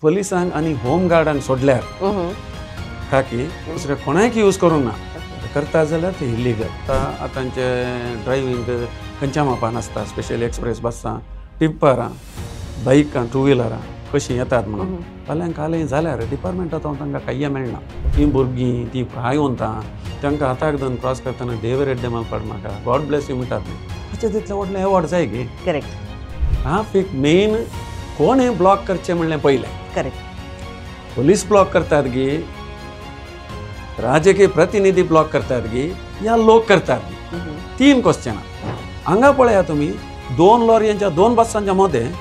पोलिसांक आनी होम गार्डांक सोडल्यार खाकी दुसऱ्या कोणाक यूज करूंक ना. करता जाल्यार ते इलिगल. आतां आतांचे ड्रायव्हींग खंयच्या मापान आसता, स्पेशली एक्सप्रेस बसां, टिप्परां, बायकां, टू व्हिलरां कशीं येतात म्हणून फाल्यां कालय जाल्यार डिपार्टमेंटांत तांकां कांय मेळना. तीं भुरगीं तीं प्रायवंतां तांकां हाताक धरून क्रॉस करतना देव रेड्डे मालपाड म्हाका गॉड ब्लेस you म्हणटात न्ही, ताचे तितलें व्हडलें एवॉर्ड जाय गे. करेक्ट. ट्राफीक मेन कोणें ब्लॉक करचें म्हणलें पयलें. करेक्ट. पोलीस ब्लॉक करतात गी, राजकीय प्रतिनिधी ब्लॉक करतात गी, या लोक करतात गी, तीन क्वेश्चनां. हांगा पळया तुमी दोन लॉरयांच्या दोन बसांच्या मदें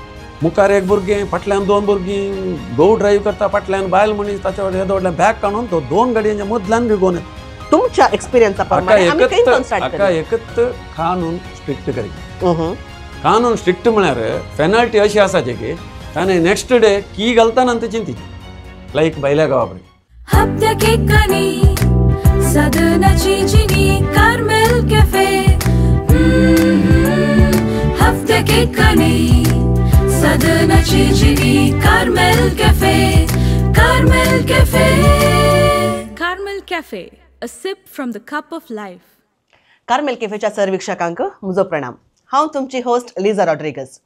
मुखार एक भुरगें, फाटल्यान दोन भुरगीं, घोव ड्रायव्ह करता, फाटल्यान बायल मनीस, ताच्या येदो व्हडलें बॅग काडून तो दोन गाडयांच्या मदल्यान रिगोवन येता. तुमच्या एक्सपिरियन्सा प्रमाणे आमी खंय सावन स्टार्ट हाका करूया? एकच कानून स्ट्रिक्ट करी. कानून स्ट्रिक्ट म्हळ्यार पेनल्टी अशी आसाची की ताणें नेक्स्ट डे की घालता ना ते चिंतीची लायक भायल्या गांवा पळय. हप्त्याक सदनाची चिनी कार्मेल कॅफे, हप्त्याक सदनाची चिनी Carmel cafe, Carmel cafe, Carmel cafe, a sip from the cup of life. Carmel कॅफेच्या sir वीक्षकांक म्हजो प्रणाम. हांव तुमची होस्ट लिजा रॉड्रिगस.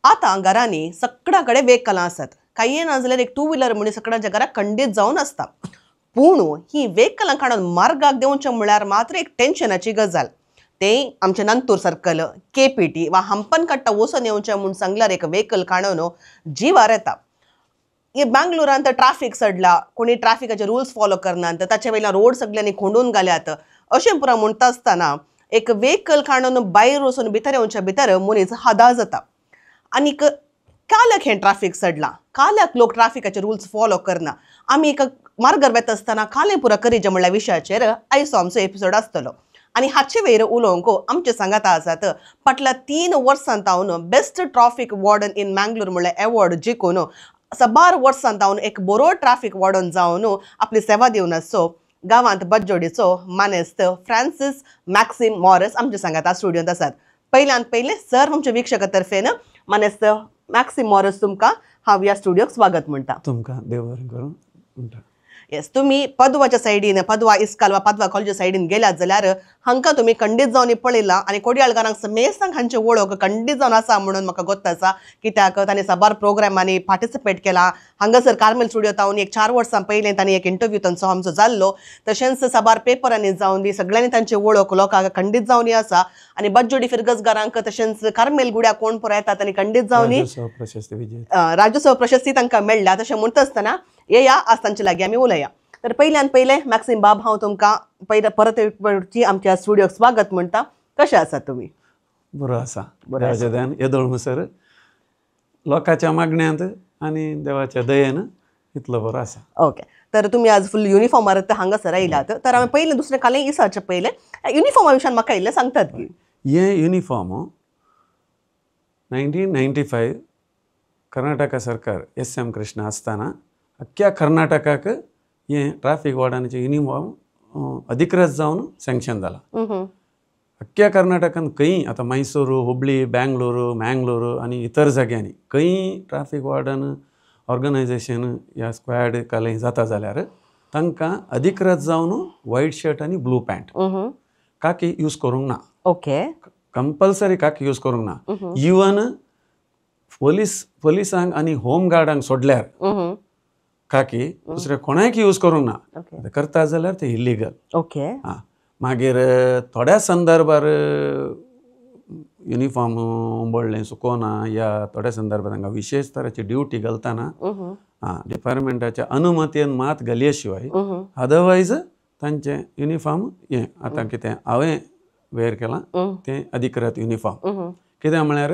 आतां घरांनी सगळ्या कडेन वेकलां आसात. कांय ना जाल्यार एक टू व्हिलर म्हणून सगळ्यांच्या घराक खंडीत जावन आसता. पूण ही वेकलां काडून मार्गाक देंवचें म्हळ्यार मात्र एक टेन्शनाची गजाल. ते आमचे नंतूर सर्कल, केपीटी वा हंपनकट्टा वचून येवचें म्हूण सांगल्यार एक वेकल काडून जिवार येता. हे बेंगलोरांत ट्राफीक चडला, कोणी ट्राफिकाचे रुल्स फॉलो करनात, ताचे वयल्यान रोड सगळ्यांनी खोंडून घाल्यात अशें पुरा म्हणटा आसतना एक वेकल काडून भायर वचून भितर येवच्या भितर मनीस हादा जाता. आनीक काल्याक हें ट्राफीक चडलां, काल्याक लोक ट्राफिकाचे रुल्स फॉलो करना, आमी एक मार्गार वेता आसतना कालें पुरा करीजे म्हणल्या विशयाचेर आयचो आमचो एपिसोड आसतलो. आनी हाचे वयर उलोवंक आमचे सांगाता आसात फाटल्या 3 वर्सां तावन best traffic warden in Mangalore म्हणल्यार एवॉर्ड जिखून साबार वर्सां तावन एक बरो ट्राफीक वॉर्डन जावन आपली सेवा दिवन आसचो गांवांत बज्जोडीचो मानेस्त फ्रांसीस मॅक्सिम मॉरिस आमचे सांगाता स्टुडियोंत आसात. पयल्यान पयलें सर आमच्या वीक्षका तर्फेन मानेस्त मॅक्सिम मॉरिस तुमकां हांव ह्या स्टुडियोक स्वागत म्हणटा. तुमकां देव बरें करूं म्हणटा. येस, तुमी पदवाच्या सायडीन, पदवा इस्काल वा पदवा कॉलेजा सायडीन गेल्यात जाल्यार हांकां तुमी खंडीत जावन पळयलां आनी कोडयाळकारांक समेस्तांक हांचे वळख खंडीत जावन आसा म्हणून म्हाका गोत्त आसा, कित्याक तांणी साबार प्रोग्रामांनी पार्टिसिपेट केला. हांगासर कार्मेल स्टुडियो तावन एक 4 वर्सां पयलीं तांणी एक इंटरव्यू तांचो आमचो जाल्लो. तशेंच साबार पेपरांनी जावन दी सगळ्यांनी तांची वळख लोकांक खंडीत जावन आसा. आनी बज्जोडी फिरगजगारांक तशेंच कार्मेल गुड्या कोण पुराय येतात आनी खंडीत जावन राज्योत्सव प्रशस्ती तांकां मेळ्ळ्या. तशें म्हणटा आसतना येया आज तांचे लागीं आमी उलया. तर पयल्यान पयलें मॅक्सिम बाब, हांव तुमकां पयले परत एक फावटी आमच्या स्टुडियोक स्वागत म्हणटा. कशें आसात तुमी? बरो आसा, देवाच्या दयान येदोळ म्हणसर लोकांच्या मागण्यांत आनी देवाच्या दयेन इतलो बरो आसा. ओके, तर तुमी आज फुल युनिफॉर्मार हांगासर आयल्यात. तर हांवें पयलें दुसरें कालें इसाचें पयलें युनिफॉर्मा विशयान म्हाका इल्लें सांगतात की हें युनिफॉर्म 1995 कर्नाटका सरकार एस.एम. कृष्ण आसतना अख्ख्या कर्नाटकाक हें ट्राफीक वॉर्डनाचें युनिफॉर्म अधिकृत जावन सँक्शन जालां. अख्ख्या कर्नाटकान खंय आतां मैसूर, हुबळी, बेंगलोर, मँगलोर आनी इतर जाग्यांनी खंय ट्राफीक वॉर्डन ऑर्गनायजेशन ह्या स्क्वॅड कालय जाता जाल्यार तांकां अधिकृत जावन व्हायट शर्ट आनी ब्लू पॅन्ट, काकी यूज करूंक ना. ओके, कंपल्सरी काकी यूज करूंक ना. इवन पोलिसांक आनी होम गार्डांक सोडल्यार काकी दुसऱ्या कोणाक यूज करूंक ना. करता जाल्यार ते इलिगल. ओके. आं, मागीर थोड्या संदर्भार युनिफॉर्म उंबळ्ळें सुकोना या थोड्या संदर्भार तांकां विशेष तराची ड्युटी घालतना आं डिपार्टमेंटाच्या अनुमतीन मात घालये शिवाय अदरवायज तांचें युनिफॉर्म हें आतां कितें हांवें वेर केलां तें अधिकृत युनिफॉर्म. कित्याक म्हळ्यार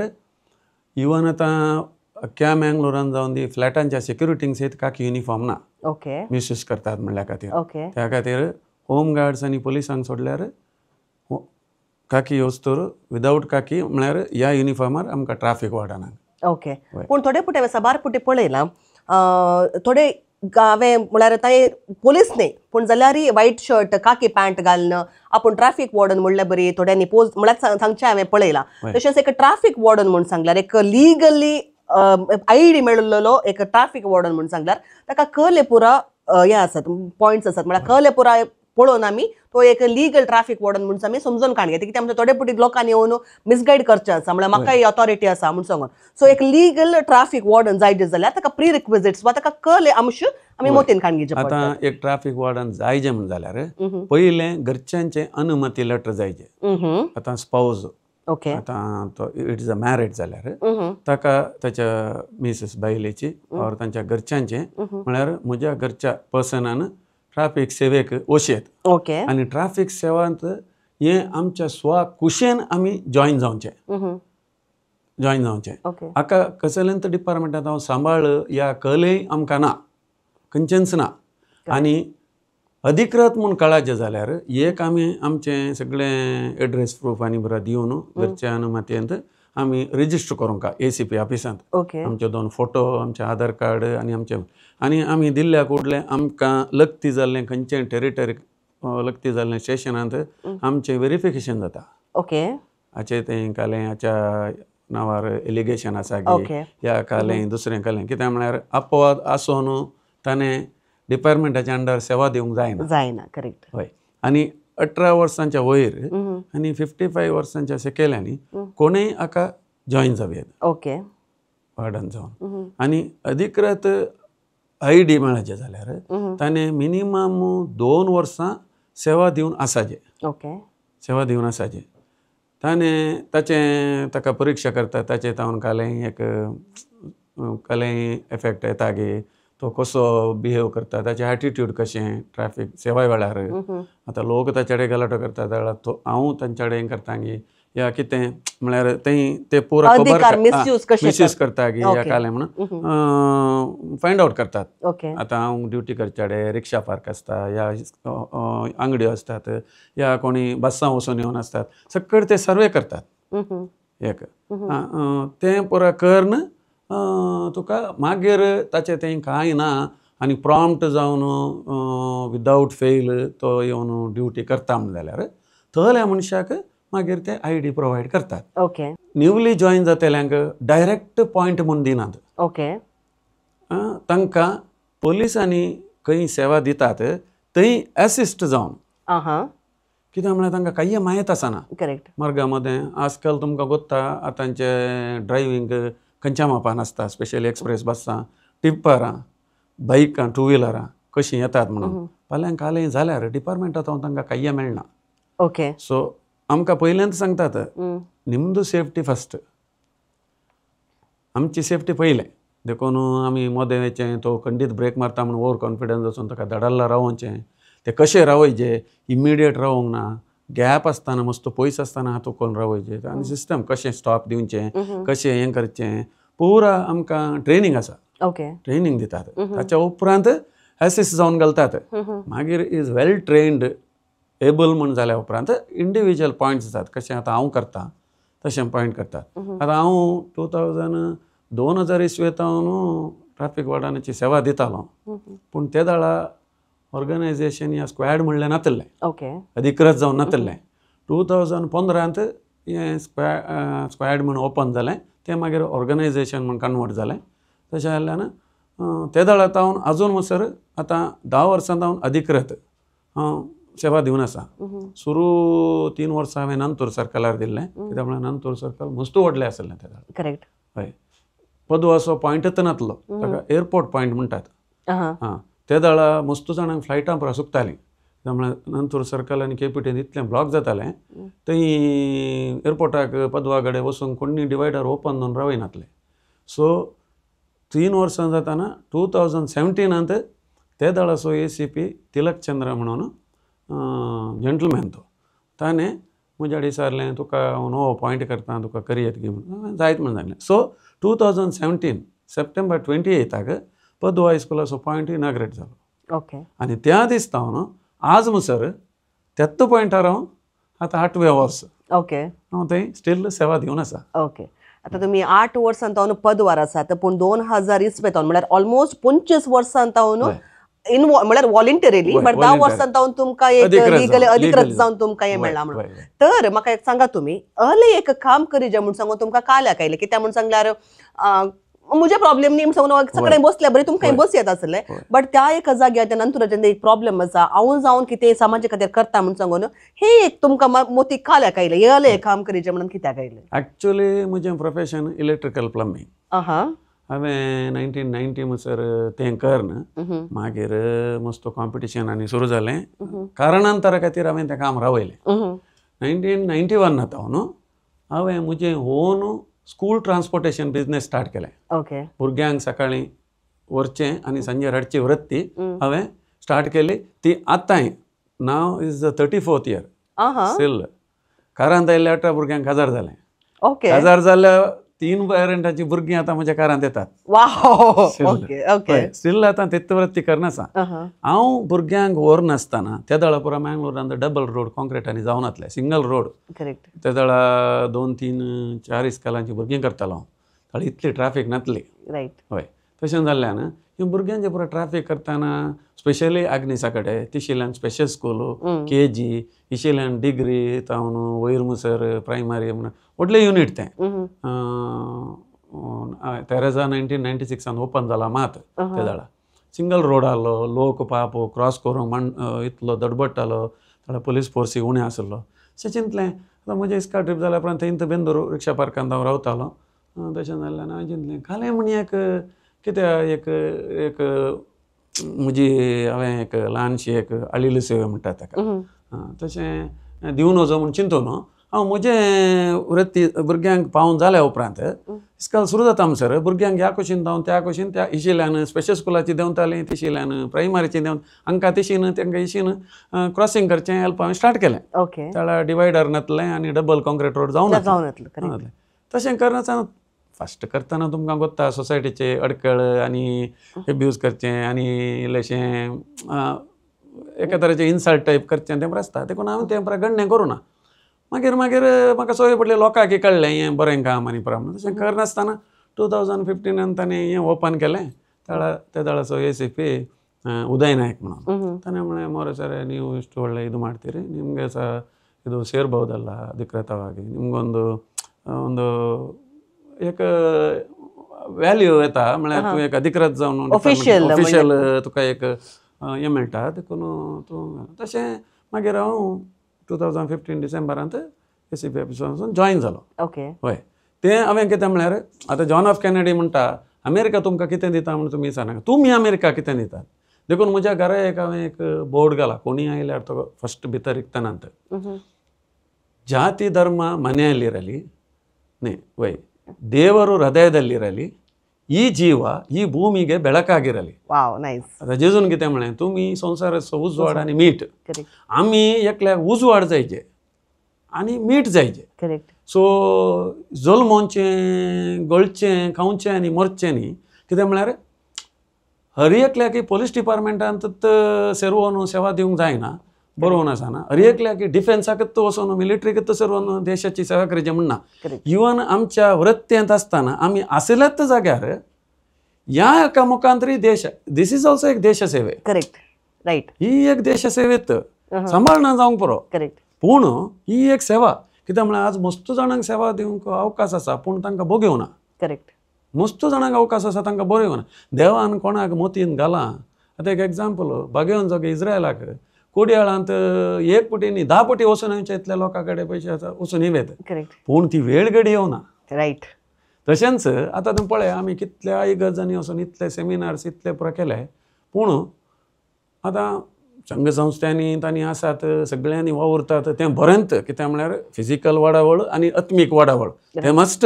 इवन आतां अख्ख्या मँगलोरान जावन दी फ्लॅटांच्या सेक्युरिटींक सयत काकी युनिफॉर्म ना. ओके, मिसयूज करतात म्हणल्या खातीर. ओके, त्या खातीर होम गार्ड्स आनी पोलिसांक सोडल्यार काकी यूज तर विदावट काकी म्हळ्यार ह्या युनिफॉर्मार आमकां ट्राफीक वॉर्डनाक. ओके, पूण थोडे पुटे हांवें साबार पुटे पळयलां, थोडे हांवें म्हळ्यार आतां पोलीस न्ही पूण जाल्यार व्हायट शर्ट काकी पॅन्ट घालून आपूण ट्राफीक वॉर्डन म्हणल्यार बरी थोड्यांनी पोज म्हळ्यार सांगचें हांवें पळयलां. तशेंच एक ट्राफीक वॉर्डन म्हूण सांगल्यार एक लिगली I D मेळिल्लो एक ट्राफीक वॉर्डन म्हूण सांगल्यार ताका कहले पुरा हें आसात पॉयंट्स आसात, म्हळ्यार कहले पुरा पळोवन आमी तो एक लिगल ट्राफीक वॉर्डन म्हणून आमी समजून काण घेता. कित्याक आमच्या थोडे पुटी लोकांनी येवन मिसगायड करचें आसा, म्हळ्यार म्हाका ही ऑथॉरिटी आसा म्हूण सांगून. सो एक लिगल ट्राफीक वॉर्डन जाय जाल्यार ताका प्री रिक्विजिट्स वा ताका कहले अंश आमी मोतीन काण घेवचे पडटा. आतां एक ट्राफीक वॉर्डन जायजे म्हण जाल्यार पयलें घरच्यांचें अनुमती लेटर जायजे. आतां स्पावज, ओके, आतां तो it is a married जाल्यार ताका ताच्या मिसेस बायलेची ऑर तांच्या घरच्यांचें, म्हळ्यार म्हज्या घरच्या पर्सनान ट्राफीक सेवेक वशेत. ओके, आनी ट्राफीक सेवांत हें आमच्या स्वा कुशेन आमी जॉयन जावचें, जॉयन जावचें. हाका कसलेंच डिपार्टमेंटांत हांव सांबाळ ह्या कलय आमकां ना, खंयचेंच ना. आनी अधिकृत म्हूण कळाचें जाल्यार एक आमी आमचें सगळें एड्रेस प्रूफ आनी बरें दिवन घरच्या अनुमतींत आमी रजिस्टर करूंक ACP ऑफिसांत. आमचे 2 फोटो, आमचें आधार कार्ड आनी आमचें, आनी आमी दिल्ल्या कुडलें आमकां लग्ती जाल्लें खंयचें टेरिटरी लग्ती जाल्लें स्टेशनांत आमचें वेरिफिकेशन जाता. ओके, हाचें तें कालें हाच्या नांवार एलिगेशन आसा की ह्या कालें दुसरें कालें, कित्याक म्हळ्यार अपवाद आसून ताणें डिपार्टमेंटाच्या अंडर सेवा दिवंक जायना, जायना. करेक्ट. हय. आनी 18 वर्सांच्या वयर आनी 55 वर्सांच्या सकयल्यांनी कोणूय हाका जॉयन जावं येता. ओके, वार्डन जावन. आनी अधिकृत I D मेळाचें जाल्यार ताणें मिनिमम 2 वर्सां सेवा दिवन आसाचे. ओके, सेवा दिवन आसाचे. ताणें ताचें ताका परिक्षा करता, ताचें तावन कालें एक कालें एफेक्ट येता गे, तो कसो बिहेव करता, ताचें एटिट्यूड कशें ट्राफीक सेवा वेळार. आतां लोक ताचे कडेन गलाटो करता जाल्यार तो हांव तांचे कडेन करता गी या कितें, म्हळ्यार तें ते पुरा खबर मिसयूज करता गी या कालें म्हणून फायंड आवट करतात. आतां हांव ड्युटी करच्या कडेन रिक्षा पार्क आसता या आंगड्यो आसतात या कोणी बसां वचून येवन आसतात, सगळे ते सर्वे करतात. एक तें पुरा करून तुका मागीर ताचें तें कांय ना आनी प्रॉम्प्ट जावन विदावट फेल तो येवन ड्युटी करता म्हण जाल्यार थंयल्या मनशाक मागीर ते I D provide करतात. ओके, न्यूली जॉयन जातल्यांक डायरेक्ट पॉयंट म्हूण दिनात. ओके, तांकां पोलिसांनी खंय सेवा दितात थंय एसिस्ट जावन, कित्याक म्हळ्यार तांकां कांय म्हायत आसना. करेक्ट. मार्गा मदें आजकाल तुमकां गोत्ता आतांचें ड्रायव्हींग खंयच्या मापान आसता, स्पेशली एक्सप्रेस बसां, टिप्परां, बायकां, टू व्हिलरां कशीं येतात म्हणून फाल्यां कालें जाल्यार डिपार्टमेंटांत हांव तांकां कांय मेळना. ओके, सो आमकां पयल्यान सांगतात निमदो सेफ्टी फस्ट, आमची सेफ्टी पयलें. देखून आमी मदें वयचें तो खंडीत ब्रेक मारता म्हूण ओवर कॉन्फिडन्स वचून ताका धडल्ला रावोवचें, तें कशें रावयचें, इमिडिएट रावोंक ना, गॅप आसतना मस्त पयस आसतना हात उखलून रावयचें आनी सिस्टम कशें स्टॉप दिवचें, कशें हें करचें, पुरा आमकां ट्रेनींग आसा. ओके, ट्रेनींग दितात. ताच्या उपरांत एसिस्ट जावन घालतात. मागीर is well trained able म्हूण जाल्या उपरांत इंडिविज्युअल पॉयंट्स आसात, कशें आतां हांव करता तशें पॉयंट करतात. आतां हांव 2000 इसवेंत हांव ट्राफीक वॉर्डनाची सेवा दितालो, पूण ते दाळा ऑर्गनायजेशन या स्क्वॅड म्हणलें नातलें. ओके, अधिकृत जावन नातलें. 2015 हें स्क्वॅड म्हूण ओपन जालें, तें मागीर ऑर्गनायजेशन म्हूण कन्वर्ट जालें. तशें जाल्ल्यान ते दाळा हांव आजून म्हणसर आतां 10 वर्सां हांव अधिकृत हांव सेवा दिवन आसा. सुरू 3 वर्सां हांवें नंतूर सर्कलार दिल्लें, कित्याक म्हळ्यार नंतूर सर्कल मस्त व्हडलें आसलें ते दाळ. करेक्ट. हय, पदवाचो पॉयंटच नातलो, ताका एअरपोर्ट पॉयंट म्हणटात. हां, ते दाळा मस्त जाणांक फ्लायटां पुरा सुकतालीं, कित्याक म्हळ्यार नंतूर सर्कल आनी केपीटीन इतलें ब्लॉक जातालें थंय एअरपोर्टाक पदवा कडेन वचून कोणी डिवायडर ओपन जावन रावयनातले. सो 3 वर्सां जाताना 2017 ते दाळाचो ACP Tilak चंद्र म्हणून जंटलमॅन तो, ताणें म्हज्या विचारलें तुका हांव नवो पॉयंट करता, तुका करयेत गी म्हणून, जायत म्हण सांगलें. सो 2017 सप्टेंबर 28 पदवा हायस्कुलाचो पॉयंट इनाग्रेट जालो. ओके, आनी त्या दिसा हांव आज म्हणसर त्याच पॉयंटार हांव आतां 8वें वर्स. ओके, हांव थंय स्टील सेवा दिवन आसा. ओके, आतां तुमी 8 वर्सां तावन पदवार आसात, पूण 2000 इसवे तावन म्हळ्यार ऑलमोस्ट 25 वर्सां तावन इनवॉल्व, म्हळ्यार वॉलंटरीली, बट 10 वर्सां तावन तुमकां एक लिगली अधिकृत जावन तुमकां हें मेळ्ळां म्हणून. तर म्हाका एक सांगा, तुमी अहले एक काम करिजे म्हूण सांगून तुमकां काल्याक आयलें, कित्याक म्हूण सांगल्यार म्हजे प्रॉब्लेम न्ही सांगून सगळे बसले बरें तुमकां बस येता आसले बट त्या एका जाग्यार त्या नंतराचें एक प्रॉब्लेम आसा हांव जावन कितें समाजा खातीर करता म्हूण सांगून हे एक तुमकां मोती काल्याक आयलें येलें काम करीचें म्हणून कित्याक आयलें? एक्चुअली म्हजें प्रोफेशन इलेक्ट्रिकल प्लंबींग. हांवें 1990 म्हणसर तें करन मागीर मस्त कॉम्पिटिशन आनी सुरू जालें कारणांतरा खातीर हांवें तें काम रावयलें. 1991 जाता न्हू हांवें म्हजें own school transportation business start केलें. ओके. भुरग्यांक सकाळीं व्हरचें आनी सांजे हाडची वृत्ती हांवें स्टार्ट केली ती आतांय now is the 34th year still. कारांत आयिल्ल्या 18 भुरग्यांक काजार जालें. ओके. काजार जाल्या 3 पेरंटाची भुरगीं आतां म्हज्या कारांत येतात. स्टील आतां तेत्त वृत्ती करनासा. हांव भुरग्यांक व्हरनासतना त्या वेळा पुरा मँगलोरांत डबल रोड कॉन्क्रिटांनी जावनातले सिंगल रोड. करेक्ट. त्या वेळा 2 3 4 इस्कॉलांची भुरगीं करतालो हांव. ताळी इतली ट्राफीक नातली. रायट. हय तशें जाल्ल्यान ह्या भुरग्यांचे पुरा ट्राफीक करतना स्पेशली आग्नेसा कडेन तिशिल्यान स्पेशल स्कूल KG इशिल्यान डिग्री तावन वयर मुसर प्रायमरी म्हणून व्हडलें युनीट तें तेरेजा 1996 ओपन जाला मात त्या वेळा सिंगल रोड आहलो लोक पाप क्रॉस करूंक म्हण इतलो दडबडटालो थोडो पुलीस फोर्सी उणें आसलो अशें चिंतलें. आतां म्हजें इस्काल ट्रीप जाल्या उपरांत थंय बेंदूर रिक्षा पार्कांत हांव रावतालो. तशें जाल्ल्यान हांवें चिंतलें कालें म्हण एक कित्याक एक एक म्हजी हांवें एक ल्हानशी एक अळिल्ली सेवे म्हणटात ताका तशें दिवन वचो म्हूण चिंतू न्हू हांव म्हजें वृत्ती भुरग्यांक पावून जाल्या उपरांत इस्काल सुरू जाता म्हणसर भुरग्यांक ह्या कुशीन धांवन त्या कुशीन त्या इशिल्यान स्पेशल स्कुलाची देंवतालीं तिशिल्यान प्रायमरीची देंवन हांकां तिशीन तांकां इशीन क्रॉसींग करचें हेल्प हांवें स्टार्ट केलें. ओके. त्या डिवायडर नातलें आनी डबल कॉन्क्रीट रोड जावन नातलें. तशें करनासतना फास्ट करतना तुमकां गोत्ता सोसायटीचे अडकळ आनी एब्यूज करचें आनी इल्लेशें एका तरेचें इन्सल्ट टायप करचें तें आसता देखून हांवें तें गण्णें करूं ना. मागीर मागीर म्हाका सोय पडली लोकांक कळ्ळें हें बरें काम आनी पुरा तशें करनासतना 2015 ताणें हें ओपन केलें. त्या वेळाचो ACP Uday Nayak म्हणून ताणें म्हणलें मोरे ಸರ್ ನೀವು ಇಷ್ಟು ಒಳ್ಳೆ ಇದು ಮಾಡ್ತೀರಿ ನಿಮಗೆ ಸಹ ಇದು ಸೇರ್ಬಹುದಲ್ಲ ಅಧಿಕೃತವಾಗಿ ನಿಮಗೊಂದು ಒಂದು एक व्हॅल्यू येता म्हळ्यार तूं एक अधिकृत जावन ऑफिशियल तुका एक हें मेळटा देखून तूं तशें मागीर हांव 2015 डिसेंबरांत ACP ऑफिसान वचून जॉयन जालो. ओके. हय तें हांवें कितें म्हळ्यार आतां जॉन एफ कॅनेडी म्हणटा अमेरिका तुमकां कितें दिता म्हूण तुमी सांगनाका तुमी अमेरिका कितें दितात. देखून म्हज्या घरा एक हांवें एक बोर्ड घाला कोणीय आयल्यार तो फस्ट भितर रिगतनांत ಜಾತಿ ಧರ್ಮ ಮನೆಯಲ್ಲಿರಲಿ ವೈ ದೇವರು ಹೃದಯದಲ್ಲಿರಲಿ ಈ ಜೀವ ಈ ಭೂಮಿಗೆ ಬೆಳಕಾಗಿರಲಿ. Wow nice. आतां जेजून कितें म्हणलें तुमी संवसाराचो उजवाड आनी मीठ. आमी एकल्याक उजवाड जायचे आनी मीठ जायचे. करेक्ट. सो जल्मोवचें गळचें खावचें आनी मरचें न्ही कितें म्हळ्यार हर एकल्याक पोलीस डिपार्टमेंटांत सेर्वोन सेवा दिवंक जायना बरोवन आसना हर एकल्याक डिफेन्साकच वचून मिलिटरीकच सर्वन देशाची सेवा करची म्हणना. इवन आमच्या वृत्तेंत आसतना आमी आशिल्ल्याच जाग्यार ह्या एका मुखांतरी देश this is also एक देशसेवे. करेक्ट. रायट. ही एक देशसेवेत सांबाळना जावंक पुरो. करेक्ट. पूण ही एक सेवा कित्याक म्हळ्यार आज मस्त जाणांक सेवा दिवंक अवकाश आसा पूण तांकां भोग ना. करेक्ट. मस्त जाणांक अवकाश आसा तांकां बरो ना. देवान कोणाक मोतीन घालां. आतां एक एग्जाम्पल बागेवन जागे इस्रायलाक कोडयाळांत 1 पटी न्ही 10 पटी वचून येवचे इतल्या लोकां कडेन पयशे आसा वचून येत. करेक्ट. पूण ती वेळ घडी येवना. रायट. तशेंच आतां तुमी पळय आमी कितल्या इगर्जांनी वचून इतले सेमिनार्स इतले पुरा केले पूण आतां संघ संस्थांनी तांणी आसात सगळ्यांनी वावुरतात तें बरेंत कित्याक म्हळ्यार फिजिकल वाडावळ आनी आत्मीक वाडावळ तें मस्ट.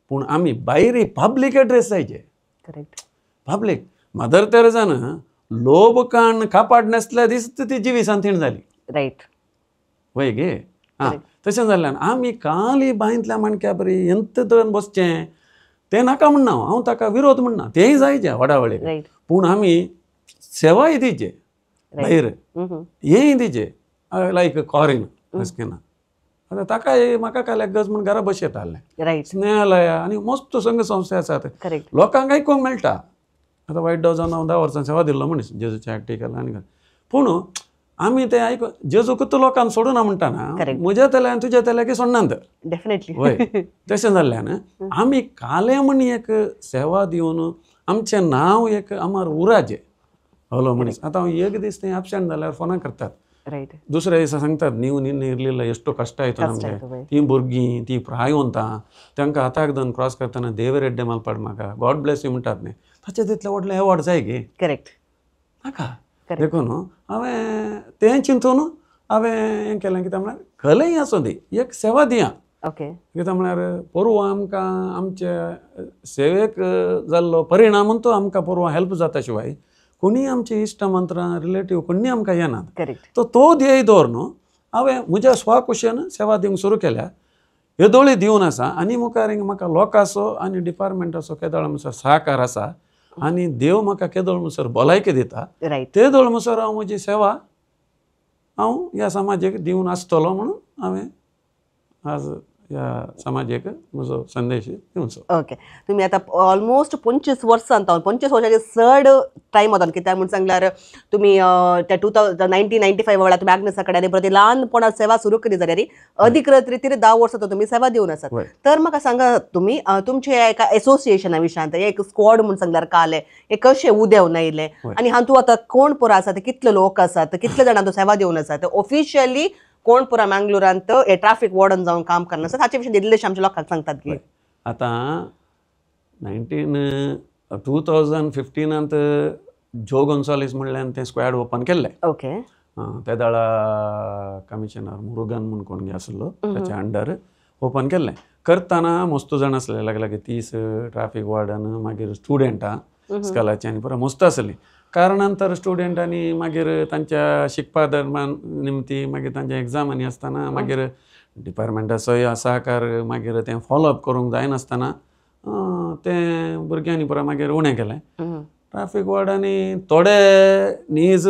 पूण आमी भायरी पब्लीक एड्रेस जायचे. करेक्ट. पब्लीक मदर तेरेजान लोभ काण कापाड नासल्या दीस ती जिवी सांतीण जाली. रायट. वय गे आं तशें जाल्ल्यान आमी काली बांयतल्या माणक्या बरी एंत धरून बसचें तें नाका म्हणना हांव ताका विरोध म्हणना तेंय जायचें वाडावळीक पूण आमी सेवाय दिवचे भायर हेंय दिवचें लायक कॉरीन अस्किना आतां ताकाय म्हाका काल गज म्हूण घरा बसयतालें. रायट. स्नेहालया आनी मस्त संघ संस्था आसात लोकांक आयकूंक मेळटा. आतां वायट डॉजान हांव 10 वर्सां सेवा दिल्लो मनीस जेजूच्या आर्टिकल आनी पूण आमी ते आयक जेजूकूच लोकांक सोडूना म्हणटा ना, म्हज्या तल्यान तुज्या तल्याक सोडना तर डेफिनेटली. वय तशें जाल्ल्यान आमी काले म्हण एक सेवा दिवन आमचें नांव एक आमार उराजें हलो मनीस. आतां हांव एक दीस थंय एबसेंट जाल्यार फोनां करतात, ರೈಟ್, दुसऱ्या दिसा सांगतात ನೀವು ನಿನ್ನೆ ಇರಲಿಲ್ಲ ಎಷ್ಟು ಕಷ್ಟ ಆಯಿತು ನಮಗೆ, ती भुरगीं ती प्रायवंतां तांकां हाताक धरून क्रॉस करतना देवरेड्डे मलपाड म्हाका गॉड ब्लेस you म्हणटात न्ही, ताचे तितलें व्हडलें एवॉर्ड जाय गे? करेक्ट, नाका. देखून हांवें तें चिंतून हांवें हें केलें कित्याक म्हळ्यार कलेय आसूं दी एक सेवा दिया. ओके, कित्याक म्हळ्यार पोरवां आमकां आमचे सेवेक जाल्लो परिणाम तो आमकां पोरवां हेल्प जाता शिवाय कोणीय आमचे इश्ट मंत्रां रिलेटीव कोणी आमकां येनात. करेक्ट, तो तो ध्येय दवर न्हू हांवें म्हज्या स्वकुशेन सेवा दिवंक सुरू केल्या, येदोळी दिवन आसा आनी मुखार म्हाका लोकांचो आनी डिपार्टमेंटाचो केदोळ म्हणसर सहकार आसा आनी देव म्हाका केदोळ म्हणसर भलायकी दिता, रायट, ते दोळ म्हणसर हांव म्हजी सेवा हांव ह्या समाजेक दिवन आसतलो म्हणून हांवें आज ह्या समाजेक म्हजो संदेश दिवचो. ओके, तुमी आतां ऑलमोस्ट 25 वर्सां 25 वर्सांचे चड टायम वता कित्याक म्हूण सांगल्यार तुमी त्या 1995 वेळार तुमी आग्नेसा कडेन आनी परत ल्हानपणांत सेवा सुरू केली जाल्यार अधिकृत रितीर 10 वर्सां तुमी सेवा दिवन आसात. तर म्हाका सांगा तुमी तुमचे एका एसोसिएशना विशयांत एक स्क्वॉड म्हूण सांगल्यार काले हे कशें उदेवन आयलें आनी हातूंत आतां कोण पुरो आसात, कितले लोक आसात, कितले जाणां सेवा दिवन आसात, ऑफिशियली कोण पुरा मँगलोरांत हे ट्राफिक वॉर्डन जावन काम करना आसा हाचे विशीं इल्लेशें आमच्या लोकांक सांगतात की. आतां 2015 जो गोन्सालीस म्हणल्यान तें स्क्वॅड ओपन केल्लें. ओके, ते दाळा कमिशनर मुरुगन म्हूण कोण आसलो ताच्या अंडर ओपन केल्लें. करतना मस्त जाण आसले, लागीं लागीं 30 ट्राफीक वॉर्डन, मागीर स्टुडंटां स्कॉलाचे आनी पुरा मस्त आसलीं. कारणान तर स्टुडंटांनी मागीर तांच्या शिकपा दरम्यान निमती मागीर तांच्या एग्जामांनी आसतना मागीर डिपार्टमेंटाचोय सहकार मागीर तें फॉलोअप करूंक जायनासतना तें भुरग्यांनी पुरा मागीर उणें केलें. ट्राफीक वॉर्डांनी थोडे नीज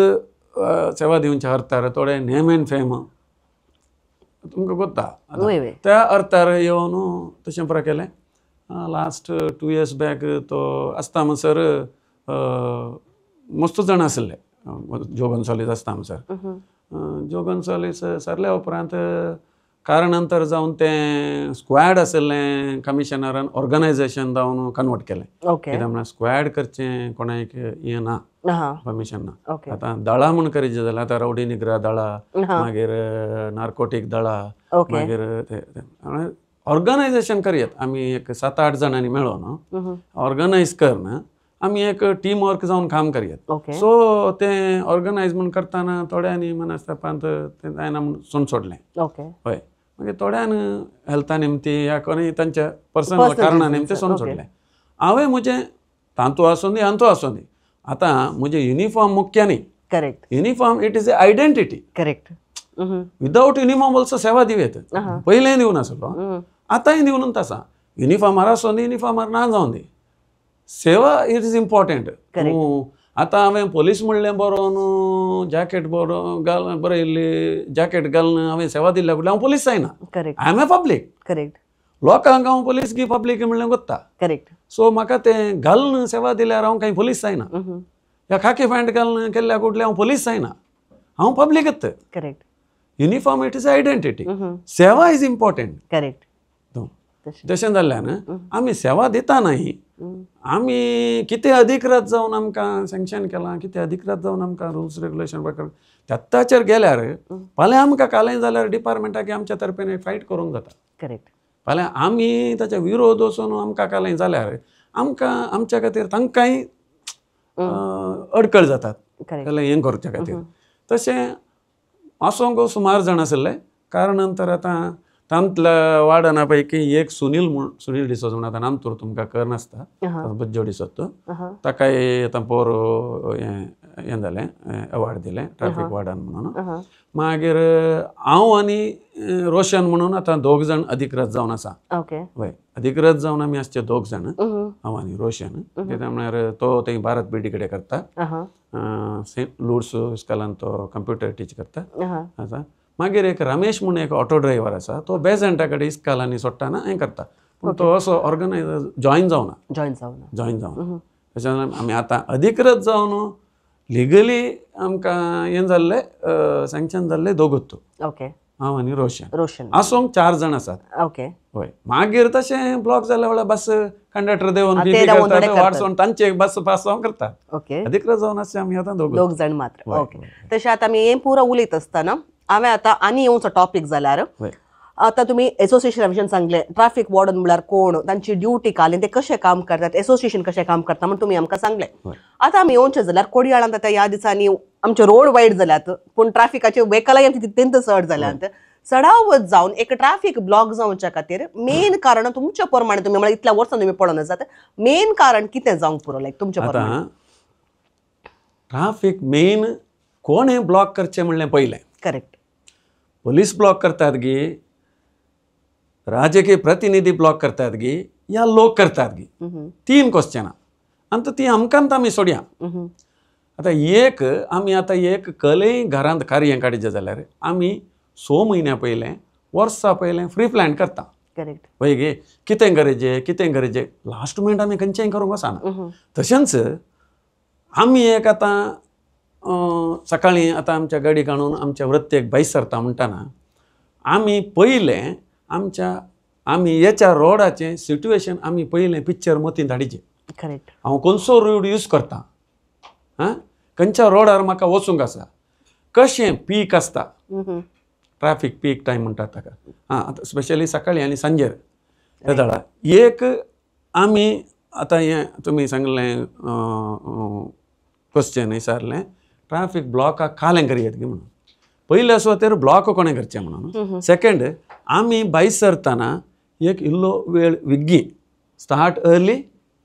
सेवा दिवच्या अर्थार, थोडे नेम एंड फेम तुमकां गोत्ता त्या अर्थार येवन तशें पुरा केलें. लास्ट 2 इयर्स बॅक तो आसता म्हणसर मस्त जाण आसले जो गोन्सालीस आसता म्हणसर. जो गोन्सालीस सरल्या उपरांत कारणांतर जावन तें स्क्वॅड आशिल्लें कमिशनरान ऑर्गनायजेशन जावन कन्वर्ट केलें. कित्याक म्हळ्यार स्क्वॅड करचें कोणाक हें ना, परमिशन ना. आतां दळां म्हूण करीत जाल्यार आतां रवडी निग्रा दळा, मागीर नार्कोटीक दळा, मागीर ते ऑर्गनायजेशन करयत आमी एक 7-8 जाणांनी मेळोन ऑर्गनायज करना आमी एक टीम वर्क जावन काम करयत. सो तें ऑर्गनायज म्हूण करतना थोड्यांनी मनस्तापांत तें जायना म्हूण सोडून सोडलें. हय, मागीर थोड्यान हेल्था निमती या कोणी तांच्या पर्सनल कारणा निमती सोडून सोडलें. हांवें म्हजें तांतू आसूं दी हांतू आसूं दी, आतां म्हजें युनिफॉर्म मुख्य न्ही. Correct, uniform it is a identity. Correct, without uniform also सेवा दिवं येता. पयलें दिवन आसलो, आतांय दिवन आसा. युनिफॉर्मार आसूं दी, युनिफॉर्मार ना जावं दी, सेवा it is important. आतां हांवें पोलीस म्हणलें बरोवन जॅकेट बरोवन घाल बरयल्ली जॅकेट घालून हांवें सेवा दिल्ल्या फुडल्यान हांव पोलीस जायना. Correct, I am a public. Correct, लोकांक हांव पोलीस की पब्लीक म्हणलें गोत्ता. करेक्ट, सो म्हाका तें घालून सेवा दिल्यार हांव कांय पोलीस जायना, ह्या खाकी पॅन्ट घालून केल्ल्या कुडल्या हांव पोलीस जायना, हांव पब्लीकच. Correct, uniform it is identity, सेवा is important. Correct, तशें जाल्ल्यान आमी सेवा दिता न्ही, आमी कितें अधिकृत जावन आमकां सँक्शन केलां, कितें अधिकृत जावन आमकां रुल्स रेगुलेशन प्रकार त्याचेर गेल्यार फाल्यां आमकां कालें जाल्यार डिपार्टमेंटाक आमच्या तर्फेन फायट करूंक जाता. करेक्ट, फाल्यां आमी ताच्या विरोध वचून आमकां कालें जाल्यार आमकां आमच्या खातीर तांकांय अडकळ जातात जाल्यार हें करच्या खातीर. तशें आसूंक सुमार जाण आशिल्ले. कारणांतर आतां तांतल्या वार्डना पैकी एक सुनील म्हूण, सुनील डिसोज म्हूण आतां नामतूर तुमकां कर नासता, बज्जो डिसोज तो, ताकाय आतां पोर हें जालें, अवॉर्ड दिलें ट्राफीक वार्डन म्हणून. मागीर हांव आनी रोशन म्हणून आतां दोग जाण अधिकृत जावन आसा. हय, अधिकृत जावन आमी आसचे दोग जाण, हांव आनी रोशन. कित्याक म्हळ्यार तो थंय भारत बीडी कडेन करता, सेंट लुड्स इस्कॉलान तो कंप्युटर टीच करता आसा. मागीर एक रमेश म्हूण एक ऑटो ड्रायव्हर आसा, तो बेजंटा कडेन इस्कॉलांनी सोडटाना हें करता, पूण तो असो ऑर्गनायजर जॉयन जावना, जॉयन जावना. तशें आमी आतां अधिकृत जावन लिगली आमकां हें जाल्लें सँक्शन जाल्लें दोगूच. ओके. हांव आनी रोशन. रोशन. आसोंक 4 जाण आसात. ओके. हय. मागीर तशें ब्लॉक जाल्या वेळार बस कंडक्टर देंवन करतात, वाटसोन तांचे बस पास जावन करतात. ओके. अधिकृत जावन आसचे आमी आतां दोग 2 जाण मात्र. ओके. तशें आतां आमी हें पुरो उलयत आसतना हांवें आतां आनी येवचो टॉपीक जाल्यार आतां तुमी एसोसिएशना विशीं सांगलें, ट्राफीक वॉर्डन म्हळ्यार कोण, तांची ड्युटी काल, ते कशें काम करतात, एसोसिएशन कशें काम करता म्हण तुमी आमकां सांगलें. आतां आमी येवचें जाल्यार कोडियाळांत आतां ह्या दिसांनी आमचे रोड वायड जाल्यात पूण ट्राफिकाचे वेकलाय आमचे तितूंत चड जाल्यात. चडावत जावन एक ट्राफीक ब्लॉक जावच्या खातीर मेन कारण तुमच्या प्रमाणे तुमी म्हळ्यार इतल्या वर्सां तुमी पळोवन आसात, मेन कारण कितें जावंक पुरो लायक तुमच्या प्रमाणे? ट्राफीक मेन कोण हें ब्लॉक करचें म्हणलें पयलें. करेक्ट. पोलीस ब्लॉक करतात गी, राजकीय प्रतिनिधी ब्लॉक करतात गी, या लोक करतात गी, 3 क्वेश्चनां आनी ती आमकां आमी सोडया. आतां एक आमी आतां एक कलेय घरांत कार्य काडचें जाल्यार आमी 6 म्हयन्या पयलें वर्सा पयलें फ्री प्लॅन करता. करेक्ट. वय गे कितें गरजें कितें गरजें लास्ट मिनट आमी खंयचेंय करूंक वचना. तशेंच आमी एक आतां सकाळीं आतां आमच्या गाडी काडून आमच्या वृत्तेक भायर सरता म्हणटना आमी पयलें आमच्या आमी हेच्या रोडाचें सिट्युएशन आमी पयलें पिक्चर मतींत हाडचें. करेक्ट. हांव खंयचो रोड यूज करता, आं खंयच्या रोडार म्हाका वचूंक आसा, कशें पीक आसता, ट्राफीक पीक टायम म्हणटात ताका, आं आतां स्पेशली सकाळीं आनी सांजेर तेदळा एक आमी आतां हें तुमी सांगलें क्वेश्चन विचारलें ट्राफीक ब्लॉकाक कालें करयत गी म्हणून. पयल्या सुवातेर ब्लॉक कोणें करचें म्हणून. सेकेंड आमी भायर सरतना एक इल्लो वेळ विग्गी, start early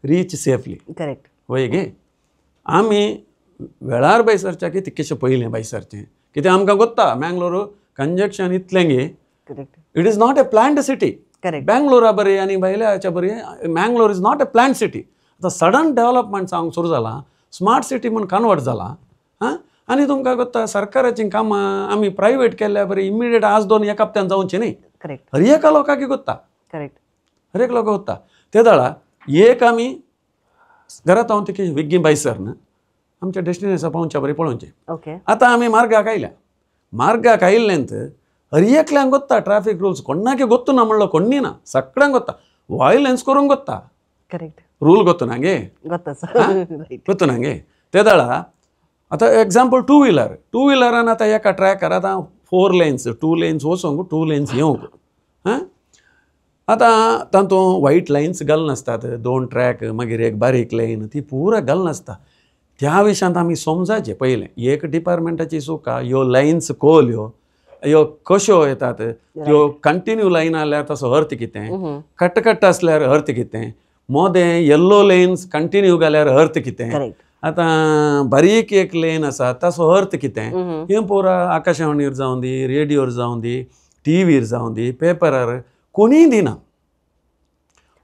reach safely. Correct. वय गे आमी वेळार भायर सरच्या की तितकेशें पयलें भायर सरचें कित्याक आमकां गोत्ता मँगलोर कंजक्शन इतलें गे. Correct. It is not a planned city. Correct. बँगलोरा बरी आनी भायल्या हाच्या बरी Mangalore is not a planned city. आतां सडन डेवलपमेंट जावंक सुरू जालां, स्मार्ट सिटी म्हूण कन्वर्ट जालां. आं आनी तुमकां गोत्ता सरकाराचीं कामां आमी प्रायवेट केल्ल्या बरी इमिडिएट आज दोन एक हप्त्यान जावचें न्ही. करेक्ट. हर एका लोकांक गोत्ता. करेक्ट. हर एक लोकांक गोत्ता. ते दळा एक आमी घरांत हांव तिके विग्गी भायर सरना आमच्या डेस्टिनेशना पावच्या बरी पळोवचें. ओके. आतां आमी मार्गाक आयल्या, मार्गाक आयिल्ल्यान हर एकल्यांक गोत्ता ट्राफीक रुल्स कोणाकी गोत्तू ना म्हणलो कोण्णी ना, सगळ्यांक गोत्ता, वायलन्स करूंक गोत्ता. करेक्ट. रूल गोत्तू ना गे, गोत्तू ना गे. ते दळा आतां एग्जाम्पल टू व्हिलर, टू व्हिलरान आतां एका ट्रॅकार आतां 4 लेन्स 2 लेन्स वचोंक 2 लेन्स येवंक. आं आतां तातूंत व्हायट लायन्स घालनासतात, 2 ट्रॅक मागीर एक बारीक लायन ती पुरा घालनासता. त्या विशयांत आमी समजाचें पयलें एक डिपार्टमेंटाची चुका, ह्यो लायन्स कोल्यो ह्यो कश्यो येतात, त्यो कंटिन्यू लायन आसल्यार ताचो अर्थ कितें, कट कट आसल्यार अर्थ कितें, मोदें येल्लो लायन्स कंटिन्यू घाल्यार अर्थ कितें, आतां बारीक एक लेन आसा ताचो अर्थ कितें, हें पुरा आकाशवाणीर जावं दी, रेडियोर जावं दी, टीव्हीर जावं दी, पेपरार कोणीय दिना.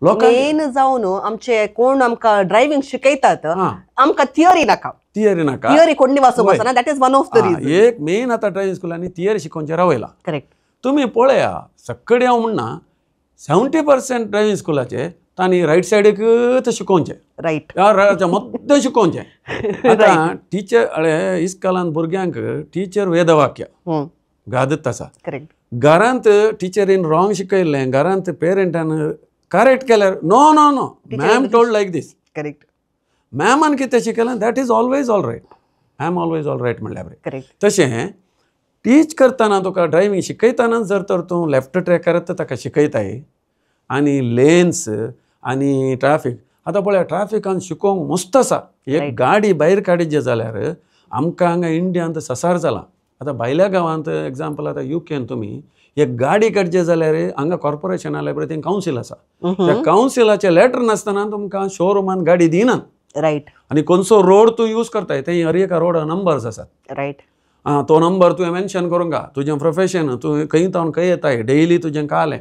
मेन जावन आमचे कोण आमकां ड्रायव्हिंग शिकयतात आमकां थियरी नाका, थियरी नाका, थियरी कोणी वाचूंक वचना, that is one of the reason. एक मेन आतां ड्रायव्हिंग स्कुलांनी थियरी शिकोवचें रावयलां. करेक्ट. तुमी पळया सगळे हांव म्हणना 70% ड्रायव्हिंग स्कुलाचे तांणी रायट सायडीकच शिकोवचें. रायट. मद्दे शिकोवचें. आतां टिचर अळे इस्कॉलान भुरग्यांक टिचर वेदवाक्य गादत आसा. करेक्ट. घरांत टिचरीन रॉंग शिकयल्लें, घरांत पेरंटान करेक्ट केल्यार no no no ma'am told like this. Correct. मॅमान कितें शिकयलें that is always all right, I am always all right म्हणल्यार बरें. करेक्ट. तशें टीच करतना तुका ड्रायव्हिंग शिकयतना जर तर तूं लेफ्ट ट्रॅकार ताका शिकयताय आनी लेन्स आनी ट्राफीक. आतां पळया ट्राफिकान शिकोवंक मस्त आसा. एक गाडी भायर काडिल्ली जाल्यार आमकां हांगा इंडियांत ससार जाला. आतां भायल्या गांवांत एग्जाम्पल आतां युकेन तुमी एक गाडी काडची जाल्यार हांगा कॉर्पोरेशन आसल्या पळय थंय कावन्सील आसा, त्या कावन्सिलाचें लेटर नासतना तुमकां शोरुमान गाडी दिनात. रायट. आनी खंयचो रोड तूं यूज करताय थंय हर एका रोडार नंबर्स आसात. रायट. आं तो नंबर तुवें मेन्शन करूंक गा, तुजें प्रोफेशन, तूं खंय तावन खंय येताय, डेली तुजें कालें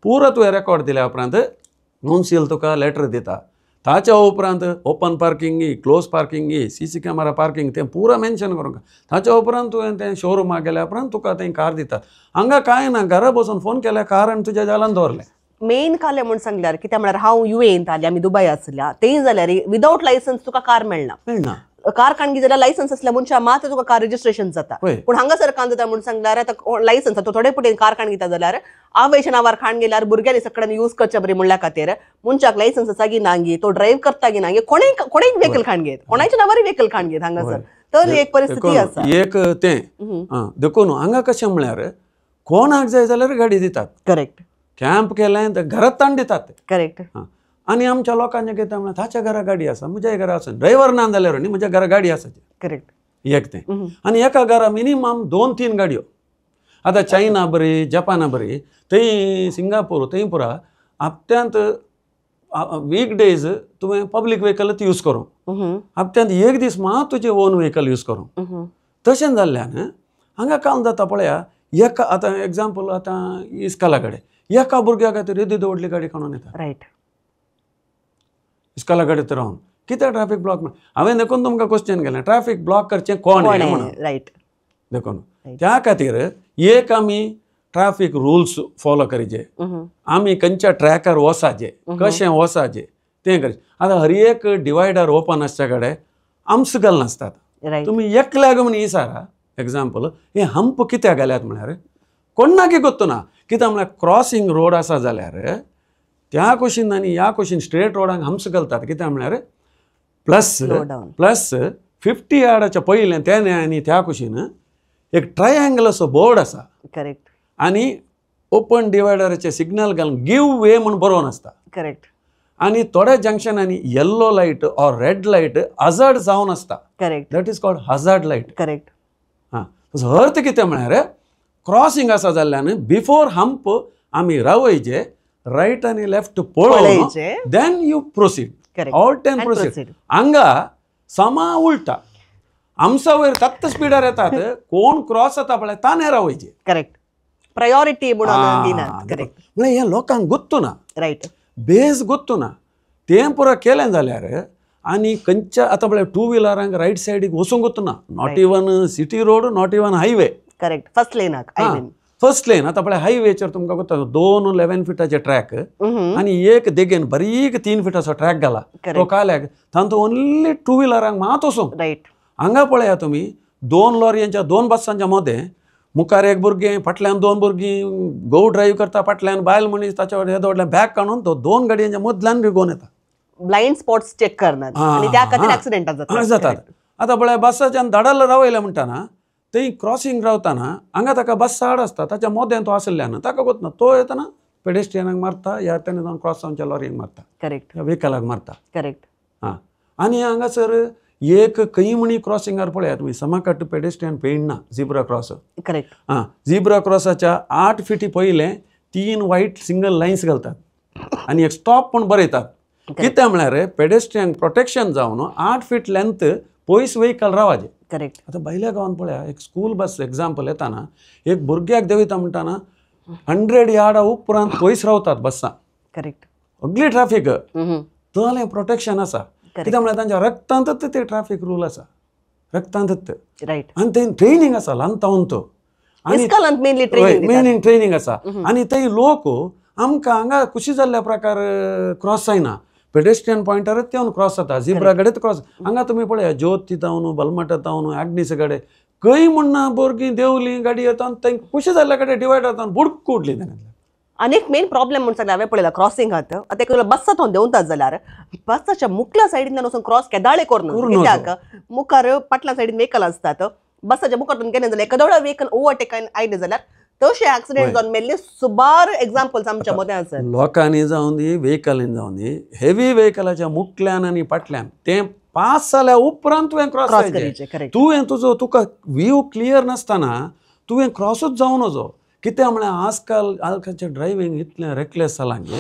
पुरो तुवें रेकॉर्ड दिल्या उपरांत कावन्सील तुका लेटर दिता. ताच्या उपरांत open parking, close parking, C C camera parking तें पुरो मेन्शन करूंक. ताच्या उपरांत तुवें तें शोरुमाक गेल्या उपरांत तुका थंय कार दितात. हांगा कांय ना, घरा बसून फोन केल्यार कार आनी तुज्या जालान दवरलें. मेन कालें म्हूण सांगल्यार कित्याक म्हळ्यार हांव युएंत आसलें, आमी दुबय आसल्या, तें जाल्यार विदावट लायसन्स तुका कार मेळना. मेळना. कार काणगी जाल्यार लायसन्स असल्या मनशा मात्र तुका कार रजिस्ट्रेशन जाता. पूण हांगासर कान जाता म्हणून सांगल्यार आतां लायसन्स तो थोडे पुटेन कार काण घेता जाल्यार आवयच्या नांवार खाण गेल्यार भुरग्यांनी सगळ्यांनी यूज करच्या बरी म्हणल्या खातीर मनशाक लायसन्स आसा की नांगी तो ड्रायव्ह करता की नांगी कोणेय कोणेय व्हेकल खाण घेत कोणाच्या नांवार व्हेकल खाण घेत हांगासर तर एक परिस्थिती आसा एक तें. देखून हांगा कशें म्हळ्यार कोणाक जाय जाल्यार गाडी दितात. करेक्ट. कॅम्प केलें तर घरात ताण दितात. करेक्ट. आनी आमच्या लोकांचे कितें म्हळ्यार ताच्या घरा गाडी आसा म्हज्याय घरा आसा ड्रायव्हर ना जाल्यार न्ही म्हज्या घरा गाडी आसा. करेक्ट. एक तें आनी एका घरा मिनिमम 2-3 गाडयो. आतां चायना बरी जपाना बरी थंय सिंगापूर थंय पुरा हप्त्यांत वीक डेज तुवें पब्लीक व्हेकलच यूज करूं हप्त्यांत एक दीस मात तुजें ओन व्हेकल यूज करूं. तशें जाल्ल्यान हांगा काम जाता पळया एका आतां एग्जाम्पल आतां इस्काला कडेन एका भुरग्या खातीर येदी व्हडली गाडी काडून येता. रायट. इस्काला कडेन तर रावन कित्याक ट्राफीक ब्लॉक हांवें देखून तुमकां क्वेश्चन केलें ट्राफीक ब्लॉक करचें कोण म्हणून. रायट. देखून त्या खातीर एक आमी ट्राफीक रुल्स फॉलो करीचे आमी खंयच्या ट्रॅकार वचाचे कशें वचाचें तें करचें. आतां हर एक डिवायडर ओपन आसच्या कडेन आमस घालनासतात. तुमी एकल्याक म्हण इसारा एग्जाम्पल हे हंप कित्याक घाल्यात म्हळ्यार कोणाकी गोत्तू ना कित्याक म्हळ्यार क्रॉसिंग रोड आसा जाल्यार त्या कुशीन आनी ह्या कुशीन स्ट्रेट रोडांक हम्स घालतात कित्याक म्हळ्यार प्लस प्लस 50 यार्डाच्या पयलें तेणे आनी त्या कुशीन एक ट्रायंगल असो बोर्ड आसा. करेक्ट. आनी ओपन डिवायडराचे सिग्नल घालून गिव वे म्हूण बरोवन आसता. करेक्ट. आनी थोड्या जंक्शनांनी yellow light or red light hazard जावन आसता. Correct. That is called hazard light. Correct. हां अर्थ कितें म्हळ्यार क्रॉसिंग आसा जाल्ल्यान बिफोर हंप आमी रावयचे रायट आनी लेफ्ट पळोवन then you proceed halt and proceed. हांगा समा उलटा आमचा वयर तत्त स्पिडार येतात कोण क्रॉस जाता पळय ताणें रावयचे. करेक्ट. प्रायोरिटी म्हणून दिनात. करेक्ट. म्हळ्यार हें लोकांक गोत्तू ना. रायट. बेज गोत्तू ना तें पुरा केलें जाल्यार आनी खंयच्या आतां पळय टू व्हिलरांक रायट सायडीक वचूंक गोत्तू ना. Not even city road not even highway. Correct. First लेनाक I mean first lane आतां पळय हायवेचेर तुमकां गोत्ता 2 11 फिटाचे ट्रॅक आनी एक देगेन बारीक 3 फिटाचो ट्रॅक घाला तो काल्याक तातूंत ओन्ली टू व्हिलरांक मात वचूंक. रायट. हांगा पळया तुमी 2 लॉरयांच्या 2 बसांच्या मदें मुखार एक भुरगें फाटल्यान 2 भुरगीं घोव ड्रायव्ह करता फाटल्यान बायल मनीस ताच्या येदो व्हडल्यान बॅग काडून तो 2 गाडयांच्या मदल्यान रिगोवन येता. ब्लायंड स्पॉट्स चेक करनात आनी त्या खातीर एक्सिडेंटां जातात. आतां पळय बसाच्यान धाडाल रावयलें म्हणटाना थंय क्रॉसिंग रावताना हांगा ताका बस आड आसता ताच्या मोदें तो आसल्यान ताका गोतना तो येतना पेडेस्ट्रियनाक मारता ह्या तेणे जावन क्रॉस जावच्या लॉरीक मारता. करेक्ट. व्हेकलाक मारता. करेक्ट. हां आनी हांगासर एक खंय म्हणी क्रॉसिंगार पळयात तुमी समाकट पेडेस्ट्रियन पेंट ना झिब्रा क्रॉस. करेक्ट. हां झिब्रा क्रॉसाच्या 8 फिटी पयलें 3 व्हायट सिंगल लायन्स घालतात आनी एक स्टॉप पण बरयतात कित्याक म्हळ्यार पेडेस्ट्रियन प्रोटेक्शन जावन 8 फीट लेंथ पयस व्हेकल रावाचें. करेक्ट. आतां भायल्या गांवांत पळया एक स्कूल बस एग्जाम्पल येताना एक भुरग्याक देंवयता म्हणटाना 100 यार्डा उपरांत पयस रावतात बसां. करेक्ट. सगळी ट्राफीक तलें प्रोटेक्शन आसा कित्याक म्हळ्यार तांच्या रक्तांतच ते ट्राफीक रूल आसा रक्तांतच. रायट. आनी थंय ट्रेनींग आसा ल्हानतावन तो आनी मेनली ट्रेनींग आसा आनी थंय लोक आमकां हांगा खुशी जाल्ल्या प्रकार क्रॉस जायना पेडेस्ट्रियन पॉयंटारच ते क्रॉस जाता झिब्रा कडेच क्रॉस. हांगा तुमी पळया ज्योती जावन बलमटा जावन आग्नीस कडेन खंय म्हण भुरगीं देंवलीं गाडी येता थंय खुशी जाल्ल्या कडेन डिवायडर जावन बुडकू उडली. आनी एक मेन प्रॉब्लेम म्हूण सांगलें हांवें पळयला क्रॉसिंग आतां आतां एक बस्सा थंय देंवतात जाल्यार बसाच्या मुखल्या सायडींतल्यान वचून क्रॉस केदाळे करून कित्याक मुखार फाटल्या सायडीन व्हेकल आसतात बसाच्या मुखार गेलें जाल्यार एकादो व्हेकल ओवरटेक आयलें जाल्यार तशे एक्सिडेंट जावन मेल्ले सुमार एग्जाम्पल्स आमच्या मदें आसात. लोकांनी जावन दी व्हेकलीन जावन दी हेवी व्हेकलाच्या मुखल्यान आनी फाटल्यान तें पास जाल्या उपरांत तुवें क्रॉस करीचें. तुवें तुजो तुका व्यू क्लियर नासतना तुवें क्रॉसूच जावन वचो. कित्याक म्हळ्यार आजकाल आजकालचें ड्रायव्हींग इतलें रेकलेस जालां की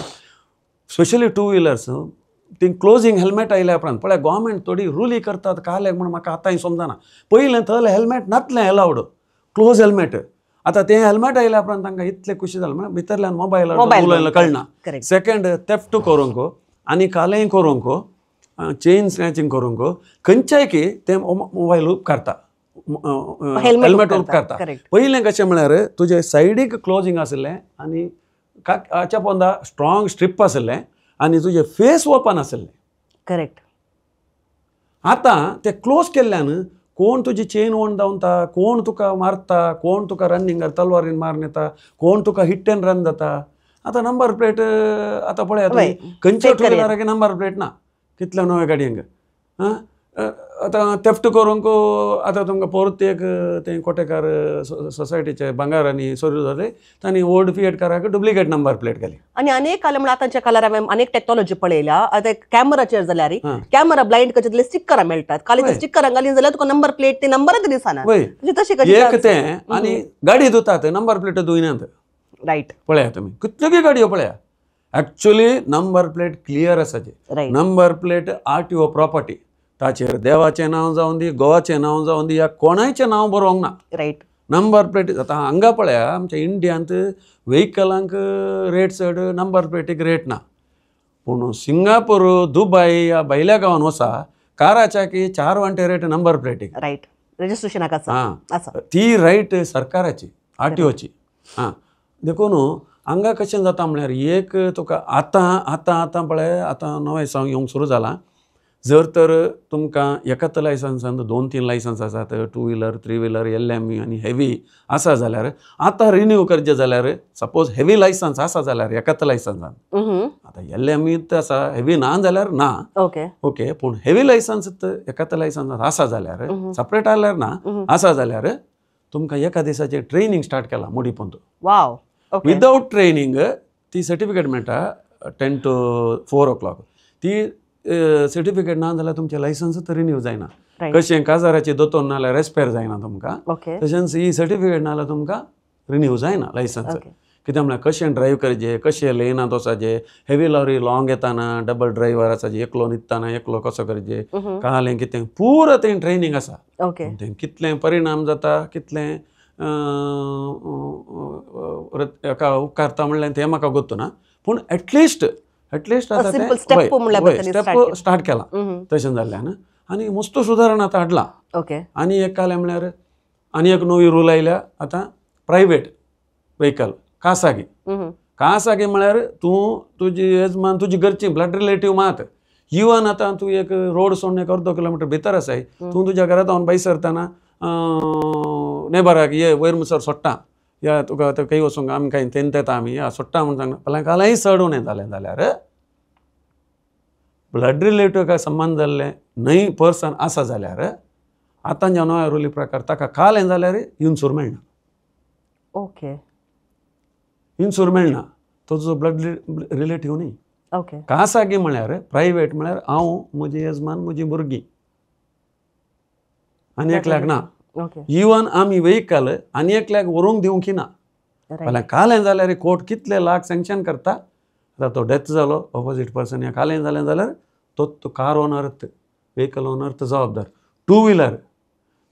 स्पेशली टू व्हिलर्स ती क्लोजींग हेल्मेट आयल्या उपरांत पळय गोवोरमेंट थोडी रुली करतात काल्याक म्हूण म्हाका आतांय समजना. पयलें थंय हेल्मेट नातलें एलावड क्लोज हेल्मेट आतां तें हेल्मेट आयल्या उपरांत तांकां इतलें खुशी जालें म्हळ्यार भितरल्यान मोबायल उलयलें कळना. सेकंड थेफ्ट करूंक आनी कालेंय करूंक चेन स्नॅचिंग करूंक खंयच्याय की तें मोबायल उपकारता हेल्मेट उपकारता. पयलें कशें म्हळ्यार तुजें सायडीक क्लोजींग आशिल्लें आनी हाच्या पोंदा स्ट्रॉंग स्ट्रीप आशिल्लें आनी तुजें फेस ओपन आशिल्लें. करेक्ट. आतां ते क्लोज केल्ल्यान कोण तुजी चेन ओन धांवता, कोण तुका मारता, कोण तुका रनिंगार तलवारीन मारून येता, कोण तुका हिट एंड रन जाता. आतां नंबर प्लेट आतां पळया खंयच्या टू व्हिलराक नंबर प्लेट ना, कितल्या नव्या गाडयांक. आं आतां थेफ्ट करूंक आतां तुमकां परत एक ते कोटेकार सोसायटीचे भांगार आनी सोरी जाले तांणी ओल्ड फिएट काराक डुप्लिकेट नंबर प्लेट घाली. आनी अनेक काल म्हणल्यार आतांच्या काळार हांवें अनेक टॅक्नॉलॉजी पळयल्या. आतां कॅमेराचेर जाल्यार कॅमेरा ब्लायंड करचे जाल्यार स्टिकरां मेळटात, काल स्टिकरां घाली जाल्यार तुका नंबर प्लेट ते नंबरच दिसना. तशें एक तें आनी गाडी धुतात नंबर प्लेट धुयनात. रायट, पळया तुमी कितल्यो गाडयो पळया, एक्चुअली नंबर प्लेट क्लियर आसाची. Number plate RTO property, ताचेर देवाचें नांव जावन दी, गोवाचें नांव जावन दी, या कोणायचें नांव बरोवंक ना. रायट, नंबर प्लेट आतां हांगा पळया आमच्या इंडियांत व्हेकलांक रेट चड, नंबर प्लेटीक रेट ना. पूण सिंगापूर, दुबय ह्या भायल्या गांवान वसा काराच्या की 4 वांटे रेट नंबर प्लेटीक. रायट, रजिस्ट्रेशनाक आसा ती रायट सरकाराची, आरटीओची. आं देखून हांगा कशें जाता म्हळ्यार एक तुका आतां आतां आतां पळय आतां नवें सावंक येवंक सुरू जालां. जर तर तुमकां एकाच लायसन्सान 2-3 लायसन्स आसात, 2 व्हिलर, 3 व्हिलर, LME आनी हेवी आसा जाल्यार आतां रिन्यू करचें जाल्यार सपोज हेवी लायसन्स आसा जाल्यार एकाच लायसन्सान, आतां LME आसा हेवी ना जाल्यार ना, ओके ओके, पूण हेवी लायसन्स एकाच लायसन्सान आसा जाल्यार सेपरेट आल्यार ना आसा जाल्यार तुमकां एका दिसाचें ट्रेनींग स्टार्ट केलां मोडीपोंत. वाव, विदावट ट्रेनींग ती सर्टिफिकेट मेळटा 10 to 4 o'clock. ती सर्टिफिकेट ना जाल्यार तुमचें लायसन्स रिन्यू जायना. कशें काजाराची दोतोर ना जाल्यार रेस्पेर जायना तुमकां, तशेंच ही सर्टिफिकेट ना जाल्यार तुमकां रिन्यू जायना लायसन्स. कित्याक म्हळ्यार कशें ड्रायव करचें, कशें लेनांत वचपाचें, हेवी लॉरी लॉंग येताना डबल ड्रायव्हर आसाचे, एकलो न्हिदताना एकलो कसो करचें, कालें कितें पुरो तें ट्रेनींग आसा. तें कितलें परिणाम जाता, कितलें एका उपकारता म्हणल्यार तें म्हाका गोत्तू ना, पूण एटलिस्ट एटलिस्ट आतां स्टेप स्टार्ट केलां तशें जाल्ल्यान आनी मस्त सुदारणा आतां हाडलां. आनी एक कालें म्हळ्यार आनी एक नवी रूल आयल्या आतां प्रायवेट व्हेकल खासागी. खासागी म्हळ्यार तूं तुजी येजमान तुजी घरची ब्लड रिलेटीव मात, इवन आतां तूं एक रोड सोडून एक अर्दो किलोमिटर भितर आसाय, तूं तुज्या घरांत हांव भायर सरतना नेबराक ये वयर मुसर सोडटा, या तुका आतां खंय वचूंक आमी कांय तेंत येता आमी या सोडटा म्हूण सांगना, पल्यान कालय चड उणें जालें जाल्यार ब्लड रिलेटीव काय संबंद जाल्लें न्हय पर्सन आसा जाल्यार आतां ज्या नव्या रुली प्रकार ताका कालें जाल्यार इन्शूर मेळना. ओके, इन्शूर मेळना, तो तुजो ब्लड रिलेटीव न्ही. ओके, खासागी म्हळ्यार प्रायवेट म्हळ्यार हांव, म्हजी येजमान, म्हजी भुरगीं आनी एकल्याक ना. इवन आमी व्हेकल आनी एकल्याक व्हरूंक दिवंक ना. जाल्यार कालें जाल्यार कोर्ट कितले लाख सँक्शन करता. आतां तो डेथ जालो ऑपोजीट पर्सन या कालें जालें जाल्यार तो कार ओनर, व्हेकल ओनर तो जबाबदार. टू व्हिलर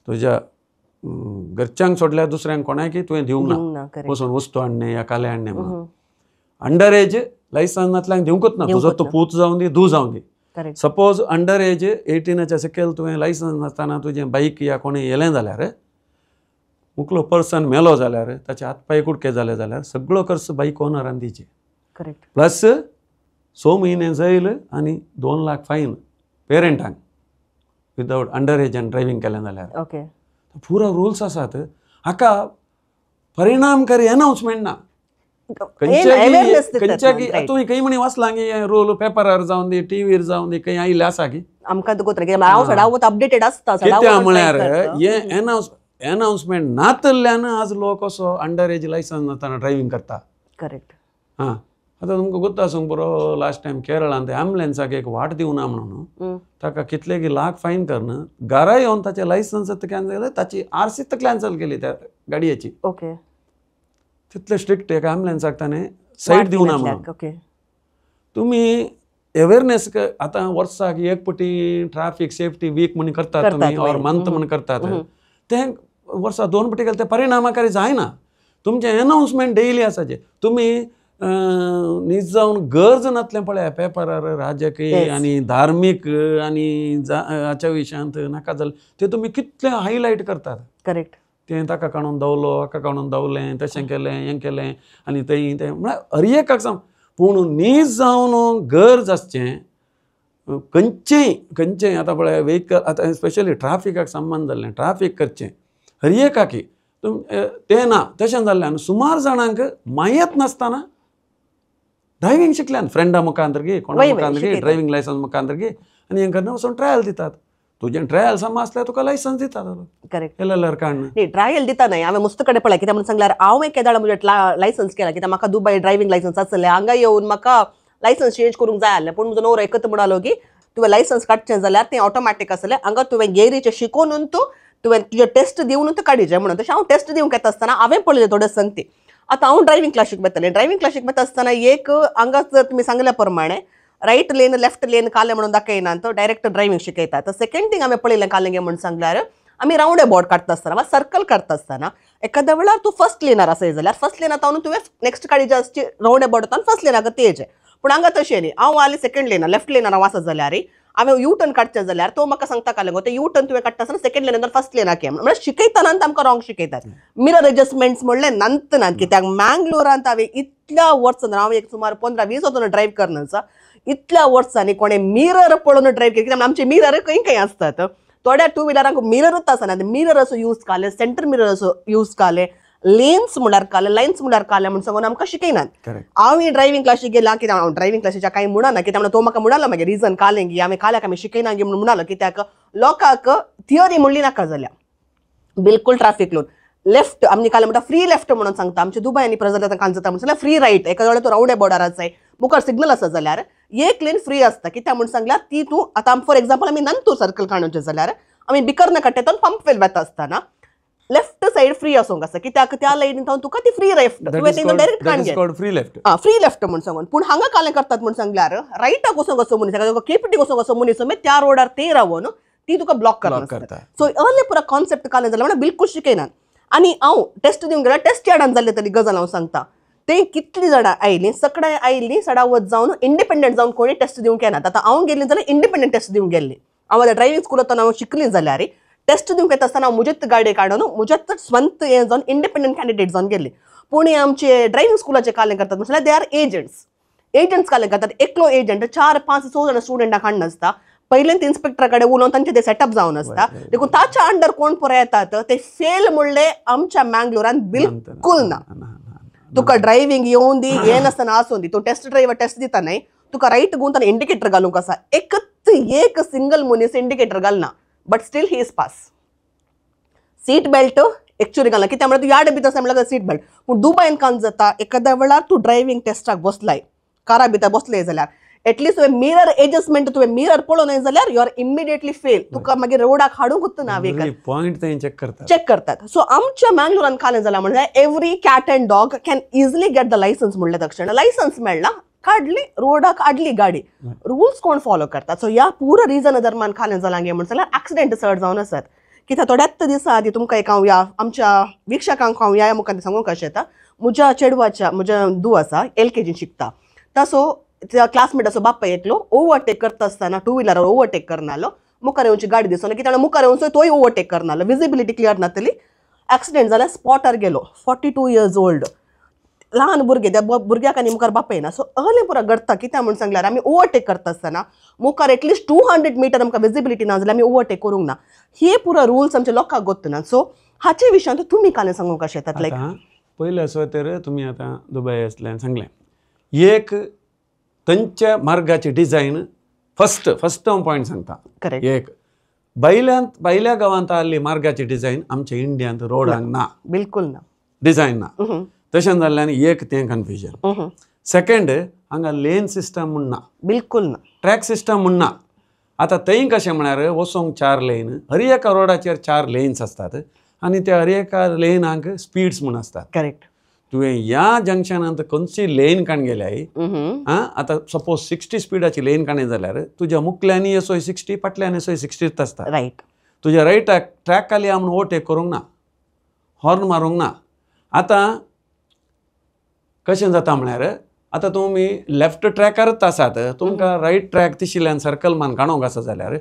तुज्या घरच्यांक सोडल्यार दुसऱ्यांक कोणाकय तुवें दिवंक ना, वचून वस्तू हाडणें या कालें हाडणें म्हणून. अंडर एज लायसन्स नातल्यांक दिवंकूच ना, तुजो तो पूत जावन दी, धूव जावन दी. सपोज अंडर एज 18च्या सकयल तुवें लायसन्स नासतना तुजें बायक या कोणें येलें जाल्यार मुकलो पर्सन मेलो जाल्यार ताचे हात पांय कुडके जाले जाल्यार सगळो खर्च बायक ओनरान दिवचे. करेक्ट. प्लस 6 म्हयने जैल आनी 2 लाख फायन पेरंटांक विदावट अंडर एजान ड्रायव्हींग केलें जाल्यार. ओके, पुरो रुल्स आसात. हाका परिणामकारी अनाउन्समेंट ना. खंयच्याकी तुवें खंय म्हणी वाचलां की रोल पेपरार जावन दी, टिवीर जावन दी, खंय आयिल्लें आसा की आमकां अपडेटेड आसता. कित्याक म्हळ्यार हें अनाउन्समेंट नातल्ल्यान आज लोक असो अंडर एज लायसन्स नासतना ड्रायव्हींग करता. करेक्ट. हां, आतां तुमकां गोत्ता आसूंक पुरो, लास्ट टायम केरळान ते एम्बुलन्साक एक वाट दिवना म्हणून ताका कितले की लाख फायन करून घरा येवन ताचें लायसन्स कॅन्सल केलें, ताची आरसी कॅन्सल केली त्या गाडयेची. ओके, तितले स्ट्रिक्ट एका एम्बुलन्साक ताणें सायड दिवना म्हणून. तुमी अवेरनेस आतां वर्साक एक पटी ट्राफीक सेफ्टी वीक म्हूण करतात तुमी, ऑर मंथ म्हूण करतात, तें वर्सा 2 पटी केलें तें परिणामकारी जायना. तुमचें अनाउन्समेंट डेली आसाचें. तुमी नीज जावन गरज नातलें पळया पेपरार राजकीय आनी धार्मीक आनी हाच्या विशयांत नाका जालें तें तुमी कितलें हायलायट करतात. करेक्ट. तें ताका काडून धांवलो, हाका काडून धांवलें, तशें केलें, हें केलें आनी थंय तें, म्हळ्यार हर एकाक सांग. पूण नीज जावन गरज आसचें खंयचेय खंयचेय आतां पळय व्हेकल आतां स्पेशली ट्राफिकाक संबंद जाल्लें ट्राफीक करचें हर एकाकी तें ना तशें जाल्ल्यान सुमार जाणांक मायत नासतना ड्रायव्हींग शिकल्यान फ्रेंडा मुखार गे कोणा मुखार गे ड्रायव्हींग लायसन्स मुखार गे आनी हें करून वचून ट्रायल दितात. तुजें ट्रायल समा आसल्यार तुका लायसन्स दितात. करेक्ट. एल एल आर काडून न्ही ट्रायल दिता न्हय. हांवें मुस्त कडेन पळय कित्याक म्हणून सांगल्यार हांव केदाळ म्हजें लायसन्स केलां कित्याक म्हाका दुबय ड्रायव्हींग लायसन्स आसलें हांगा येवन म्हाका लायसन्स चेंज करूंक जाय आसलें. पूण म्हजो नवरो एकच म्हणालो की तुवें लायसन्स काडचें जाल्यार तें ऑटोमॅटीक आसलें हांगा तुवें गेरीचें शिकोवन तूं तुवें तुजें टेस्ट दिवन तूं काडीचें म्हणून. तशें हांव टेस्ट दिवंक येता आसतना हांवें पळयलें थोडे संगती. आतां हांव ड्रायव्हींग क्लासीक वतालें. ड्रायव्हींग क्लासीक वता आसतना एक हांगा जर तुमी सांगल्या प्रमाणे रायट लेन लेफ्ट लेन कालें म्हणून दाखयना तो डायरेक्ट ड्रायव्हींग शिकयता. तर सेकंड थिंग हांवें पळयलें कालें म्हणून सांगल्यार आमी रावंड अबावट काडटा आसतना वा सर्कल काडटा आसतना एखाद्या वेळार तूं फर्स्ट लेनार आसय जाल्यार फर्स्ट लेनार तावन तुवें नेक्स्ट काडी जास्त रावंड अबावट तावन फर्स्ट लेनाक तेजें. पूण हांगा तशें न्ही. हांव आलें सेकंड लेनार लेफ्ट लेनार हांव आसा जाल्यार हांवें यू टर्न काडचें जाल्यार तो म्हाका सांगता कालें गो तें यू टर्न तुवें काडटा आसतना सेकंड लेनार फर्स्ट लेनाक ये म्हणल्यार शिकयतना आमकां रॉंग शिकयतात. मिरर एडजस्टमेंट्स म्हणलें नंत नात कित्याक मँगलोरांत हांवें इतल्या वर्सां हांव एक सुमार 15-20 वर्सां ड्रायव्ह करना आसा इतल्या वर्सांनी कोणें मिरर पळोवन ड्रायव्ह केली कित्याक आमचे मिरर खंय खंय आसतात. थोड्या टू व्हिलरांक मिररूच आसना मिरर असो यूज काले सेंटर मिरर असो यूज काले लेन्स म्हणल्यार काले लायन्स म्हणल्यार काले म्हूण सांगून आमकां शिकयनात. हांव ही ड्रायव्हींग क्लासीक गेला कित्याक हांव ड्रायव्हींग क्लासीच्या कांय म्हणना कित्याक म्हणून तो म्हाका म्हणालो मागीर रिजन कालें गी आमी काल्याक आमी शिकयना गी म्हणून म्हणालो कित्याक लोकांक थियरी म्हणली नाका जाल्या बिलकुल ट्राफीक लोन लेफ्ट आमी काल म्हणटा फ्री लेफ्ट म्हणून सांगता. आमच्या दुबय आनी प्रजल काल जाता म्हणून सांगल्यार फ्री रायट एका वेळार तूं रावंड अबावटार आसाय मुखार सिग्नल आसा जाल्यार एक लेन फ्री आसता कित्याक म्हणून सांगल्यार ती तूं आतां फॉर एग्जाम्पल आमी नंतूर सर्कल काडूचे जाल्यार आमी बिकर्न काडटा पंपवेल वता आसतना लेफ्ट सायड फ्री आसूंक आसा कित्याक त्या लायनीन तावन तुका ती फ्री लेफ्ट तुवें डायरेक्ट काडून फ्री लेफ्ट फ्री लेफ्ट म्हणून सांगून. पूण हांगा कालें करतात म्हणून सांगल्यार रायटाक वचोंक असो मनीस केपीटी वचोंक असो मनीस त्या रोडार ते रावन ती तुका ब्लॉक करता. सो अर्ले पुरा कॉन्सेप्ट कालें जाल्यार म्हणल्यार बिलकूल शिकयनात. आनी हांव टेस्ट दिवंक गेल्यार टेस्ट यार्डान जाल्ले तरी गजाल हांव सांगता ते कितली जाणां आयलीं सगळ्यां आयलीं सडावत जावन इंडिपेंडंट जावन कोणी टेस्ट दिवंक येनात. आतां हांव गेल्लीं जाल्यार इंडिपेंडंट टेस्ट दिवंक गेल्ली हांव आतां ड्रायव्हींग स्कुलांत हांव शिकलीं जाल्यार टेस्ट दिवंक येता आसतना हांव म्हजेच गाडये काडून म्हजेच स्वंत हें जावन इंडिपेंडंट कॅन्डिडेट जावन गेल्ली. पूण आमचे ड्रायव्हींग स्कुलाचे कालें करतात म्हणल्यार they are agents agents कालें करतात. एकलो एजंट 4-5-6 जाणां स्टुडंटाक हाडून आसता पयलेंच इन्स्पेक्टरा कडेन उलोवन तांचें ते सेटअप जावन आसता देखून ताच्या अंडर कोण पळय येतात ते फेल म्हणले आमच्या मँगलोरान बिलकुल ना. तुका ड्रायव्हींग येवन दी ये नासतना आसून दी तूं टेस्ट ड्रायव्हर टेस्ट दिता न्हय तुका रायट गुंताना इंडिकेटर घालूंक आसा एकच एक सिंगल मनीस इंडिकेटर घालना but still he is pass. Seat belt actually घालना कित्याक म्हणल्यार तूं यार्ड भितर आसा म्हणल्यार सीट बेल्ट. पूण दुबयन कान जाता एखाद्या वेळार तूं ड्रायव्हींग टेस्टाक बसलाय कारा भितर बसले जाल्यार एटलिस्ट तुवें मिरर एडजस्टमेंट तुवें मिरर पळोवं जाल्यार you are immediately fail तुका मागीर रोडाक हाडूंकच ना व्हेकल पॉयंट ते चेक करतात चेक करतात. सो आमच्या मँगलोरान कालें जालां म्हणल्यार every cat and dog can easily get the licence म्हणलें तक्षण लायसन्स मेळ्ळा काडली रोडाक हाडली गाडी रुल्स कोण फॉलो करतात. सो ह्या पुरो रिजन दरम्यान कालें जालां गे म्हणून जाल्यार एक्सिडेंट चड जावन आसात कित्याक थोड्याच दिसा आदीं तुमकां एक हांव ह्या आमच्या वीक्षकांक हांव ह्या मुखार सांगूंक कशें येता म्हज्या चेडवाच्या म्हज्या धूव आसा LKG शिकता तासो त्या क्लासमेटाचो बापाय एकलो ओवरटेक करता आसतना टू व्हिलरार ओवरटेक करनालो मुखार येवची गाडी दिसना कित्याक मुखार येवचो तोय ओवरटेक करनालो विजिबिलिटी क्लियर नातली एक्सिडेंट जाल्यार स्पॉटार गेलो 42 इयर्स ओल्ड ल्हान भुरगें त्या भुरग्याक आनी मुखार बापाय ना. सो अहलें पुरो घडटा कित्याक म्हणून सांगल्यार आमी ओवरटेक करता आसतना मुखार एटलिस्ट 200 मिटर आमकां विजिबिलिटी ना जाल्यार आमी ओवरटेक करूंक ना. हे पुरो रुल्स आमच्या लोकांक गोत्त ना. सो हाचे विशयांत तुमी कालें सांगूंक कशें येतात लायक पयलें असो तर तुमी आतां दुबय आसल्यान सांगलें एक थंयच्या मार्गाची डिझायन फर्स्ट फर्स्ट हांव पॉयंट सांगता. करेक्ट. एक भायल्या गांवांत आसली मार्गाची डिझायन आमच्या इंडियांत रोडांक ना बिलकुल ना डिझायन ना तशें जाल्ल्यान एक तें कन्फ्युजन. सेकंड हांगा लेन सिस्टम म्हूण ना बिलकुल ना ट्रॅक सिस्टम म्हूण ना. आतां थंय कशें म्हळ्यार वचोंक 4 लेन हर एका रोडाचेर 4 लेन्स आसतात आनी त्या हर एका लेनांक स्पीड्स म्हूण आसतात. करेक्ट. तुवें ह्या जंक्शनांत खंयची लेन काण गेल्याय आं आतां सपोज 60 स्पिडाची लेन काडली जाल्यार तुज्या मुखल्यानी असोय 60 फाटल्यान असोय 60 आसता. रायट. तुज्या रायटाक ट्रॅक खाली आहा म्हणून ओवरटेक करूंक ना हॉर्न मारूंक ना. आतां कशें जाता म्हळ्यार आतां तुमी लेफ्ट ट्रॅकारच आसात तुमकां रायट ट्रॅक दिशिल्ल्यान सर्कल मान काडूंक आसा जाल्यार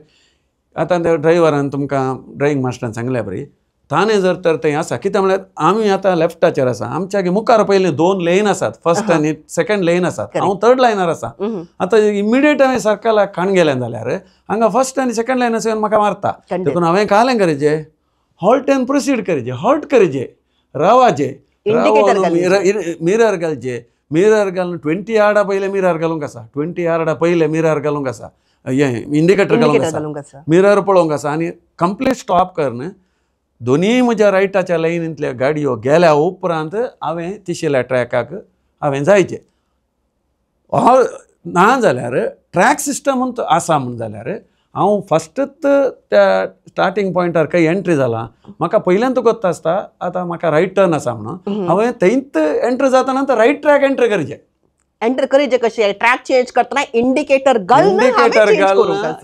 आतां त्या ड्रायव्हरान तुमकां ड्रायव्हींग मास्टरान सांगल्या बरी ताणें जर तर थंय आसा कितें म्हळ्यार आमी आतां लेफ्टाचेर आसा आमच्या मुखार पयलीं 2 लेन आसात फर्स्ट आनी सेकंड लेन आसात हांव थर्ड लायनार आसा आतां इमिडिएट हांवें सर्कलाक खाण गेलें जाल्यार हांगा फर्स्ट आनी सेकंड लायन आसा म्हाका मारता देखून हांवें कालें करचें हॉल्ट एंड प्रोसीड करचें हॉल्ट करचें रावाचें मिरर घालचें मिरर घालून 20 यार्डा पयलें मिरर घालूंक आसा 20 यार्डा पयलें मिरर घालूंक आसा हें इंडिकेटर घालूंक आसा मिरर पळोवंक आसा आनी कंप्लीट स्टॉप करून दोनूय म्हज्या रायटाच्या लायनींतल्या गाडयो गेल्या उपरांत हांवें तिशिल्या ट्रॅकाक हांवें जायचें ना जाल्यार ट्रॅक सिस्टम आसा म्हूण जाल्यार हांव फस्टच त्या स्टार्टींग पॉयंटार खंय एंट्री जाला म्हाका पयल्यान गोत्त आसता आतां म्हाका रायट टर्न आसा म्हणून हांवें थंयच एंट्री जाताना रायट ट्रॅक एंट्री करचें एंटर करचें कशें ट्रॅक चेंज करतना इंडिकेटर घालून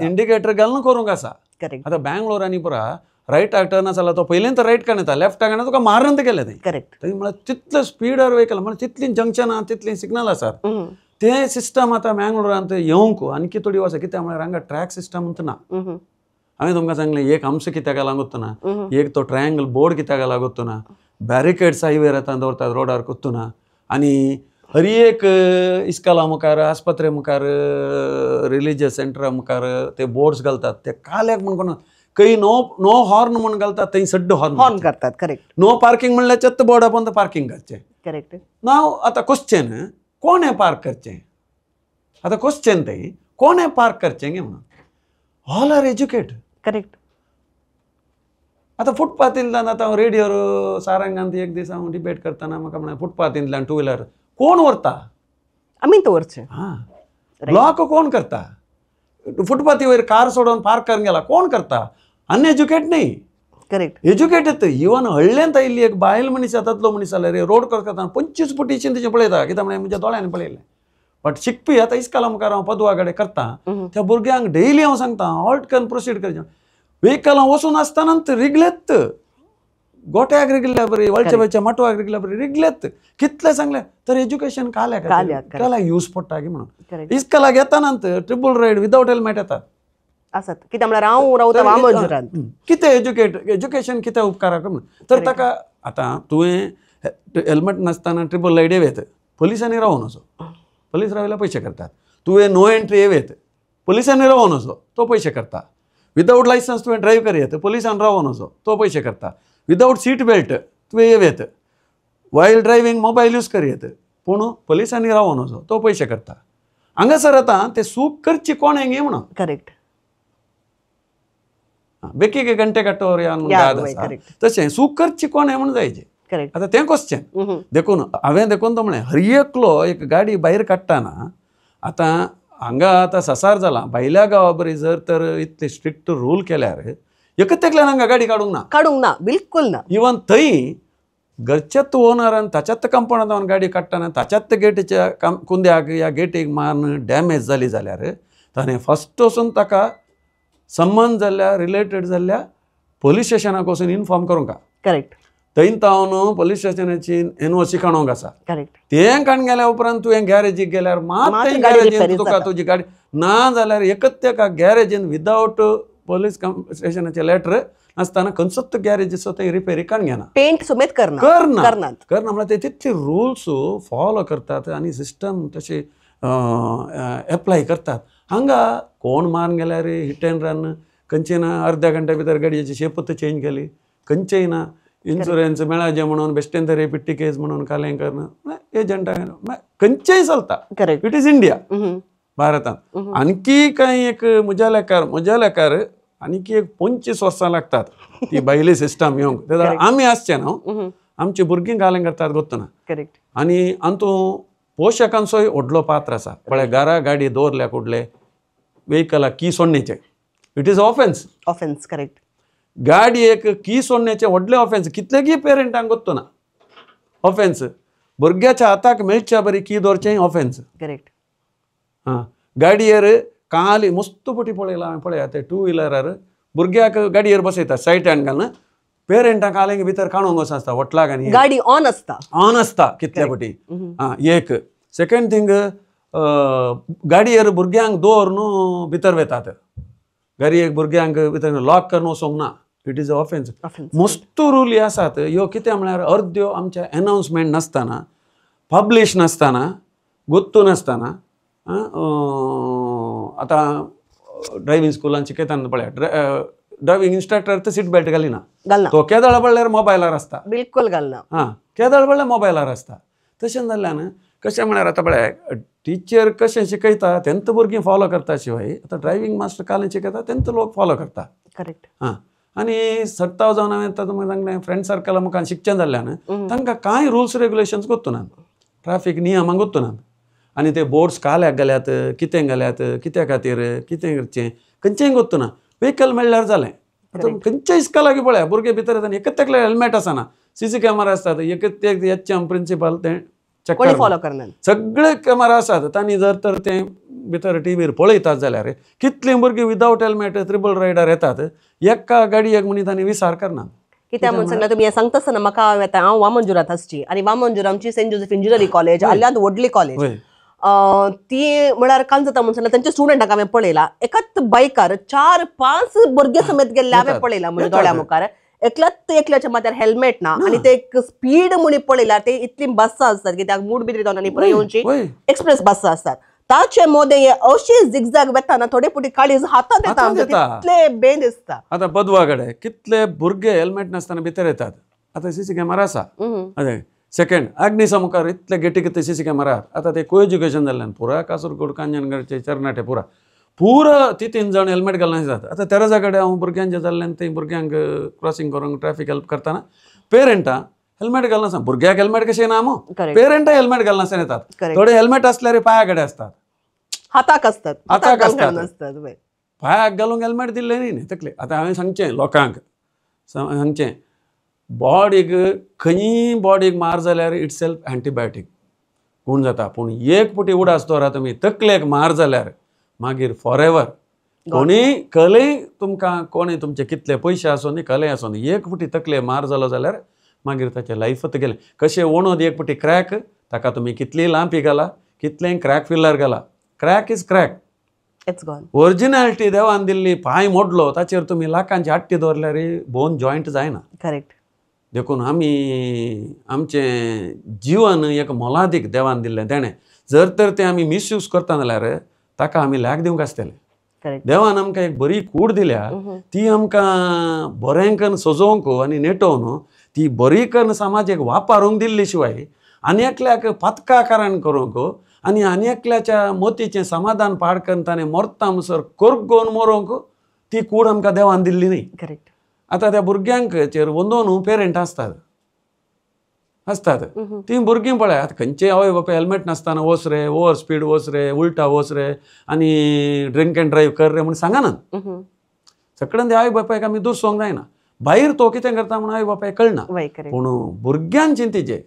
इंडिकेटर घालून करूंक आसा आतां बँगलोर आनी पुरा रायटाक टर्न आसा तो पयल्यान तर रायट काडून येता लेफ्टाक काडून तुका मारून गेले थंय करेक्ट थंय म्हळ्यार तितले स्पिडार व्हेकल म्हळ्यार तितलीं जंक्शनां तितलीं सिग्नल आसात ते सिस्टम आतां मँगलोरांत येवंक आणखी थोडी वर्सां कित्याक म्हळ्यार हांगा ट्रॅक सिस्टम ना हांवें तुमकां सांगलें एक अंश कित्याक लागोतना एक तो ट्रायंगल बोर्ड कित्याक लागोतना बॅरिकेड्स हायवेर आतां दवरतात रोडार कोत्तुना आनी हर एक इस्कॉला मुखार आस्पत्रे मुखार रिलिजियस सेंटरा मुखार ते बोर्ड्स घालतात ते काल्याक म्हूण कोण खंय नो नो हॉर्न म्हूण घालतात थंय सड्ड हॉर्न हॉर्न करतात करेक्ट नो पार्किंग म्हणल्यार चत्त बोर्डा पर्यंत पार्किंग करचें करेक्ट नाव आतां क्वेश्चन कोणें पार्क करचें आतां क्वेश्चन थंय कोणें पार्क करचें गे म्हणून ऑल are educate correct आतां फुटपाथींतल्यान आतां हांव रेडियोर सारंगांत एक दीस हांव डिबेट करतना म्हाका म्हणलें फुटपाथींतल्यान टू व्हिलर कोण व्हरता आमी दवरचें हां ब्लॉक कोण करता फुटपाथी वयर कार सोडून पार्क करून गेला कोण करता अनएज्युकेट न्ही करेक्ट एज्युकेटेड इवन हळ्ळ्यांत आयिल्ली एक बायल मनीस हातांतलो मनीस जाल्यार रोड क्रॉस करतना 25 फुटीची तिचें पळयता कित्याक म्हळ्यार म्हज्या दोळ्यांनी पळयलें बट शिकपी आतां इस्कॉला मुखार हांव पदवा कडेन करता त्या भुरग्यांक डेली हांव सांगता हॉल्ट करून प्रोसीड करचें व्हेकलां वचून आसतना रिगलेत गोट्याक रिगल्या बरी वळच्या वळच्या माटवाक रिगल्या बरी रिगलेत कितले सांगले तर एज्युकेशन काल्याक काल्याक यूज पडटा की म्हणून इस्कॉलाक येताना ट्रिपल रायड विदावट हेल्मेट येतात आसात कित्याक म्हळ्यार हांव रावता वामंजुरांत कितें एज्युकेट एज्युकेशन कितें उपकाराक म्हणून तर ताका आतां तुवें हेल्मेट नासतना ट्रिपल रायड येत पोलिसांनी रावून वचो पोलीस रावयल्यार पयशे करतात तुवें नो एंट्री येत पोलिसांनी रावून वचो तो पयशे करता विदावट लायसन्स तुवें ड्रायव करयत पोलिसान रावून वचो तो पयशे करता विदावट सीट बेल्ट तुवें येत वायल ड्रायव्हींग मोबायल यूज करयत पूण पोलिसांनी रावून वचो तो पयशे करता हांगासर आतां ते चूक करची कोण गे म्हणून करेक्ट बेकी घंटे कट्टोर यान आसा तशें चूक करची कोण म्हणून जायचें करेक्ट आतां तें क्वेश्चन देखून हांवें देखून तो म्हणलें हर एकलो एक गाडी भायर काडटाना आतां हांगा आतां ससार जाला भायल्या गांवा बरी जर तर इतले स्ट्रिक्ट रूल केल्यार एकच एकल्यान हांगा गाडी काडूंक ना काडूंक ना बिलकुल ना इवन थंय घरच्याच ओनरान ताच्याच कंपाउंडांत गाडी काडटना ताच्याच गेटीच्या कुंद्याक ह्या गेटीक मारून डॅमेज जाली जाल्यार ताणें फस्ट वचून ताका संबंद जाल्ल्या रिलेटेड जाल्ल्या पोलीस स्टेशनाक वचून इन्फॉर्म करूंक करेक्ट थंय तावन पोलीस स्टेशनाची एनओसी काडूंक आसा करेक्ट तें काडून गेल्या उपरांत तुवें गॅरेजीक गेल्यार मात थंय गॅरेजीन तुका तुजी गाडी ना जाल्यार एकच तेका गॅरेजीन विदावट पोलीस स्टेशनाचें लेटर नासतना खंयचोच गॅरेजीचो थंय रिपेरी काडून घेना पेंट समेत करना करना करना म्हळ्यार ते तितले रुल्स फॉलो करतात आनी सिस्टम तशी एप्लाय करतात हांगा कोण मारून गेल्यार हिट एंड रन खंयचे ना अर्द्या घंट्या भितर गाडयेची शेपत चेंज केली खंयचेय ना इन्शुरन्स मेळाजे म्हणून बेश्टेन तरी पिट्टी केस म्हणून कालें करना एजंटा खंयचेय चलता करेक्ट it is India भारतांत आणखी कांय एक म्हज्या लेखार आणखी एक 25 वर्सां लागतात ती भायली सिस्टम येवंक आमी आसचे न्हू आमची भुरगीं कालें करतात गोत्तना करेक्ट आनी हातूंत पोशकांचोय व्हडलो पात्र आसा पळय घरा गाडी दवरल्या कुडले व्हेकलाक की सोडण्याचें it is offence offence correct गाडी एक की सोडण्याचें व्हडलें ऑफेन्स कितलेगी पेरंटांक गोत्तना ऑफेन्स भुरग्याच्या हाताक मेळच्या बरी की दवरचें ऑफेन्स करेक्ट हां गाडयेर काली मस्त पटी पळयला हांवें पळया ते टू व्हिलरार भुरग्याक गाडयेर बसयता सायड हँड घालून पेरंटांक आलेंग भितर काणूंक वचून आसता वटलाक आनी गाडी ऑन आसता ऑन आसता कितल्या पटी आं एक सेकंड थींग गाडयेर भुरग्यांक दवर न्हू भितर वेतात गाडयेक भुरग्यांक भितर लॉक करून वचोंक ना It is a offence. मस्तू रुली आसात ह्यो कितें म्हळ्यार अर्द्यो आमच्या एनावन्समेंट नासतना, पब्लिश नासतना, गोत्तू नासतना. आतां ड्रायव्हिंग स्कुलान शिकयतना पळया ड्रायव्हिंग इन्स्ट्रक्टर तर सीट बेल्ट घालिना, तो केदळ पडल्यार मोबायलार आसता, बिलकुल घालना, हां केदळ पडल्यार मोबायलार आसता. तशें जाल्ल्यान कशें म्हळ्यार आतां पळय टिचर कशें शिकयता तेंत भुरगीं फॉलो करता, शिवाय आतां ड्रायव्हिंग मास्टर कालें शिकयता तेंत लोक फॉलो करता. करेक्ट. हां आनी सत्ताव जावन हांवें आतां तुमकां सांगलें फ्रेंड सर्कला मुखार शिकचें जाल्ल्यान तांकां कांय रुल्स रेगुलेशन्स गोत्तुनात, ट्राफीक नियमां गोत्तुनात. आनी ते बोर्ड्स काल्याक घाल्यात, कितें घाल्यात, कित्या खातीर कितें करचें खंयचेंय गोत्तुना. व्हेकल मेळ्ळ्यार जालें. आतां खंयच्याय इस्कॉलाक पळया भुरगे भितर येतना एकच एकल्या हेल्मेट आसना, सी सी कॅमेरा आसतात, एकच एक एच एम प्रिंसिपल तें चेक फॉलो करना, सगळे कॅमेरा आसात. तांणी जर तर ते भितर टीव्हीर पळयतात जाल्यार कितलीं भुरगीं विदावट हेल्मेट त्रिबल रायडर येतात, एका गाडयेक म्हणी तांणी विचार करना. कित्याक म्हूण सांगल्यार तुमी हें सांगता आसतना म्हाका हांव येता, हांव वामनजुरांत आसची आनी वामनजूर आमची सेंट जोसेफ इंजिनियरींग कॉलेज आल्यांत व्हडली कॉलेज, ती म्हळ्यार काल जाता म्हूण सांगल्यार तेंच्या स्टुडंटाक हांवें पळयला एकाच बायकार 4-5 भुरगे समेत गेल्ले हांवें पळयला म्हज्या दोळ्या मुखार. एकल्याच एकल्याच्या माथ्यार हेल्मेट ना आनी ते एक स्पीड म्हणी पळयल्यार ते इतली बसां आसतात कित्याक मूड भितर जावन आनी पुराय येवची एक्सप्रेस बसां आसतात, ताचे मोदे हे अशे झिगझॅग वेताना थोडे पुटी काळीज हातांत येता, कितले बेन दिसता. आतां बदवा कडेन कितले भुरगे हेल्मेट नासतना भितर येतात, आतां सी सी कॅमेरा आसा. सेकंड अग्निसा मुखार इतले गेटी कितले सी सी कॅमेरा, आतां ते को एज्युकेशन जाल्ल्यान पुरा कासरगोड कांजनगडचे चरनाटे पुरा पुरा ती 3 जाण हेल्मेट घालना जाता. आतां तेराजा कडेन हांव भुरग्यांचे जाल्ल्यान थंय भुरग्यांक क्रॉसींग करूंक ट्रॅफीक हेल्प करतना पेरंटां हेल्मेट घालनासतना, भुरग्याक हेल्मेट कशें ना मो, पेरंटां हेल्मेट घालनासतना येतात. थोडे हेल्मेट आसल्यार पांया कडेन आसतात, हाताक आसतात, हाताक आसतात, पांयाक घालूंक हेल्मेट दिल्लें न्ही न्ही तकले. आतां हांवें सांगचें लोकांक सांगचें बॉडीक खंयी बॉडीक मार जाल्यार it self antibiotic गूण जाता, पूण एक पुटी उडास दवरा तुमी तकलेक मार जाल्यार मागीर फॉर एवर कोणी कलेय तुमकां कोणी तुमचे कितले पयशे आसूं न्ही कलेय आसूं न्ही, एक पुटी तकले मार जालो जाल्यार मागीर ताचें लायफच गेलें. कशें वणोद एक पुटी क्रॅक, ताका तुमी कितलीय लांपी घाला, कितलेंय क्रॅक फिल्लर घाला, crack is crack, it's gone. Originality देवान दिल्ली पांय मोडलो ताचेर तुमी लाखांची आट्टी दवरल्यार बोन जॉयंट जायना. करेक्ट. देखून आमी आमचें जिवन एक मोलादीक देवान दिल्लें तेणें, जर तर तें आमी मिसयूज करता जाल्यार ताका आमी लॅक दिवंक आसतलें. देवान आमकां एक बरी कूड दिल्या, ती आमकां बरें करून सजोवंक आनी नेटोवन ती बरी करून समाजेक वापरूंक दिल्ली शिवाय आनी एकल्याक पातका कारण करूंक आनी आनी एकल्याच्या मोतीचें समाधान पाड करून ताणें मरता म्हणसर करगोवन मरोंक ती कूड आमकां देवान दिल्ली न्ही. करेक्ट. आतां त्या भुरग्यांक चेर वंदोवन पेरंट आसतात आसतात तीं भुरगीं पळय आतां खंयचे आवय बापाय हेल्मेट नासतना वच रे, ओवर स्पीड वच रे, उल्टा वच रे आनी ड्रिंक एंड ड्रायव्ह कर रे म्हूण सांगनात. सगळ्यान ते आवय बापायक आमी दुसोंक जायना, भायर तो कितें करता म्हूण आवय बापायक कळना, पूण भुरग्यान चिंतीचें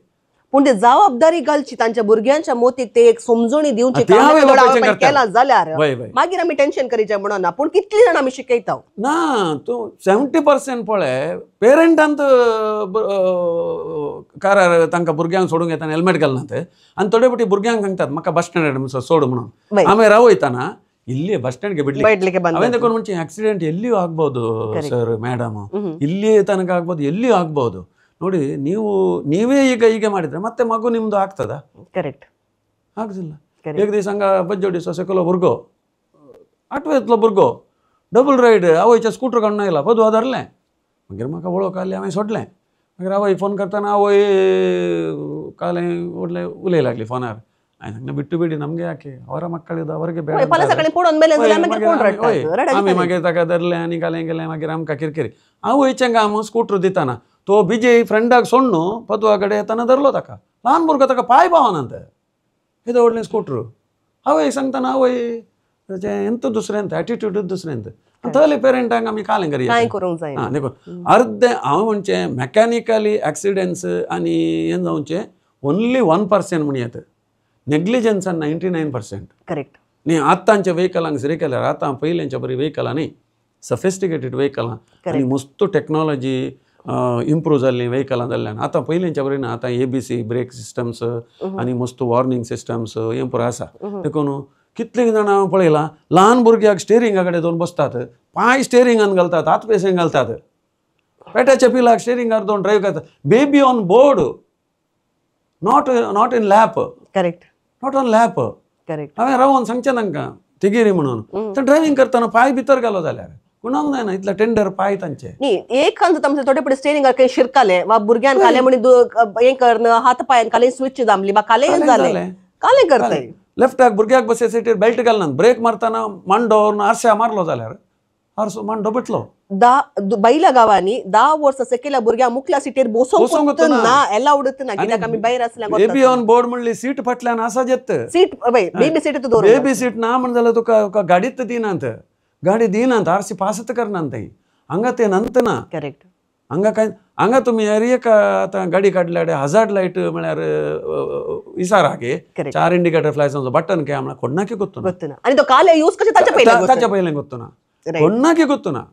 पूण ते जबाबदारी घालची तांच्या भुरग्यांच्या मोतीक, ते एक समजणी दिवची केला जाल्यार मागीर आमी टेन्शन करीचें म्हणून ना. पूण कितली जाण आमी शिकयता ना, तूं 70% पळय पेरंटांत कारार तांकां भुरग्यांक सोडूंक येतना हेल्मेट घालना ते, आनी थोडे फावटी भुरग्यांक सांगतात म्हाका बस स्टँडार सोड म्हणून, आमी रावयतना इल्ली बस स्टँड बिडली हांवें देखून म्हणजे ಆಕ್ಸಿಡೆಂಟ್ ಎಲ್ಲಿಯೂ ಆಗ್ಬೋದು ಸರ್ ಮೇಡಮ್, ಇಲ್ಲಿಯೇ ತನಕ ಆಗ್ಬೋದು, ಎಲ್ಲಿಯೂ ಆಗ್ಬೋದು ನೋಡಿ. ನೀವು ನೀವೇ ಈಗ ಹೀಗೆ ಮಾಡಿದರೆ ಮತ್ತೆ ಮಗು ನಿಮ್ಮದು ಆಗ್ತದಾ? ಕರೆಕ್ಟ್, ಆಗುದಿಲ್ಲ. एक दीस हांगा बज्जोडी ससेकलो भुरगो आठवेंतलो भुरगो डबल रायड आवयच्या स्कूटर काडून आयला, बदवा धरलें, मागीर म्हाका वळख आसली, हांवें सोडलें. मागीर आवय फोन करतना आवय कालें व्हडलें उलय लागली फोनार. हांवें सांगलें बिट्टू बिडी नमगे याके ಅವರ ಮಕ್ಕಳಿದ್ದು ಅವರಿಗೆ ಬೇಡ. आमी मागीर ताका धरलें आनी कालें गेलें. मागीर आमकां किरकिरी आवयचें हांव स्कूटर दितना तो बिजय फ्रेंडाक सोडून पदवा कडेन येतना धरलो ताका, ल्हान भुरगो ताका पांय पावना ते येदो व्हडलें स्कूटर. आवय सांगतना आवय ताचें एंत दुसरें एटिट्यूड दुसरें थंयले पेरंटांक आमी कालें करी करूंक जायना. आं देखून अर्दें हांव म्हणचें मेकॅनिकली एक्सिडंट्स आनी हें जावचें ओन्ली 1% म्हण येता, नेग्लिजन्सान 99%. करेक्ट. न्ही आतांच्या व्हेकलांक सरी केल्यार आतां पयलींच्या बरी व्हेकलां न्ही, सफिस्टिकेटेड व्हेकलां आनी मस्त टॅक्नॉलॉजी इम्प्रूव जाल्लीं व्हेकलां जाल्ल्यान आतां पयलींच्या बरी ना. आतां ABC break systems आनी मस्त वॉर्निंग सिस्टम्स हें पुरो आसा. देखून कितलीं जाणां हांव पळयलां ल्हान भुरग्याक स्टेरिंगा कडेन दवरून बसतात, पांय स्टेरिंगान घालतात, हात पेसेंग घालतात. पेट्याच्या पिलाक स्टेरिंगार दोन ड्रायव्ह करता. Baby on board, not not in lap. Correct. Not on lap. Correct. हांवें रावोन सांगचें तांकां तिगेरी म्हणून. तर ड्रायव्हिंग करतना पांय भितर घालो जाल्यार कोणाक जायना इतले टेंडर पांय तांचे. न्ही एक जाता थोडे पडे स्टेरिंगार खंय शिरकाले वा भुरग्यान खाले म्हणून हें करन हात पांयान खाले स्विच दामली वा खाले जालें कालें करताय. लेफ्टाक भुरग्याक बसे सिटीर बेल्ट घालना, ब्रेक मारतना मांडो आरश्या मारलो जाल्यार आरसो मांडो बिटलो. बैला गांवांनी 10 वर्सां सकयल्या भुरग्यांक मुखल्या सिटीर बसोवंक ना, एलावड ना, कित्याक आमी भायर आसल्या. बेबी ऑन बोर्ड म्हणली सीट फाटल्यान आसा जेत सीट बेबी सीट दवर. बेबी सीट ना म्हण जाल्यार तुका गाडीत दिनात, गाडी दिनात, आरसी पासत करनात थंय. हांगा ते नंत ना. करेक्ट. हांगा काय हांगा तुमी एक आतां गाडी काडल्यार हजार्ड लायट म्हळ्यार इसार आगे 4 इंडिकेटर फ्लॅश बटन काय म्हळ्यार कोणाकी गोत्तुना. आनी तो काले यूज कशें ताच्या पयलें गोत्तुना, कोणाकी गोत्तुना.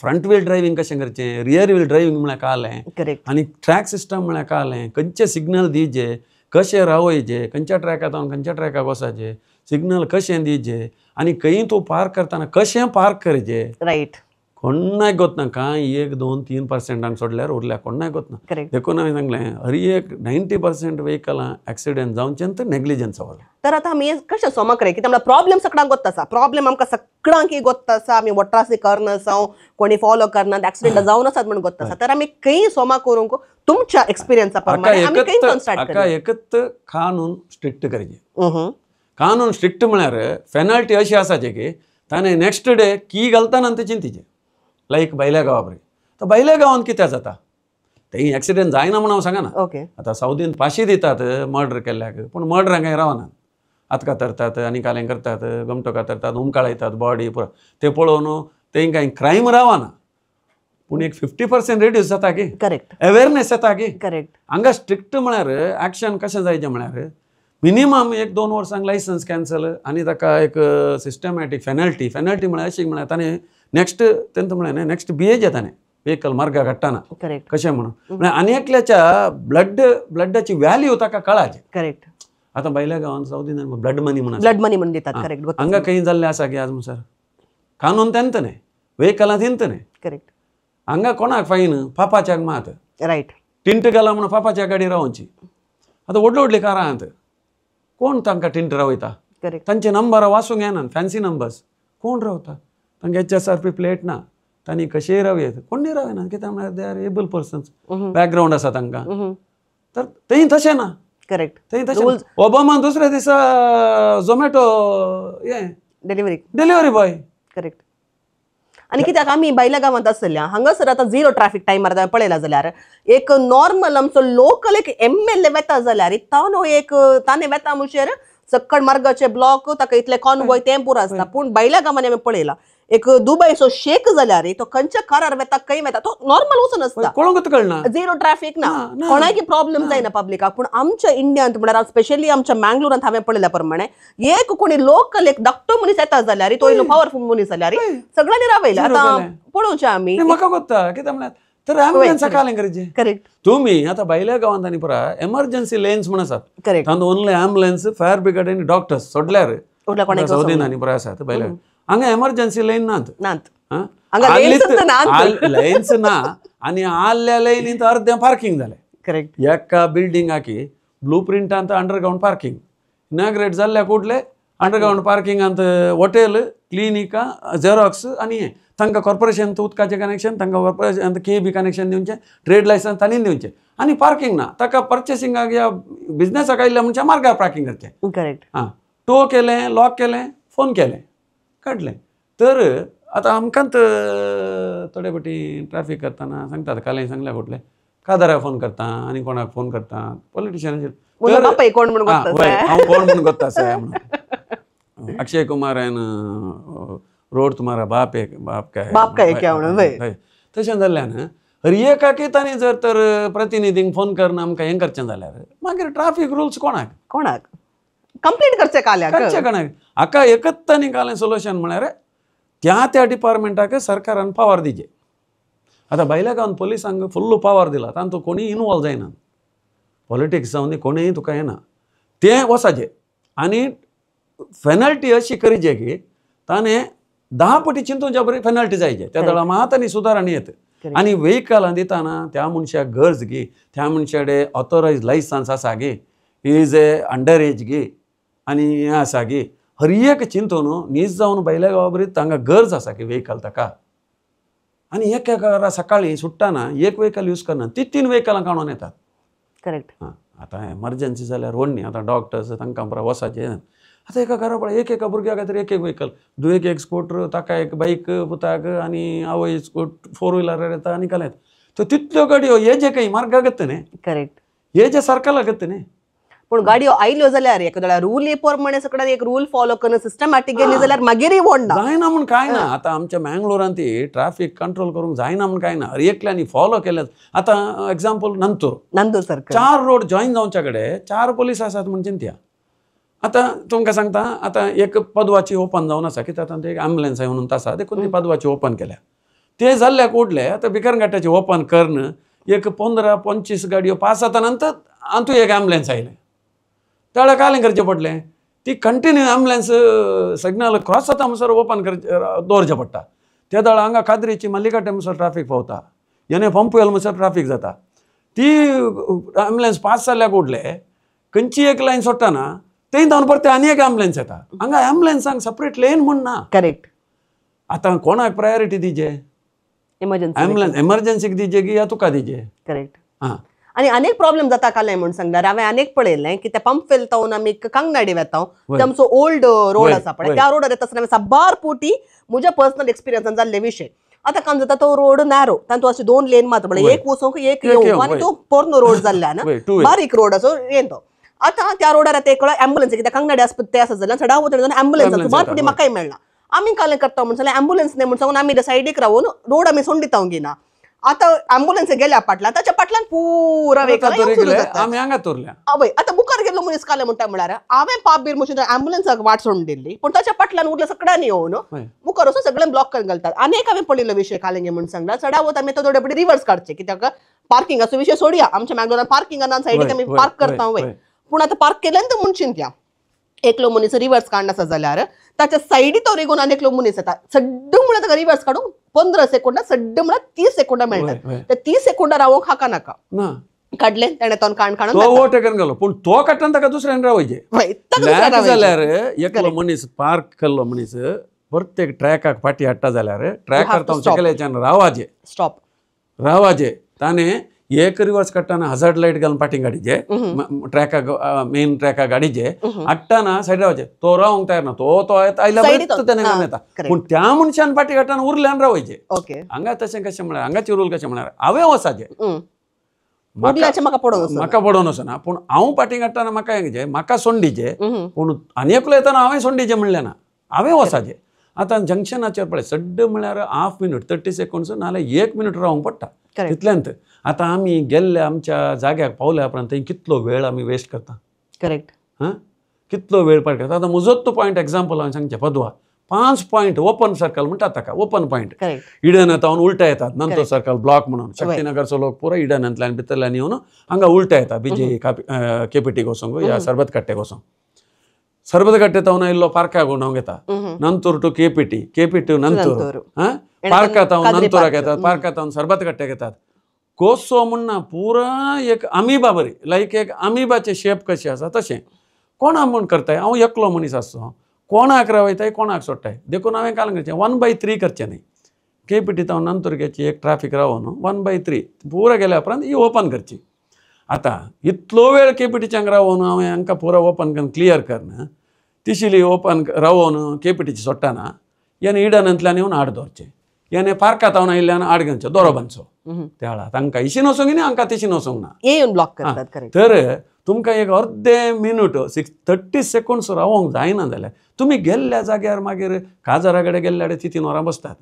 फ्रंट व्हील ड्रायव्हिंग कशें करचें, रियर व्हील ड्रायव्हिंग म्हळ्यार कालें, आनी ट्रॅक सिस्टम म्हळ्यार कालें, खंयचे सिग्नल दिजे, कशें रावयचे, खंयच्या ट्रॅकाक जावन खंयच्या ट्रॅकाक वचाचे, सिग्नल कशें दिजे आनी खंय तूं पार्क करतना कशें पार्क करचें. रायट. कोणाक गोतना कांय 1, 2, 3% सोडल्यार उरल्या कोणाक गोतना. देखून हांवें सांगलें हर एक 90% वेहिकलां एक्सिडेंट जावचें तर नेग्लिजन्स वयलें. तर आतां आमी कशें सोमाक रे कित्याक प्रॉब्लेम सगळ्यांक गोत्त आसा, प्रॉब्लेम आमकां सगळ्यांक गोत्त आसा, आमी वट्रासी करना जावं कोणी फॉलो करना एक्सिडेंट जावन आसात म्हण गोत्त आसा. तर आमी खंय सोमा करूंक तुमच्या एक्सपिरियन्सा प्रमाणे आमी खंय स्टार्ट हाका एकच कानून स्ट्रिक्ट करचें. कानून स्ट्रिक्ट म्हळ्यार पेनल्टी अशी आसाची की ताणें नेक्स्ट डे की घालतना ते चिंतीचें. लायक भायल्या गांवा पळय, तर भायल्या गांवांत कित्याक जाता थंय एक्सिडेंट जायना म्हूण हांव सांगना. आतां सावदीन फांशी दितात मर्डर केल्ल्याक, पूण मर्डरां कांय रावनात, हात कातरतात आनी कालें करतात, गोमटो कातरतात, उमकाळयतात बॉडी पुरो ते पळोवन थंय कांय क्रायम रावना, पूण एक 50% रिड्यूस जाता की. करेक्ट. अवेरनेस येता की. करेक्ट. हांगा स्ट्रिक्ट म्हळ्यार एक्शन कशें जायचें म्हळ्यार मिनिमम 1-2 वर्सांक लायसन्स कॅन्सल आनी ताका एक सिस्टमॅटीक पेनल्टी. पेनल्टी म्हळ्यार अशी म्हळ्यार ताणें नेक्स्ट तेंत म्हळ्यार न्ही नेक्स्ट बिहेज ताणें वेहिकल मार्गाक हाडटना. करेक्ट. कशें म्हणून म्हळ्यार आनी एकल्याच्या ब्लडाची व्हॅल्यू ताका कळाची. करेक्ट. आतां भायल्या गांवांत सावदीन ब्लड मनी म्हणून ब्लड मनी म्हणून दितात. करेक्ट. हांगा खंय जाल्लें आसा की आज सर कानून तेंत न्ही, वेहिकलां तेंत न्ही. करेक्ट. हांगा कोणाक फायन पापाच्याक मात. रायट. टिंट घाला म्हणून पापाच्या गाडी रावची. आतां व्हडली व्हडली कारां आहात, कोण तांकां टिंट रावयता? करेक्ट. तांचे नंबर वाचूंक येना, फॅन्सी नंबर्स कोण रावता? तांकां HSRP plate ना, तांणी कशेंय राव येत, कोणूय रावना, कित्याक म्हळ्यार they are able persons, background आसा तांकां. तर थंय तशें ना. करेक्ट. थंय तशें ओबामा दुसऱ्या दिसा झोमॅटो हें डिलिव्हरी डिलिव्हरी बॉय. करेक्ट. आनी कित्याक आमी भायल्या गांवांत आसल्या हांगासर आतां झिरो ट्राफीक टायमार पळयला जाल्यार एक नॉर्मल आमचो लोकल एक MLA वेता जाल्यार ताणो एक ताणें वेता म्हणल्यार सक्कड मार्गाचे ब्लॉक ताका इतले कॉनवॉय तें पुरो आसता. पूण भायल्या गांवांनी आमी पळयला एक दुबयचो शेक जाल्यार तो खंयच्या कारार वेता खंय वेता तो नॉर्मल वचून आसता, कोणाकूच कळना, झिरो ट्राफीक ना, कोणाकी प्रॉब्लेम जायना पब्लिकाक. पूण आमच्या इंडियांत म्हळ्यार स्पेशली आमच्या मँगलोरांत हांवें पळयल्या प्रमाणे एक कोणी लोकल एक धाकटो मनीस येता जाल्यार तो इल्लो पावरफूल मनीस जाल्यार सगळ्यांनी रावयला. आतां पळोवचें आमी म्हाका कोत्ता कितें म्हळ्यार तर ॲम्ब्युलन्स कालें करचें. करेक्ट. तुमी आतां भायल्या गांवांत आनी पुराय एमर्जन्सी लेन्स म्हण आसात. करेक्ट. तातूंत ओनली ॲम्ब्युलन्स, फायर ब्रिगेड आनी डॉक्टर्स सोडल्यार सावदीन आनी पुराय आसात भायल्या. हांगा एमर्जन्सी लेन नात, लेन्स ना आनी आल्ल्या लेनींत अर्दें पार्किंग जालें. करेक्ट. एका बिल्डिंगाकी ब्लू प्रिंटांत अंडरग्रावंड पार्किंग इनाग्रेट जाल्ल्या कुडले अंडरग्रावंड पार्किंगांत हॉटेल, क्लिनिकां, झेरॉक्स आनी हें तांकां कॉर्पोरेशन उदकाचें कनेक्शन, तांकां कॉर्पोरेशन KEB connection दिवचें, ट्रेड लायसन्स तांणी दिवचें आनी पार्किंग ना. ताका पर्चेसिंगाक या बिजनेसाक आयिल्ल्या मनशां मार्गार पार्किंग करचें. करेक्ट. आं, टो केलें, लॉक केलें, फोन केलें, काडलें. तर आतां आमकां थोडे फावटी ट्राफीक करतना सांगतात, कालय सांगल्या कुठले कादाराक फोन करता आनी कोणाक फोन करता पॉलिटिशियनाचेर. कोण म्हणून हांव कोण म्हणून गोत्ता आसा म्हणून अक्षय कुमार रोड तुम्हारा बाप एक बाप काय बाप काय क्या म्हणून तशें जाल्ल्यान हर एकाकी तांणी जर तर प्रतिनिधींक फोन करून आमकां हें करचें जाल्यार मागीर ट्राफीक रुल्स कोणाक कोणाक कंप्लेंट करचें काल्याक करचें कोणाक. हाका एकच तांणी कालें सोल्युशन म्हळ्यार त्या त्या डिपार्टमेंटाक सरकारान पावर दिवचे. आतां भायल्या गांवांत पोलिसांक फुल्ल पावर दिला, तांतूत कोणीय इनवॉल्व जायना, पॉलिटिक्स जावन कोणीय तुका येना, तें वचाचें आनी पेनल्टी अशी करची की ताणें 10 पटी चिंतून बरी पेनल्टी जायचे त्या दळा मात आनी सुदारणा येत. आनी व्हेकलां दिताना त्या मनशाक गरज गी, त्या मनशा कडेन ऑथोरायज लायसन्स आसा गी, is a under age गी आनी हें आसा गी, हर एक चिंतून नीज जावन भायल्या गांवा बरी तांकां गरज आसा की व्हेकल ताका. आनी एक एका सकाळीं सुट्टाना एक व्हेकल यूज करना, ती 3 व्हेकलां काडून येतात. करेक्ट. हां, आतां एमर्जन्सी जाल्यार व्हड न्ही, आतां डॉक्टर्स तांकां पुरा वसाचें. आतां एका घरा पळय एक एका भुरग्या खातीर एक एक व्हेकल, दुयेक एक स्कूटर, ताका एक बायक पुताक, आनी आवय 4 व्हिलर येता आनी काल येता. तर तितल्यो गाडयो हे जे काही मार्गाक येता न्ही. करेक्ट. हे जे सर्कलाक येता न्ही. पूण गाडयो आयल्यो जाल्यार एखाद्या रूल प्रमाणे सगळ्यान एक रूल फॉलो करून सिस्टमॅटीक गेली जाल्यार मागीरय व्हडना जायना म्हूण कांय ना. आतां आमच्या मँगलोरांत ती ट्राफीक कंट्रोल करूंक जायना म्हूण कांय ना, हर एकल्यांनी फॉलो केलें. आतां एग्जाम्पल नंतूर, नंदूर सर्कल 4 रोड जॉईन जावच्या कडेन 4 पोलीस आसात म्हूण चिंतया. आतां तुमकां सांगता, आतां एक पदवाची ओपन जावन आसा, कित्याक आतां एक एम्बुलन्स म्हणून आसा देखून ती पदवाची ओपन केल्या. ते जाल्ल्याक उडले आतां भिकरघाटाची ओपन करून एक 15-25 गाडयो पास जाता नंतर आंतू एक एम्बुलन्स आयलें. त्यावेळा कालें करचें पडलें, ती कंटिन्यू एम्बुलन्स सिग्नल क्रॉस जाता म्हणसर ओपन करचें दवरचें पडटा. त्या वेळार हांगा कादरेची मल्लिकाटे म्हणसर ट्राफीक पावता, याने पंपवेल म्हणसर ट्राफीक जाता. ती एम्बुलन्स पास जाल्ल्याक उडले खंयची एक लायन सोडटना थंय धांवन परते आनी एक एम्बुलन्स येता. हांगा एम्बुलन्सांक सेपरेट लेन म्हूण ना. करेक्ट. आतां कोणाक प्रायोरिटी दिजे? एमर्जन्सी, एम्बुलन्स एमर्जन्सीक दिजे की या तुका दिजे? करेक्ट. हां, आनी अनेक प्रॉब्लेम जाता कालें म्हूण सांगल्यार हांवें अनेक पळयलें की ते पंपवेल तावन आमी कांगनाडी वेता, आमचो ओल्ड रोड आसा पळय, त्या रोडार येता आसतना साबार पोटी म्हज्या पर्सनल एक्सपिरियन्सान जाल्ले विशय. आतां काम जाता तो रोड नॅरो, तातूंत अशे 2 लेन मात्र पळय, एक वचूंक एक येवंक, आनी तो पोरनो रोड जाल्ल्यान बारीक रोड असो येन तो. आतां त्या रोडार आतां एक एम्बुलन्स कित्याक कांगनाडी आस्पत्ते आसा जाल्यार सदां वता एम्बुलन्स सुमार पोटी म्हाकाय मेळना. आमी कालें करता म्हूण सांगल्यार एम्बुलन्स न्ही म्हूण सांगून आमी सायडीक रावून रोड आमी सोंडिता घेना. आतां एम्बुलन्स गेल्या फाटल्यान, ताच्या फाटल्यान पुरा आमी हांगा उरल्या. आवय आतां मुखार गेल्लो मनीस कालें म्हणटा म्हळ्यार हांवें पापबीर म्हणून एम्बुलन्साक वाट सोडून दिल्ली, पूण ताच्या फाटल्यान उरल्या सगळ्यांनी येवन मुखार वचून सगळ्यांक ब्लॉक करून घालतात. आनी एक हांवें पळयल्लो विशय कालें म्हूण सांगल्यार चडावत आमी तो थोडे रिवर्स काडचे, कित्याक पार्किंगाचो विशय सोडया, आमच्या मँगलोरान पार्किंगान सायडीक आमी पार्क करता वय, पूण आतां पार्क केल्यान तर म्हूण चिंतया एकलो मनीस रिवर्स काडना आसा जाल्यार ताच्या सायडी तो रिगून आनी एकलो मनीस येता, सड्ड म्हळ्यार ताका रिवर्स काडूंक 15 सेकोंडा, सड्ड म्हळ्यार 30 सेकोंडा मेळटात. ते 30 सेकोंडा रावोंक हाका नाका काडले ताणें तो काण काडून तो ओवरटेकन गेलो, पूण तो काडटना ताका दुसऱ्यान रावयचे जाल्यार एकलो मनीस पार्क केल्लो मनीस प्रत्येक ट्रॅकाक फाटी हाडटा जाल्यार ट्रॅकार तो सकयल्याच्यान रावाजे, स्टॉप रावाजे. ताणें एक रिवर्स काडटना हजार्ड लायट घालून फाटी गाडीचे ट्रॅकाक, मेन ट्रॅकाक गाडीचे हाडटना सायड रावचे, तो रावंक तयार ना, तो तो आयल्या तेणें घालून येता, पूण त्या मनशान फाटी काडटना उरल्यान रावयचे. हांगा तशें कशें म्हळ्यार हांगाचे रूल कशें म्हळ्यार हांवें वचाचें, म्हाका पडोवन वचना, पूण हांव फाटी काडटना म्हाका हें म्हाका सोंडीचे, पूण आनी एकलो येतना हांवें सोंडीचें म्हणलें ना, हांवें वचाचें. आतां जंक्शनाचेर पळय सड्ड म्हळ्यार हाफ मिनट 30 सेकोंड्स नाजाल्यार 1 मिनट रावंक पडटा तितल्यांत. आतां आमी गेल्ल्या आमच्या जाग्याक पावल्या उपरांत थंय कितलो वेळ आमी वेस्ट करता. करेक्ट. हां, कितलो वेळ पार करता. आतां म्हजोच तो पॉयंट एग्जाम्पल हांवें सांगचें, पदवा 5 पॉयंट ओपन सर्कल म्हणटात ताका, ओपन पॉयंट इडन तावन उलटा येतात नंतर सर्कल ब्लॉक म्हणून शक्तीनगरचो लोक पुरो इडनांतल्यान भितरल्यान येवन हांगा उलटा येता बीजे केपीटीक वचोंक या सरबत कट्टेक वचोंक. सरबत कट्टे तावन आयिल्लो पार्काक भोंवडावंक येता, नंतर टू केपीटी, केपीटी नंतर हां पार्का तावन नंतराक येतात, पार्का तावन सरबत कट्ट्याक येतात. कोसो म्हणना पुरा एक अमिबा बरी, लायक एक अमिबाचे शेप कशें आसा तशें कोणा म्हूण करताय. हांव एकलो मनीस आसचो, कोणाक रावयताय कोणाक सोडटाय, देखून हांवें काल करचें 1/3 करचें न्ही. केपीटी तावन नंतर घेची एक ट्राफीक रावोन 1/3 पुरा गेल्या उपरांत ही ओपन करची. आतां इतलो वेळ केपीटीच्यांक रावोन हांवें हांकां पुरा ओपन करून क्लियर करना, तिशिली ओपन रावोन केपीटीची सोडटाना याने इडनांतल्यान येवन आड दवरचें, याने पार्कांत हांव आयिल्ल्यान आड घेवचें दोरो बांदचो. त्या वेळार तांकां इशीन वचोंक न्ही, हांकां तिशीन वचोंक ना, येवन ब्लॉक करतात. तर तुमकां एक अर्दे मिनट 30 सेकोंड्स रावोंक जायना जाल्यार तुमी गेल्ल्या जाग्यार मागीर काजारा कडेन गेल्ल्या कडेन 3 वरां बसतात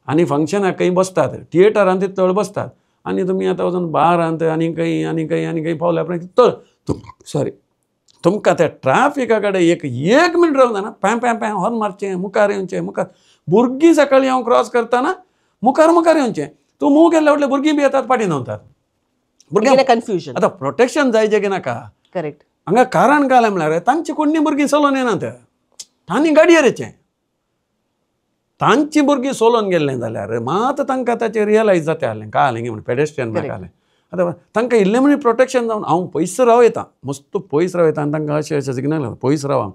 आनी फंक्शनाक खंय बसतात, थिएटरान तितलो वेळ बसतात आनी तुमी आतां वचून बारांत आनी खंय आनी खंय आनी खंय पावल्या उपरांत तितलो सॉरी तुमकां त्या ट्राफिका कडेन एक एक मिनट रावंक जायना, पॅ पॅ पॅ हॉर्न मारचें, मुखार येवचें, मुखार भुरगीं सकाळीं हांव क्रॉस करतना मुखार मुखार येवचें, तूं मूव केल्ल्या फाटल्या भुरगीं बी येतात फाटीं धांवतात, भुरग्यांक कन्फ्युजन. आतां प्रोटेक्शन जायचें की नाका? करेक्ट. हांगा कारण काय म्हळ्यार तांची कोण्णी भुरगीं चलोवन येनात, तांणी गाडयेर येचें. तांची भुरगीं सोलोन गेल्लें जाल्यार मात तांकां ताचें रियलायज जाता आसलें काय आसलें म्हण पेडेस्ट्रियन म्हाका आसलें. आतां तांकां इल्लें म्हण प्रोटेक्शन जावन हांव पयस राव येता मस्त पयस राव येता आनी तांकां अशें अशें सिग्नल पयस राव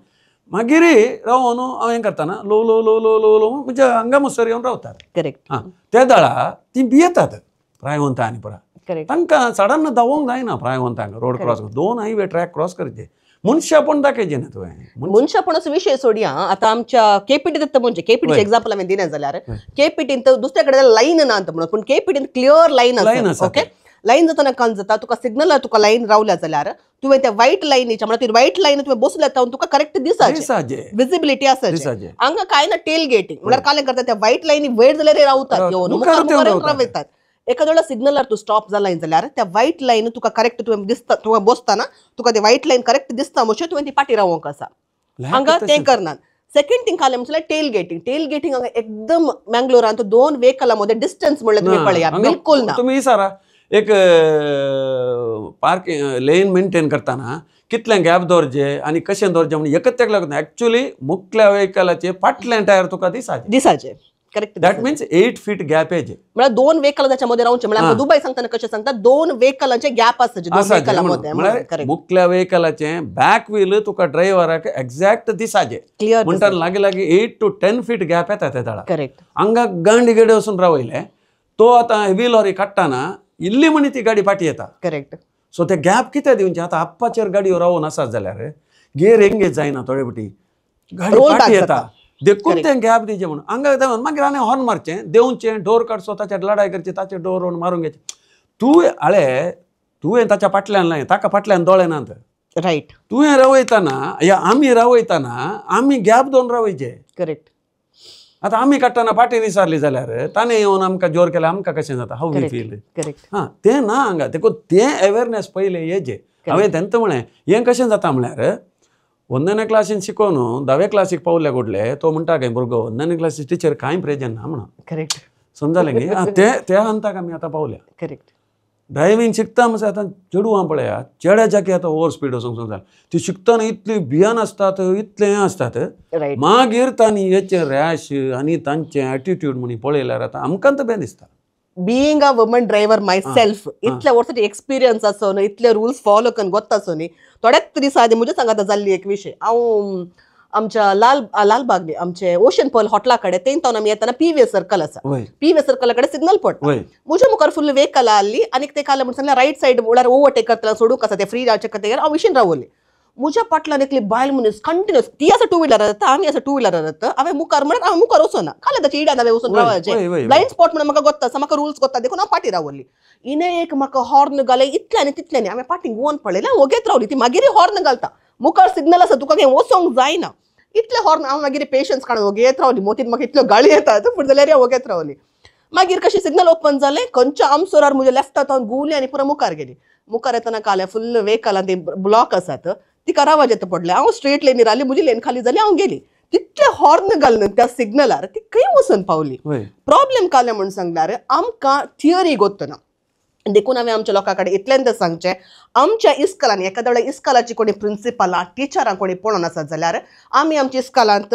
मागीर रावन हांव हें करतना low low low low low low म्हणजे हांगा मसर येवन रावतात. करेक्ट. हां त्या दळा ती भियेतात प्रायवंता आनी पुरा तांकां सडन धांवोंक जायना प्रायवंतांक रोड क्रॉस दोन हायवे ट्रॅक क्रॉस करचे मनशापण दाखयचें न्ही तुवें मनशापणाचो विशय सोडया. आतां आमच्या केपीटी दत्त म्हणजे केपीटीचें एग्जाम्पल हांवें दिलें जाल्यार केपीटीन तर दुसऱ्या कडेन लायन ना म्हणून पूण केपीटीन क्लियर लायन आसा. ओके लायन जातना कान जाता तुका सिग्नलार तुका लायन रावल्या जाल्यार तुवें त्या व्हायट लायनीच्या म्हळ्यार ती व्हायट लायन तुवें बसल्या जावन तुका करेक्ट दिसाचें विजिबिलिटी आसाचें. हांगा कांय ना टेल गेटींग म्हळ्यार कालें करता त्या व्हायट लायनी वयर जाल्यार रावतात येवन मुखार रावतात. एखाद्या वेळा सिग्नलार तूं स्टॉप जाला जाल्यार त्या व्हायट लायन तुका करेक्ट तुवें दिसता तुवें बसतना तुका ते व्हायट लायन करेक्ट दिसता म्हणचे तुवें ती पाटी रावोंक आसा. हांगा तें करनात. सेकंड थिंग खालें म्हणल्यार टेल गेटींग. टेल गेटींग हांगा एकदम मँगलोरांत दोन वेहिकलां मदें डिस्टन्स म्हणल्यार तुमी पळया बिलकुल ना. तुमी विचारा एक पार्किंग लेन मेंटेन करतना कितलें गॅप दवरचें आनी कशें दवरचें म्हणून एकच तेका लागना. एक्चुअली मुखल्या वेहिकलाचे फाटलें टायर तुका दिसाचें दिसाचें. Correct. That means 8 feet gap येचे म्हळ्यार दोन वेहिकलांच्या मध्ये रावचें म्हळ्यार दुबय सांगतना कशें सांगता दोन वेहिकलांचे गॅप आसता दोन वेहिकलां मदें. म्हळ्यार मुखल्या वेहिकलाचें बॅक व्हील तुका ड्रायव्हराक एक्झॅक्ट दिसाचें क्लियर म्हणटा लागीं लागीं 8 to 10 feet gap येता त्या दळा. करेक्ट. हांगा गांडी गडे वचून रावयलें तो आतां हेवी लॉरी काडटना इल्ली म्हणी ती गाडी फाटी येता. करेक्ट. सो ते गॅप कितें दिवचें आतां आप्पाचेर गाडयो रावून आसात जाल्यार गेर एंगेज जायना थोडे फावटी गाडी फाटी येता देखून तें गॅप दिवचें म्हणून हांगा मागीर आनी हॉर्न मारचें देंवचें डोर काडचो ताचेर लडाय करची ताचेर डोर मारून घेवचें. तूं आळे तुवें ताच्या फाटल्यान लाय ताका फाटल्यान दोळे नात. रायट. तुवें रावयतना या आमी रावयतना आमी गॅप दोन रावयचे. करेक्ट. आतां आमी काडटना फाटी विसरली जाल्यार ताणें येवन आमकां जोर केल्यार आमकां कशें जाता how we feel. Correct. हां तें ना हांगा देखून तें अवेरनेस पयलें येचें. हांवें तेंत म्हळें हें कशें जाता म्हळ्यार वंदने क्लासीन शिकोवन धावे क्लासीक पावल्या कुडले तो म्हणटा काय भुरगो वंदने क्लासी टिचर कांय प्रेजन ना म्हणून. करेक्ट. समजालें न्ही. आं ते त्या हंताक आमी आतां पावल्या. करेक्ट. ड्रायव्हींग शिकता म्हणल्यार आतां चेडवां पळया चेड्याच्या आतां ओवर स्पीड वचूंक जालें ती शिकतना इतली भियान आसतात इतलें हें आसतात मागीर तांणी हेचें रॅश आनी तांचें एटिट्यूड म्हणी पळयल्यार आतां आमकां तर बें दिसता. Being a woman driver myself इतल्या वर्साची एक्सपिरियन्स आसो न्हय इतले रुल्स फॉलो करून गोत्ता आसो न्ही थोड्याच दिसा आदी म्हज्या सांगाता जाल्ली एक विशय. हांव आमच्या लालबाग न्ही आमचे ओशन पर्ल हॉटेला कडेन थंय तावन आमी येतना पी व्ही सर्कल आसा पी व्ही सर्कला कडेन सिग्नल पडटा. म्हज्या मुखार फुल वेहिकल आसली आनी ते काल म्हण सांगलें रायट सायड म्हळ्यार ओवरटेक करतना सोडूंक आसा ते फ्री रावचे खातीर हांव विशीन रावली. म्हज्या फाटल्यान एकली बायल मनीस कंटिन्युअस ती आसा टू व्हिलर जाता आमी आसा टू व्हिलर जाता हांवें मुखार म्हळ्यार हांव मुखार वचना काल ताच्या इडान हांवें वचून रावपाचें ब्लायंड स्पॉट म्हणून म्हाका गोत्ता आसा म्हाका रुल्स गोत्ता देखून हांव फाटीं रावली. हिणें एक म्हाका हॉर्न घालें इतलें आनी तितलें न्ही हांवें फाटीं गोवन पळयलें हांव वगेत रावली ती मागीर हॉर्न घालता मुखार सिग्नल आसा तुका खंय वचोंक जायना इतलें हॉर्न हांव मागीर पेशन्स काडून वगेत रावली मोतीन म्हाका इतल्यो गाळी येतात पूण जाल्यार हांव वगेत रावली. मागीर कशें सिग्नल ओपन जालें खंयच्या आमसोरार म्हज्या लेफ्टा तावन घुंवली आनी पुरो मुखार गेली. मुखार येतना कालें फुल्ल वेहिकलान ती ब्लॉक आसात तिका रावाजें पडलें हांव स्ट्रेट लेनीर आयली म्हजी लेन खाली जाली हांव गेली. तितलें हॉर्न घालून त्या सिग्नलार ती खंय वचून पावली. प्रॉब्लेम कालें म्हूण सांगल्यार आमकां थियरी गोत्तना देखून हांवें आमच्या लोकां कडेन इतल्यान तें सांगचें आमच्या इस्कलांनी एखाद्या वेळार इस्कलाची कोणी प्रिंसिपलां टिचरां कोणी पळोवन आसत जाल्यार आमी आमच्या इस्कलांत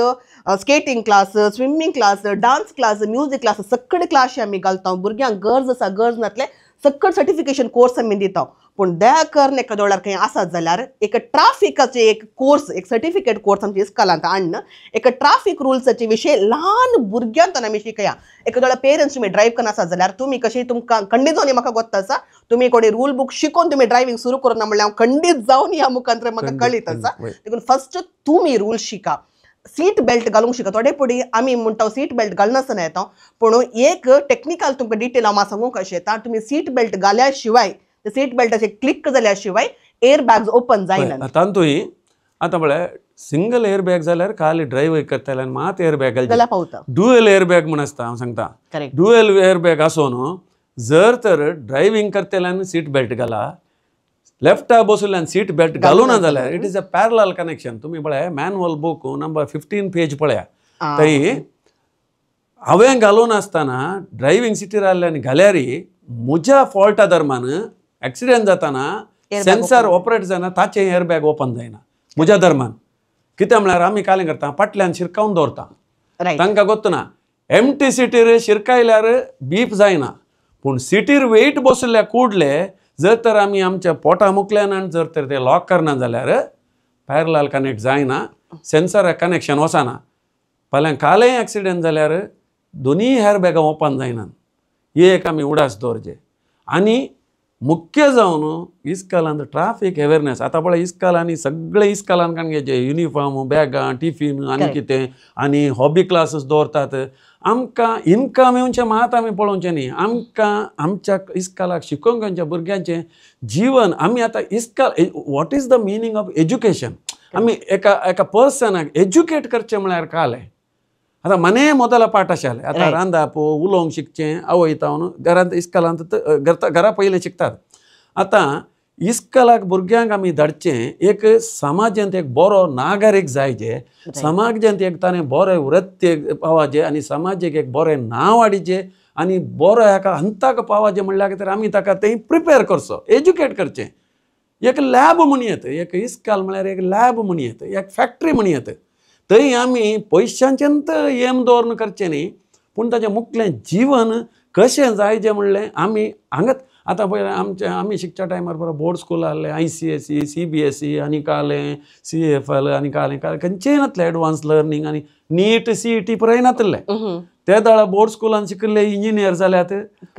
skating class swimming class dance class music class सगळे क्लासी आमी घालता भुरग्यांक गरज आसा गरज नासलें सगळे सर्टिफिकेशन कोर्स आमी दिता. पूण दया करून एखाद्या वेळार खंय आसत जाल्यार एक ट्राफिकाचे एक कोर्स एक सर्टिफिकेट कोर्स आमच्या इस्कलांत हाडून एक ट्राफीक रुल्साचे विशय ल्हान भुरग्यांत आमी शिकया. एखाद्या वेळार पेरंट्स तुमी ड्रायव्ह करना आसत जाल्यार तुमी कशी तुमकां खंडीत जावन म्हाका गोत्ता आसा तुमी कोणी रूल बूक शिकोवन तुमी ड्रायव्हींग सुरू करूं ना म्हणल्यार हांव खंडीत जावन ह्या मुखांतर म्हाका कळीत आसा. देखून फस्ट तुमी रूल शिका सीट बेल्ट घालूंक शिका. थोडे फुडें आमी म्हणटा सीट बेल्ट घालनासतना येता पूण एक टेक्निकल तुमकां डिटेल हांव सांगूंक कशें येता तुमी सीट बेल्ट घाल्या शिवाय सीट बेल्टाचे क्लिक जाल्या शिवाय एअर बॅग्स ओपन जायना. तातूंय आतां पळय सिंगल एअर बॅग जाल्यार खाली ड्रायव्ह करतल्यान मात एअर बॅग जाल्यार पावता. ड्युएल एअर बॅग म्हूण आसता हांव सांगता. ड्युएल एअर बॅग आसून जर तर ड्रायव्हींग करतल्यान सीट बेल्ट घाला लेफ्टा बसुल्यान सीट बेल्ट घालूना जाल्यार it is a parallel connection. तुमी पळय मॅन्युअल बूक नंबर 15 पेज पळया थंय हांवें घालून आसतना ड्रायव्हींग सिटीर आसले आनी घाल्यार म्हज्या फॉल्टा दरम्यान एक्सिडेंट जाताना सेन्सर ऑपरेट जायना ताचें एअर बॅग ओपन जायना म्हज्या दरम्यान. कितें म्हळ्यार आमी कालें करता फाटल्यान शिरकावन दवरता तांकां गोत्तना एमटी सिटीर शिरकायल्यार बीप जायना पूण सिटीर वेट बसल्या कुडले जर तर आमी आमच्या पोटा मुकल्यान आनी जर तर ते लॉक करना जाल्यार पॅरलाल कनेक्ट जायना सेन्सराक कनेक्शन वचना फाल्यां कालय एक्सिडंट जाल्यार दोनूय हेअर बॅगां ओपन जायना एक आमी उडास दवरचे आनी मुख्य जावन इस्कॉलांत ट्राफीक अवेरनेस आतां पळय इस्कॉलांनी सगळे इस्कॉलान काण घेवचे युनिफॉर्म बॅगां टिफीन आनी कितें आनी हॉबी क्लासीस दवरतात आमकां इनकम येवचें मात आमी पळोवचें न्ही आमकां आमच्या इस्कॉलाक शिकोवंक येवच्या भुरग्यांचें जीवन आमी आतां इस्कॉल what is the meaning of education आमी एका एका पर्सनाक एज्युकेट करचें म्हळ्यार कालें आतां मने मोदला पाठशाले आतां रांदप उलोवंक शिकचें आवयतावन घरांत इस्कॉलांत घरा पयलें शिकतात आतां इस्कॉलाक भुरग्यांक आमी धाडचें एक समाजांत एक बरो नागरीक जाय जे समाजांत एक ताणें बरें वृत्ती पावाचें आनी समाजीक एक बरें नांव हाडचें आनी बरो हेका हंताक पावाचें म्हणल्यार खातीर आमी ताका थंय प्रिपेर करचो एज्युकेट करचें एक लॅब म्हण येता एक इस्कॉल म्हळ्यार एक लॅब म्हण येता एक फॅक्टरी म्हण येता थंय आमी पयशांचेंत एम दवरून करचें न्ही पूण ताचें मुखलें जीवन कशें जाय जें म्हणलें आमी हांगाच आतां पळय आमचें आमी शिकच्या टायमार बरो बोर्ड स्कूल आहलें ICSE CBSE आनी कालें CFL आनी कालें कालें खंयचेंय नासलें एडवान्स लर्नींग आनी नीट CET पुराय नासलें ते दाळा बोर्ड स्कुलान शिकिल्ले इंजिनियर जाल्यात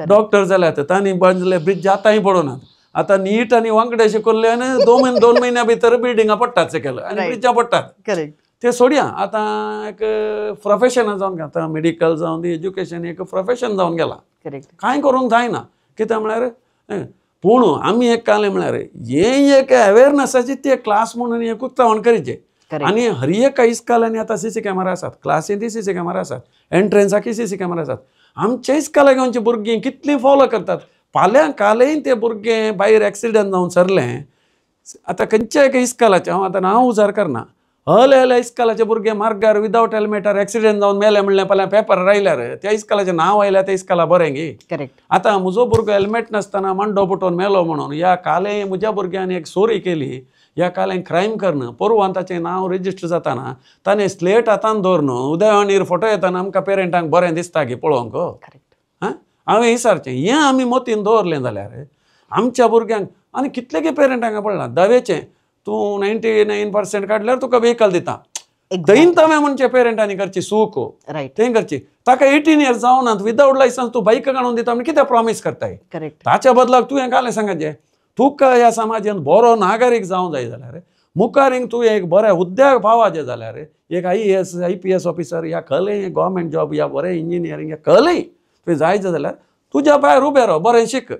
डॉक्टर जाल्यात तांणी बांदले ब्रिज आतांय पडोनात आतां नीट आनी वांगडे शिकल्ले आनी दोन म्हयन्या भितर बिल्डिंगां पडटात सकयल आनी ब्रिजां पडटात करेक्ट ते सोडया आतां एक प्रोफेशन जावन गेलां आतां मेडिकल जावन दी एज्युकेशन एक प्रोफेशन जावन गेलां करेक्ट कांय करूंक जायना कितें म्हळ्यार पूण आमी एक कालें म्हळ्यार हें एक अवेरनेसाची ती क्लास म्हणून एक उक्तावण करीचे आनी हर एका इस्कॉलांनी आतां CC camera आसात क्लासींतय CC camera आसात एंट्रन्साकय CC camera आसात आमच्या इस्कॉलाक येवची भुरगीं कितलीं फॉलो करतात फाल्यां कालय ते भुरगे भायर एक्सिडंट जावन सरलें आतां खंयच्या एका इस्कॉलाचें हांव आतां नांव उजार करना हले हले इस्कॉलाचे भुरगे मार्गार विदावट हेल्मेटार एक्सिडंट जावन मेले म्हणलें फाल्यां पेपर आयल्यार त्या इस्कॉलाचें नांव आयल्यार त्या इस्कॉला बरें गी करेक्ट आतां म्हजो भुरगो हेल्मेट नासतना मांडो पुटोवन मेलो म्हणून ह्या कालें म्हज्या भुरग्यान एक चोरी केली ह्या कालें क्रायम करन पोरवान ताचें नांव रजिस्टर जाताना ताणें स्लेट हातान दवरून उदयवाणीर फोटो येताना आमकां पेरंटांक बरें दिसता गी पळोवंक करेक्ट हां हांवें विचारचें हें आमी मतीन दवरलें जाल्यार आमच्या भुरग्यांक आनी कितले पेरंटांक पडलां धावेचें तूं 99% काडल्यार तुका व्हेकल दिता थंय हांवें म्हणचें पेरंटांनी करची चूक थंय करची ताका 18 इयर्स जावनात विदावट लायसन्स तूं बायक काडून दिता म्हण कितें प्रॉमीस करताय करेक्ट ताच्या बदलाक तुवें कालें सांगचें तुका ह्या समाजांत बरो नागरीक जावंक जाय जाल्यार मुखार तूं एक बरें हुद्द्याक पावाचें जाल्यार एक IAS IPS officer ह्या खंय गव्हर्मेंट जॉब ह्या बरें इंजिनियरींग ह्या खंय तुवें जाय जाल्यार तुज्या पांयार उबें राव बरें शीक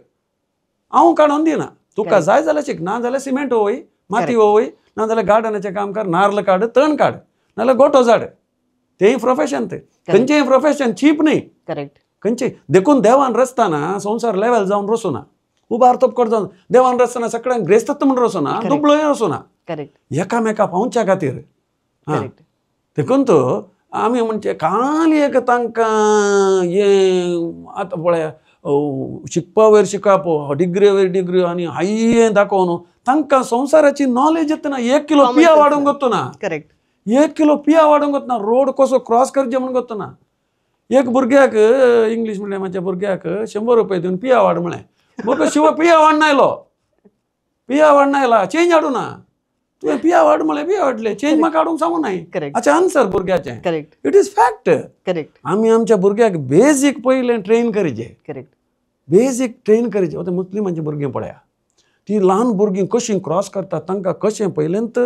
हांव काडून दिना तुका जाय जाल्यार शीक ना जाल्यार सिमेंट वय माती वय ना जाल्यार गार्डनाचें काम कर नार्ल काड तण काड नाजाल्यार गोटो झाड तेंय प्रोफेशन तें खंयचेंय प्रोफेशन चीप न्ही करेक्ट खंयचें देखून देवान रचतना संवसार लेवल जावन रचूना उबार तोपकोट जावन देवान रचतना सगळ्यांक ग्रेस्तत्व म्हूण रचूना दुबळोय रचूना करेक्ट एकामेका पावच्या खातीर हां देखून तो आमी म्हणचे काल एक तांकां हें आतां पळय शिकपा वयर शिकप डिग्री वयर डिग्री आनी हाय दाखोवन तांकां संवसाराची नॉलेज येतना 1 किलो पिया वाडूंक गोत्तना करेक्ट 1 किलो पिया वाडूंक गोत्तना रोड कसो क्रॉस करचे म्हूण गोत्तना एक भुरग्याक इंग्लीश मिडियमाच्या भुरग्याक 100 रुपये दिवन पिया वाड म्हळें भुरगो शिव पिया वाडना आयलो पिया वाडना आयला चेंज हाडूना तुवें पिया वाड म्हळें पिया वाडलें चेंज म्हाका हाडूंक सांगू नाय हाचें आन्सर भुरग्याचें correct it is fact correct आमी आमच्या भुरग्याक बेजीक पयलें ट्रेन करचें करेक्ट बेजीक ट्रेन करचें आतां मुस्लिमांची भुरगीं पळया ती ल्हान भुरगीं कशीं क्रॉस करतात तांकां कशें पयल्यांत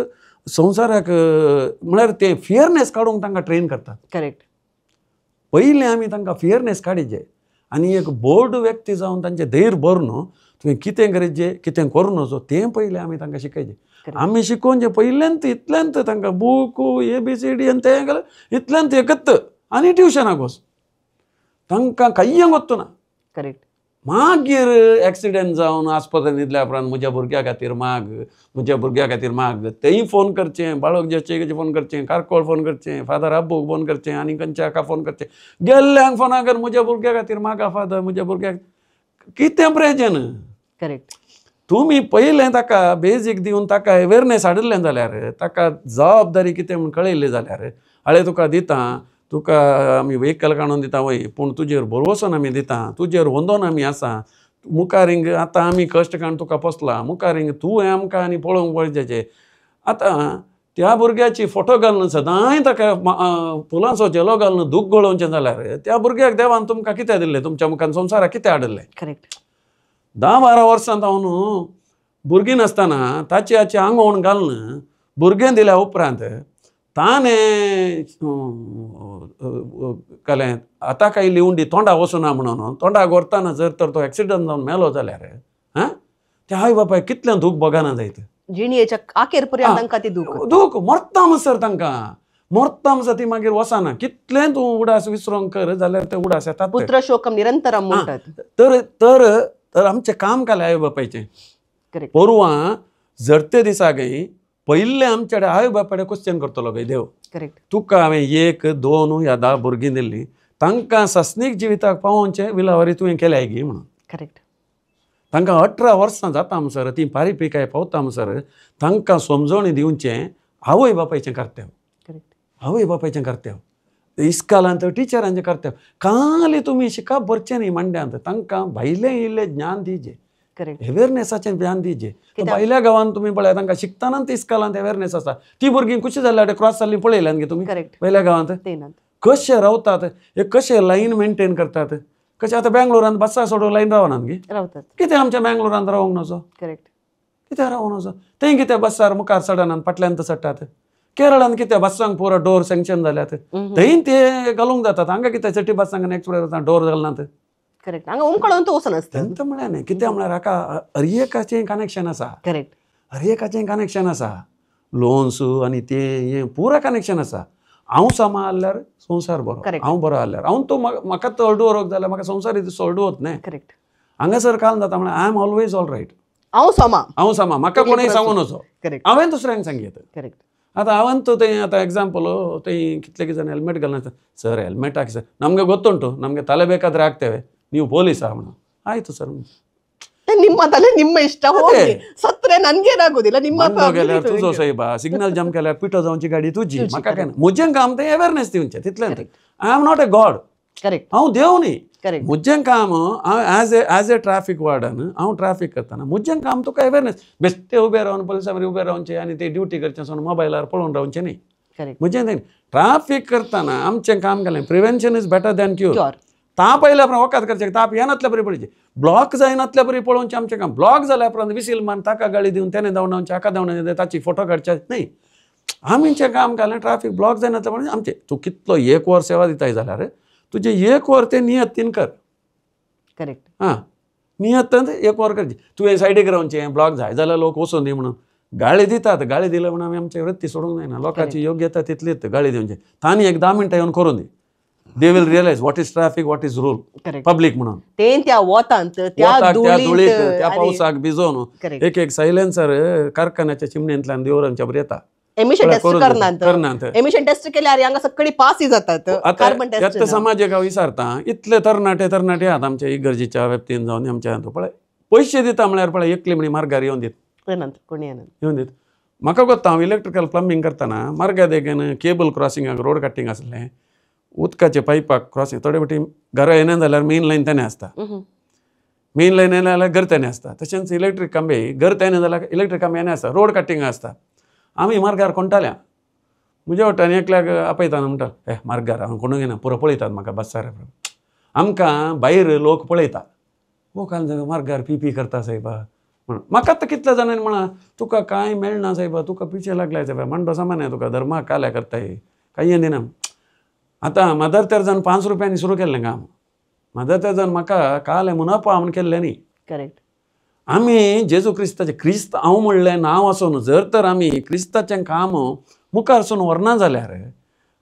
संवसाराक म्हळ्यार तें फियरनेस काडूंक तांकां ट्रेन करतात करेक्ट पयलें आमी तांकां फियरनेस काडीचे आनी एक बोर्ड व्यक्ती जावन तांचें धैर्य भर न्हू तुवें कितें करचें कितें करूं नजो तें पयलें आमी तांकां शिकयचें आमी शिकोवन जें पयल्यांत इतल्यांत तांकां बूक ABCD आनी तें केलें इतल्यांत एकत आनी ट्युशनाक वच तांकां कांय गोत्तना करेक्ट मागीर एक्सिडंट जावन आस्पत्रेंत न्हिदल्या उपरांत म्हज्या भुरग्या खातीर माग म्हज्या भुरग्या खातीर माग तेंय फोन करचें बाळक जेचे फोन करचें कारकोळ फोन करचें फादर आब्बूक फोन करचें आनी खंयच्या हाका फोन करचें गेल्ल्यांक फोना कर म्हज्या भुरग्या खातीर मागा फादर म्हज्या भुरग्याक कितें प्रयोजन करेक्ट तुमी पयलें ताका बेजीक दिवन ताका अवेरनेस हाडिल्लें जाल्यार ताका जबाबदारी कितें म्हूण कळयल्ली जाल्यार हाळे तुका दिता तुका आमी व्हेकल काडून दिता वय पूण तुजेर भरवसोन आमी दिता तुजेर वंदोन आमी आसा मुखार हिंग आतां आमी कश्ट काडून तुका पोसला मुखार हिंग तूं आमकां आनी पळोवंक गरजेचें. आतां त्या भुरग्याची फोटो घालून सदांय ताका फुलांचो झेलो घालून दूख गळोवचें जाल्यार त्या भुरग्याक देवान तुमकां कितें दिल्लें तुमच्या मुखार संवसाराक कितें हाडिल्लें. करेक्ट. 10-12 वर्सां जावन भुरगीं नासतना ताची हाची आंगवण घालून भुरगें दिल्या उपरांत ताणें केलें आतां कांय लिवंडी तोंडा वचुना म्हणून तोंडाक व्हरतना जर तर तो एक्सिडंट जावन मेलो जाल्यार हां त्या आवय बापायक कितलें दूख भोगना जायत जिणयेच्या आखेर पर्यंत तांकां ती दूख दूख मरता म्हणसर तांकां मरता म्हणसर ती मागीर वचना कितलें तूं उडास विसरोंक कर जाल्यार ते उडास येतात. पुत्र शोकम निरंतरम म्हणटात. तर तर तर आमचें काम केलें आवय बापायचें. पोरवां झरते दिसा गय पयलें आमच्या आवय बापायडे क्वेश्चन करतलो गय देव. करेक्ट. तुका हांवें 1, 2 या 10 भुरगीं दिल्लीं तांकां सासणीक जिविताक पावोवचें विलावारी तुवें केल्याय गी म्हणून. करेक्ट. तांकां 18 वर्सां जाता म्हणसर तीं पारिपिकाय पावता म्हणसर तांकां समजवणी दिवचें आवय बापायचें कर्तव्य. करेक्ट. आवय बापायचें कर्तव्य इस्कालांत टिचरांचें कर्तव्य. खाली तुमी शिकप भरचें न्ही मांड्यांत तांकां भायलें इल्लें ज्ञान दिवचें. करेक्ट. अवेरनेसाचें ज्ञान दिवचें. भायल्या गांवांत तुमी पळयात तांकां शिकतना इस्कालांत अवेरनेस आसा ती भुरगीं खुशी जाल्यार क्रॉस जाल्लीं पळयल्यान गे तुमी. करेक्ट. भायल्या गांवांत कशे रावतात हे कशे लायन मेंटेन करतात कशें आतां बेंगलोरांत बस्सां सोडून लायन रावनात गे रावतात कितें आमच्या बेंगलोरांत रावंक नजो. करेक्ट. कितें रावंक नजो थंय कितें बस्सार मुखार चडनात फाटल्यान चडटात. केरळांत कितें बस्सांक पुरो डोर सँक्शन जाल्यात थंय ते घालूंक जातात हांगा कितें सिटी बस्सांक आनी एक्सप्रेस डोर घालनात. करेक्ट. हांगा उमकळोन तो वचून आसता तेंच म्हळ्यार न्ही कितें म्हळ्यार हाका हर एकाचें कनेक्शन आसा. करेक्ट. हर एकाचें कनेक्शन आसा लोन्स आनी तें हें पुरो कनेक्शन आसा. हांव समा आहल्यार संवसार बरो हांव बरो आहल्यार हांव तो म्हाका तळडू व्हरूंक जाल्यार म्हाका संवसार सोडू वत न्ही. करेक्ट. हांगासर काल जाता म्हळ्यार I am always all right. हांव समा हांव समा म्हाका कोणूय सांगून वचो. करेक्ट. हांवें दुसऱ्यांक सांगयत. करेक्ट. आतां हांवें तो तें आतां ಎಕ್ಸಾಂಪಲ್ तें कितले ಜನ ಹೆಲ್ಮೆಟ್ घालना ಸರ್ ಹೆಲ್ಮೆಟ್ ಹಾಕಿ ಸರ್ ನಮಗೆ ಗೊತ್ತುಂಟು ನಮಗೆ ತಲೆ ಬೇಕಾದರೆ ಹಾಕ್ತೇವೆ ನೀವು ಪೊಲೀಸಾ म्हणून ಆಯಿತು ಸರ್ ನಿಮ್ಮ ತಲೆ ನಿಮ್ಮ ಇಷ್ಟ ಹೋಗಿ ಸತ್ರೆ ನನ್ಗೇನಾಗೋದಿಲ್ಲ ನಿಮ್ಮ तुजो साहेबा सिग्नल जम केल्यार पिठो जावची गाडी तुजी म्हाका काय म्हजें काम तें अवेरनेस दिवचें तितलें. I am not a god. Correct. हांव देव न्ही. करेक्ट. म्हजें काम हांव एज ए ट्राफीक वॉर्डन हांव ट्राफीक करतना म्हजें काम तुका अवेरनेस बेश्टे उबे रावन पोलिसां बरें उबे रावचें आनी ते ड्युटी करचें सोडून मोबायलार पळोवन रावचें न्ही. करेक्ट. म्हजें तें ट्राफीक करतना आमचें काम केलें prevention is better than cure. ताप आयल्या उपरांत वखद करचें ताप येनातल्या बरी पळोवचें ब्लॉक जायनातल्या बरी पळोवचें आमचें काम. ब्लॉक जाल्या उपरांत विसील मारून ताका गाळी दिवन तेणें धांवडावचें हाका धांवडावचें ताची फोटो काडचे न्ही. आमचें काम केलें ट्राफीक ब्लॉक जायनातल्या पळोवचें आमचें तूं कितलो 1 वर सेवा दिताय जाल्यार तुजें 1 वर तें नियत्तीन कर. करेक्ट. हां नियत्तान 1 वर करचें तुवें सायडीक रावचें ब्लॉक जाय जाल्यार लोक वचून दी म्हणून गाळी दितात गाळी दिल्या म्हणून आमी आमची वृत्ती सोडूंक जायना लोकांची योग्यता तितलीच गाळी दिवची तांणी एक 10 मिनटां येवन करून दी. They will realize what is traffic, what is rule. Public म्हणून ते त्या वतांत त्या धुळीक त्या पावसाक भिजोवन एक एक सायलेन्सर कारखान्याच्या चिमणेंतल्यान देवरांच्या बरें येता. एमिशन टेस्ट करनात एमिशन टेस्ट केल्यार हांगा सगळी पास जातात. कार्बन टेस्ट समाजाक हांव विचारता इतले तरणाटे तरणाटे आहात आमच्या इगर्जीच्या व्यक्तीन जावन आमच्या पळय पयशे दिता म्हळ्यार पळय एकली म्हणी मार्गार येवन दित कोणी येवन दित. म्हाका गोत्ता हांव इलेक्ट्रिकल प्लंबींग करतना मार्गा देगेन केबल क्रॉसिंगाक रोड कटिंग आसलें उदकाचे पायपाक क्रॉसिंग थोडे फावटी घरा येना जाल्यार मेन लायन तेणें आसता मेन लायन येना जाल्यार घर तेणें आसता तशेंच इलेक्ट्रीक खांबे घर तेणें जाल्यार इलेक्ट्रीक खांबे येना आसता रोड कटिंग आसता. आमी मार्गार कोणटाल्या म्हज्या वाट्यान एकल्याक आपयता म्हणटा ए मार्गार हांव कोणूय येना पुरो पळयतात म्हाका बस्सार आमकां भायर लोक पळयता हो काल मार्गार पी पी करता सायबा म्हणून म्हाका आतां कितल्या जाणांनी म्हणा तुका कांय मेळना सायबा तुका पिशें लागल्या सायबा मांडो सामान्य तुका धर्माक काल्या करताय कांय दिना. आतां मदर तेरेजान 5 रुपयांनी सुरू केल्लें काम मदर तेरेजान म्हाका कालें मुनाफा म्हूण केल्लें न्ही. करेक्ट. आमी जेजू क्रिस्ताचें क्रिस्त हांव म्हणलें नांव आसून जर तर आमी क्रिस्ताचें काम मुखार सून व्हरना जाल्यार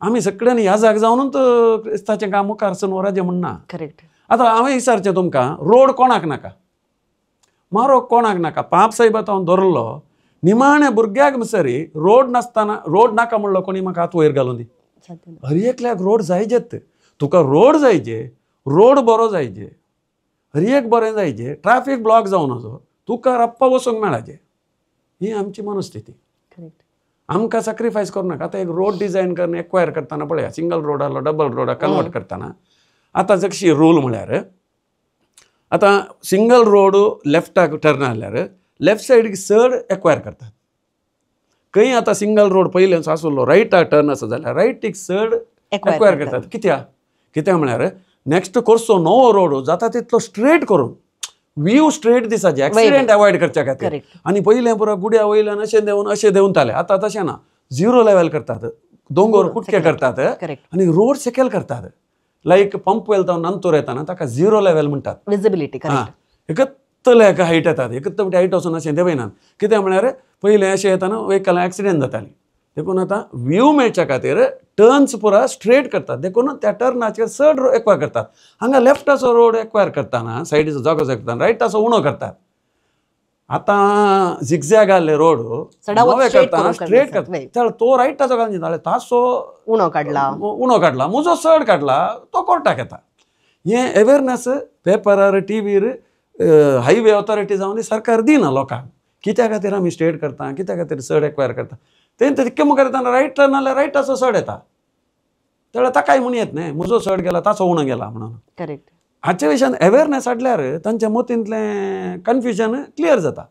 आमी सगळ्यांनी ह्या जाग जावनूच क्रिस्ताचें काम मुखार सून व्हराचें म्हणना. करेक्ट. आतां हांवें विचारचें तुमकां रोड कोणाक नाका मारो कोणाक नाका पाप साहेबात हांव धरलो निमाण्या भुरग्याक सरी रोड नासतना रोड नाका म्हणलो कोणी म्हाका हात वयर घालून दी. हर एकल्याक रोड जायजेत तुका रोड जायजे रोड बरो जायजे हर एक बरें जायजे ट्राफीक ब्लॉक जावन नजो तुका रप्पा वचूंक मेळाचे ही आमची मनस्थिती. करेक्ट. आमकां सॅक्रिफायस करूं नाका. आतां एक रोड डिझायन करून एक्वायर करतना पळया, सिंगल रोड आहलो डबल रोड कन्वर्ट करतना आतां जशी रूल म्हळ्यार आतां सिंगल रोड लेफ्टाक टर्न आहल्यार लेफ्ट सायडीक चड एक्वायर करतात. खंय आतां सिंगल रोड पयलें आसलो रायटाक टर्न आसा जाल्यार रायटीक चड एक्वायर करतात. कित्याक? कित्याक म्हळ्यार नेक्स्ट कोर्सो नवो रोड जाता तितलो स्ट्रेट करून व्यू स्ट्रेट दिसाचे, एक्सिडेंट अवॉयड करच्या खातीर. आनी पयलें पुरो गुड्या वयल्यान अशें देंवन अशें देंवताले, आतां तशें ना, झिरो लेवल करतात, दोंगर कुटके करतात आनी रोड सकयल करतात. लायक पंपवेल जावन नंतूर येताना ताका झिरो लेवल म्हणटात, विजिबिलिटी. एकत्तले एका हायट येतात, एकत्त हायट वचून अशें देंवयनात. कित्याक म्हळ्यार पयलें अशें येताना व्हेकल एक्सिडेंट जाताली, देखून आतां व्यू मेळच्या खातीर टर्न्स पुरा स्ट्रेट करतात, देखून त्या टर्नाचेर चड एक्वायर करतात. हांगा लेफ्टाचो रोड एक्वायर करतना सायडीचो जागो करतना रायटाचो उणो करतात. आतां झिगझॅग आहले रोड नवे करतना स्ट्रेट करतात, तो रायटाचो घालून जाल्यार तासो उणो काडला, उणो काडला, म्हजो चड काडला तो कोर्टाक येता. हें अवेरनेस पेपरार टीव्हीर हायवे ऑथॉरिटी जावन सरकार दिना लोकांक, कित्या खातीर आमी स्ट्रेट करता, कित्या खातीर चड एक्वायर करता. तें तितके मुखार येताना रायट टर्न जाल्यार रायटाचो चड येता, तेन्ना ताकाय म्हूण येत न्ही म्हजो चड गेला ताचो उणो गेला म्हणून. करेक्ट. हाचे विशयान अवेरनेस हाडल्यार तांच्या मतींतलें कन्फ्युजन क्लियर जाता.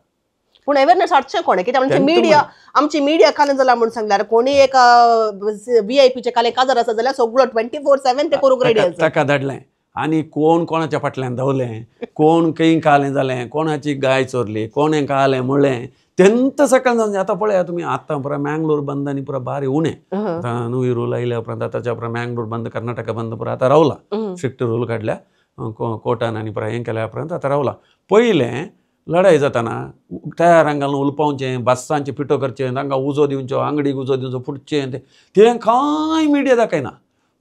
पूण अवेरनेस हाडचें कोणें? कित्याक आमची मिडिया, आमची मिडिया कालें जालां म्हूण सांगल्यार कोणी एक व्हीआयपीचें कालें काजार आसा जाल्यार सगळो 24/7 ते करूंक रेडी आसा. ताका धाडलें आनी कोण कोणाच्या फाटल्यान धांवलें, कोण खंय कालें जालें, कोणाची गाय चोरली, कोणें कालें म्हणलें, तेंत सकाळ जावन. आतां पळया तुमी आतां पुरा मँगलोर बंद आनी पुरा बारी उणें. आतां नवी रूल आयल्या उपरांत आतांच्या उपरांत मँगलोर बंद, कर्नाटका बंद पुरा आतां रावला, स्ट्रिक्ट रूल काडल्या कोर्टान आनी पुरा हें केल्या उपरांत आतां रावला. पयलें लढाई जाताना टायरांक घालून उलपावचें, बस्सांचें पिठो करचें, तांकां उजो दिवचो, आंगडीक उजो दिवचो, फुटचें, तें कांय मिडिया दाखयना.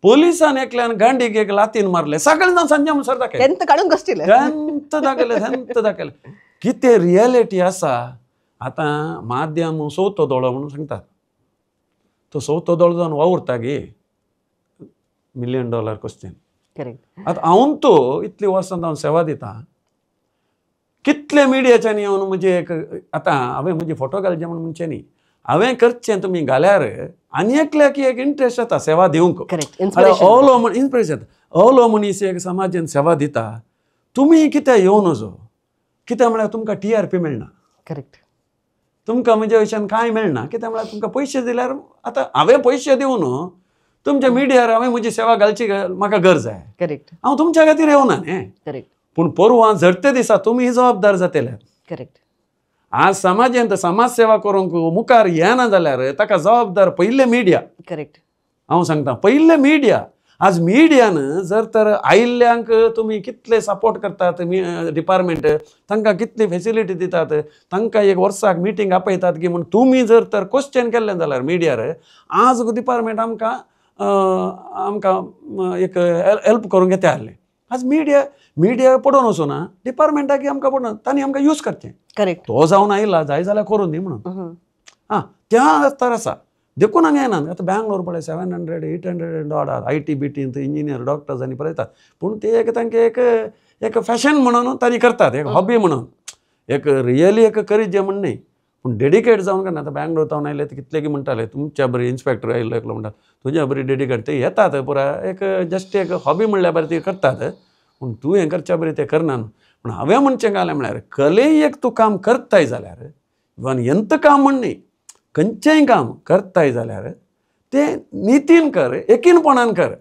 पोलिसान एकल्यान गांडीक एक लातीन मारलें, सगळें जावन सांजे म्हणसर दाखयलें, काडून कश्टिलें, तेंत दाखयलें, तेंत दाखयलें. कितें रियलिटी आसा. आतां माध्यम चवथो दोळो म्हणून सांगतात, तो चवथो दोळो जावन वावुरता गे, $1 मिलियन क्वेश्चन. आतां हांव तो इतली वर्सां हांव सेवा दिता, कितले मिडियाच्यानी येवन म्हजे एक आतां हांवें म्हजे फोटो घालचे म्हूण म्हणचें न्ही, हांवें करचें तुमी घाल्यार आनी एकल्याक एक इंट्रस्ट येता सेवा दिवंक. अवलो म्हण इन्स्पिरेशन येता, अवलो मनीस एक समाजान सेवा दिता, तुमी कित्याक येवन वचो, कित्याक म्हळ्यार तुमकां TRP मेळना. करेक्ट. तुमकां म्हज्या विशयान कांय मेळना, कित्याक म्हळ्यार तुमकां पयशे दिल्यार आतां हांवें पयशे दिवन तुमच्या मिडियार हांवें म्हजी सेवा घालची म्हाका गरज आहे. करेक्ट. हांव तुमच्या खातीर येवना न्ही. करेक्ट. पूण परवां झडते दिसा तुमी जबाबदार जातले. करेक्ट. आज समाजांत समाज सेवा करूंक मुखार येना जाल्यार ताका जबाबदार पयलें मिडिया. करेक्ट. हांव सांगता पयलें मिडिया. आज मिडियान जर तर आयिल्ल्यांक तुमी कितले सपोर्ट करतात, डिपार्टमेंट तांकां कितली फेसिलिटी दितात, तांकां एक वर्साक मिटींग आपयतात की म्हूण तुमी जर तर क्वेश्चन केल्लें जाल्यार मिडियार आज डिपार्टमेंट आमकां आमकां एक हेल्प करूंक येता आहलें. आज मिडिया मिडिया पडोवन वचूना, डिपार्टमेंटाक आमकां पडोवन तांणी आमकां यूज करचें. करेक्ट. तो जावन आयला जाय जाल्यार करूं दी म्हणून. आं त्या तर आसा देखून हांगा येना. आतां बँगलोर पळय 700 800 डॉलर IT बीटींत इंजिनियर डॉक्टर्स आनी पळयतात, पूण ते एक तांकां एक एक फॅशन म्हणून तांणी करतात, एक हॉबी म्हणून, एक रियली एक करीत जे म्हण न्ही, पूण डेडिकेट जावन करना. आतां बँगलोर तावन आयले ते कितले की म्हणटाले तुमच्या बरी इन्स्पेक्टर आयिल्लो एकलो म्हणटा तुज्या बरी डेडिकेट, ते येतात पुरा एक जस्ट एक हॉबी म्हणल्यार बरें ती करतात, पूण तूं हें करच्या बरी तें करना. पूण हांवें म्हणचें घालें म्हळ्यार कलेय एक तूं काम करताय जाल्यार इवन यंत काम म्हण न्ही, खंयचेंय काम करताय जाल्यार तें नितीन कर, एकीनपणान कर,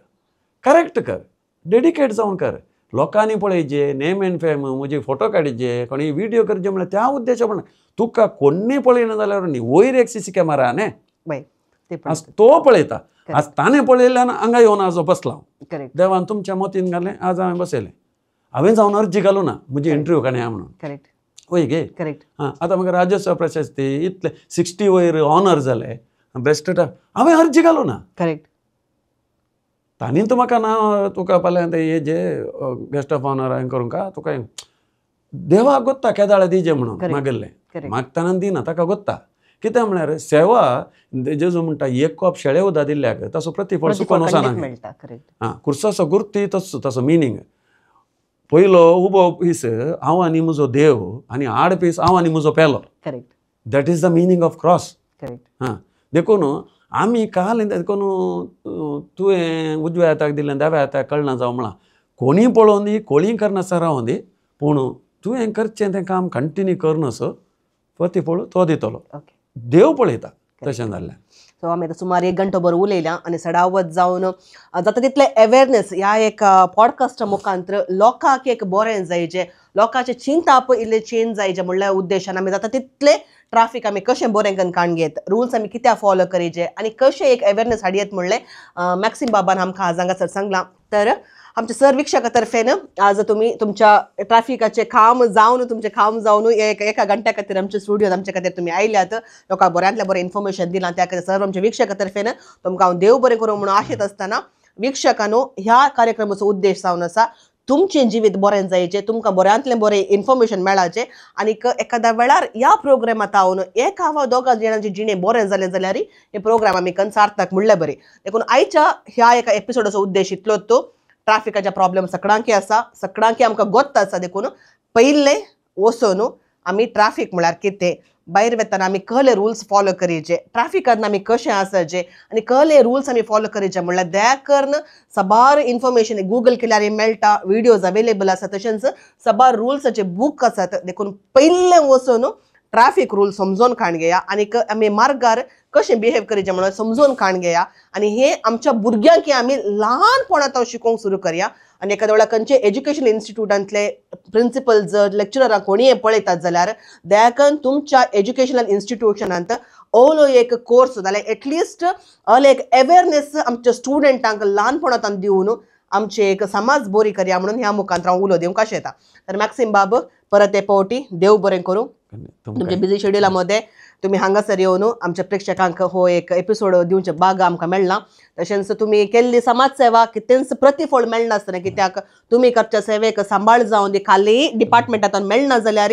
करेक्ट कर, डेडिकेट जावन कर. लोकांनी पळयचे नेम एंड फेम, म्हजी फोटो काडचे, कोणी व्हिडियो करचे म्हळ्यार त्या उद्देशा पण तुका कोण्णय पळयना जाल्यार न्ही वयर एक CC camera न्ही आज तो पळयता, आज ताणें पळयल्यान हांगा येवन आज बसला हांव. देवान तुमच्या मतीन घालें आज हांवें बसयलें, हांवें जावन अर्जी घालूं ना म्हजी इंटरव्यू काडया म्हणून. करेक्ट. वय गे. करेक्ट. हां आतां म्हाका राज्योत्सव प्रशस्ती इतले 60 वयर ऑनर जाले बेस्ट, हांवें अर्जी घालूं ना. करेक्ट. तांणी तूं म्हाका ना तुका फाल्यां हे जे गेस्ट ऑफ ऑनर हांवें करूंक तुका देवाक गोत्ता केदाळे दिजे म्हणून मागिल्लें, मागतना दिना ताका गोत्ता. कित्याक म्हळ्यार सेवा जेजू म्हणटा एक कॉप शेळे उदक दिल्ल्याक ताचो प्रतिफळ सुकोन वचना. आं कुर्साचो गुर्ती तसो ताचो मिनींग. पयलो उबो पीस हांव आनी म्हजो देव आनी आड पीस हांव आनी म्हजो पेलो. Correct. That is the meaning of cross. Correct. हां देखून आमी काल देखून तुवें उजव्या हाताक दिलें दाव्या हाताक कळना जावं म्हळां कोणीय पळोवन दी कोळी करनासतना रावूं दी पूण तुवें करचें तें काम कंटिन्यू करनस प्रतिफळ तो दितलो देव पळयता तशें जाल्ल्यान. सो आमी आतां सुमार 1 घंटो भर उलयल्या आनी सडावत जावन जाता तितलें अवेरनेस ह्या एक पॉडकास्टा मुखांतर लोकांक एक बरें जायचें लोकांचें चिंताप इल्लें चेंज जायचें म्हणल्यार उद्देशान आमी जाता तितलें ट्राफीक आमी कशें बरें करून काण घेत रुल्स आमी कित्याक फॉलो करीचे आनी कशें एक अवेरनेस हाडयेत म्हणलें मॅक्सिम बाबान आमकां आज हांगासर सांगलां. तर आमच्या सर वीक्षका तर्फेन आज तुमी तुमच्या ट्राफिकाचें काम जावन तुमचें काम जावन एका घंट्या खातीर आमच्या स्टुडियोत आमच्या खातीर तुमी आयल्यात लोकांक बऱ्यांतलें बरें इन्फॉर्मेशन दिलां त्या खातीर सर्व आमच्या वीक्षका तर्फेन तुमकां हांव देव बरें करूं म्हणून आशेत आसतना वीक्षकांनो ह्या कार्यक्रमाचो उद्देश जावन आसा तुमचें जिवीत बरें जायचें तुमकां बऱ्यांतलें बरें इन्फॉर्मेशन मेळाचें आनीक एखाद्या वेळार ह्या प्रोग्रामांत हांव एका वा दोगा जाणांचें जिणें बरें जालें जाल्यार हे प्रोग्राम आमी कन सार्थक म्हणलें बरें. देखून आयच्या ह्या एका एपिसोडाचो उद्देश इतलोच तो ट्राफिकाचे प्रॉब्लेम सगळ्यांकी आसा सगळ्यांकी आमकां गोत्त आसा देखून पयलें वचून आमी ट्राफीक म्हळ्यार कितें भायर वतना आमी कहले रुल्स फॉलो करीचे ट्राफिकान आमी कशें आसाचे आनी कहले रुल्स आमी फॉलो करीचे म्हणल्यार दया करून साबार इन्फॉर्मेशन गुगल केल्यार मेळटा व्हिडियोज अवेलेबल आसा तशेंच साबार रुल्साचे बूक आसात देखून पयलें वचून ट्राफीक रूल समजून काण घेया आनीक आमी मार्गार कशें बिहेव करीचें म्हणून समजून काण घेया आनी हे आमच्या भुरग्यांक आमी ल्हानपणांत शिकोवंक सुरू करया. आनी एखाद्या वेळार खंयचे एज्युकेशन इन्स्टिट्यूटांतले प्रिंसिपल जर लेक्चररां कोणीय पळयतात जाल्यार दया करून तुमच्या एज्युकेशनल इन्स्टिट्यूशनांत ओलो एक कोर्स जाल्यार एटलिस्ट ओलो एक अवेरनेस आमच्या स्टुडंटांक ल्हानपणांत दिवन आमचे एक समाज बोरी करया म्हणून ह्या मुखांत हांव उलो दिवंक आशेता. तर मॅक्सिम बाब परत हे पावटी देव बरें करूं तुमच्या बिजी शेड्युला मध्ये तुमी हांगासर येवन आमच्या प्रेक्षकांक हो एक एपिसोड दिवचे बाग आमकां मेळना तशेंच तुमी केल्ली समाज सेवा कितेंच प्रतिफळ मेळनासतना कित्याक तुमी करच्या सेवेक सांबाळ जावन दी खाली डिपार्टमेंटांतल्यान मेळना जाल्यार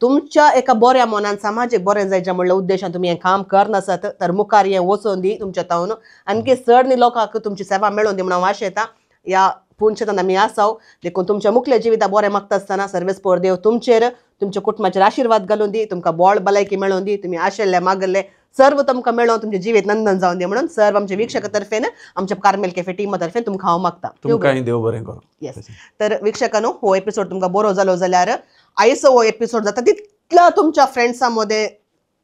तुमच्या एका बऱ्या मनान समाजीक बरें जायचें म्हणल्या उद्देशान तुमी हें काम करनासत तर मुखार हें वचोन दी तुमच्या तावन आणखी चड न्ही लोकांक तुमची सेवा मेळोन दी म्हणून हांव आशेता. ह्या पुनशेतान आमी आसाव देखून तुमच्या मुखल्या जिविता बरें मागता आसतना सर्वेस्पोर देव तुमचेर तुमच्या कुटुंबाचेर आशिर्वाद घालून दी तुमकां बोळ भलायकी मेळोवन दी तुमी आशिल्ले मागल्ले सर्व तुमकां मेळोवन तुमचें जिवीत नंदन जावन दी म्हणून सर्व आमच्या वीक्षका तर्फेन आमच्या कार्मेल कॅफे टिमा तर्फेन तुमकां हांव मागता. तुमकां देव बरें करूं. येस. तर वीक्षकांनो हो एपिसोड तुमकां बरो जालो जाल्यार आयचो हो एपिसोड जाता तितलो तुमच्या फ्रेंड्सां मदें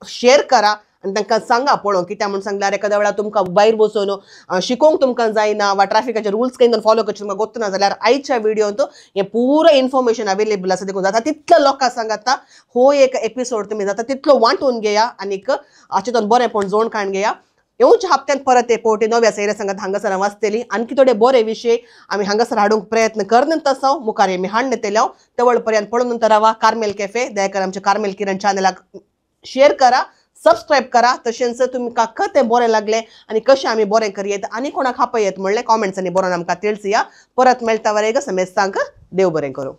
शेअर करा आनी तांकां सांगा पळोवंक कित्याक म्हूण सांगल्यार एखाद्या वेळार तुमकां भायर बसून शिकोवंक तुमकां जायना वा ट्राफिकाचे रुल्स खंय फॉलो करचे तुमकां गोत्त ना जाल्यार आयच्या व्हिडियोंत हें पुरो इन्फॉर्मेशन अवेलेबल आसा देखून जाता तितलो लोकांक सांगाता हो एक एपिसोड तुमी जाता तितलो वांटून घेया आनीक हाचेतून बरेंपण जोड काण घेया. येवच्या हप्त्यान परत एक पावटी नव्या सैऱ्या सांगात हांगासर वाचतली आणखी थोडे बरे विशय आमी हांगासर हाडूंक प्रयत्न करनत आसाव मुखार आमी हाडणे तेल्याव तवळ पर्यंत पळोवन नंतर रावा कार्मेल कॅफे. दया आमच्या कार्मेल किरण चॅनलाक शेअर करा सबस्क्रायब करा तशेंच तुमकां कतें बरें लागलें आनी कशें आमी बरें करयेत आनी कोणाक आपयत म्हणलें कॉमेंट्सांनी बरोवन आमकां तिळसया. परत मेळटा वरेग समेस्तांक देव बरें करूं.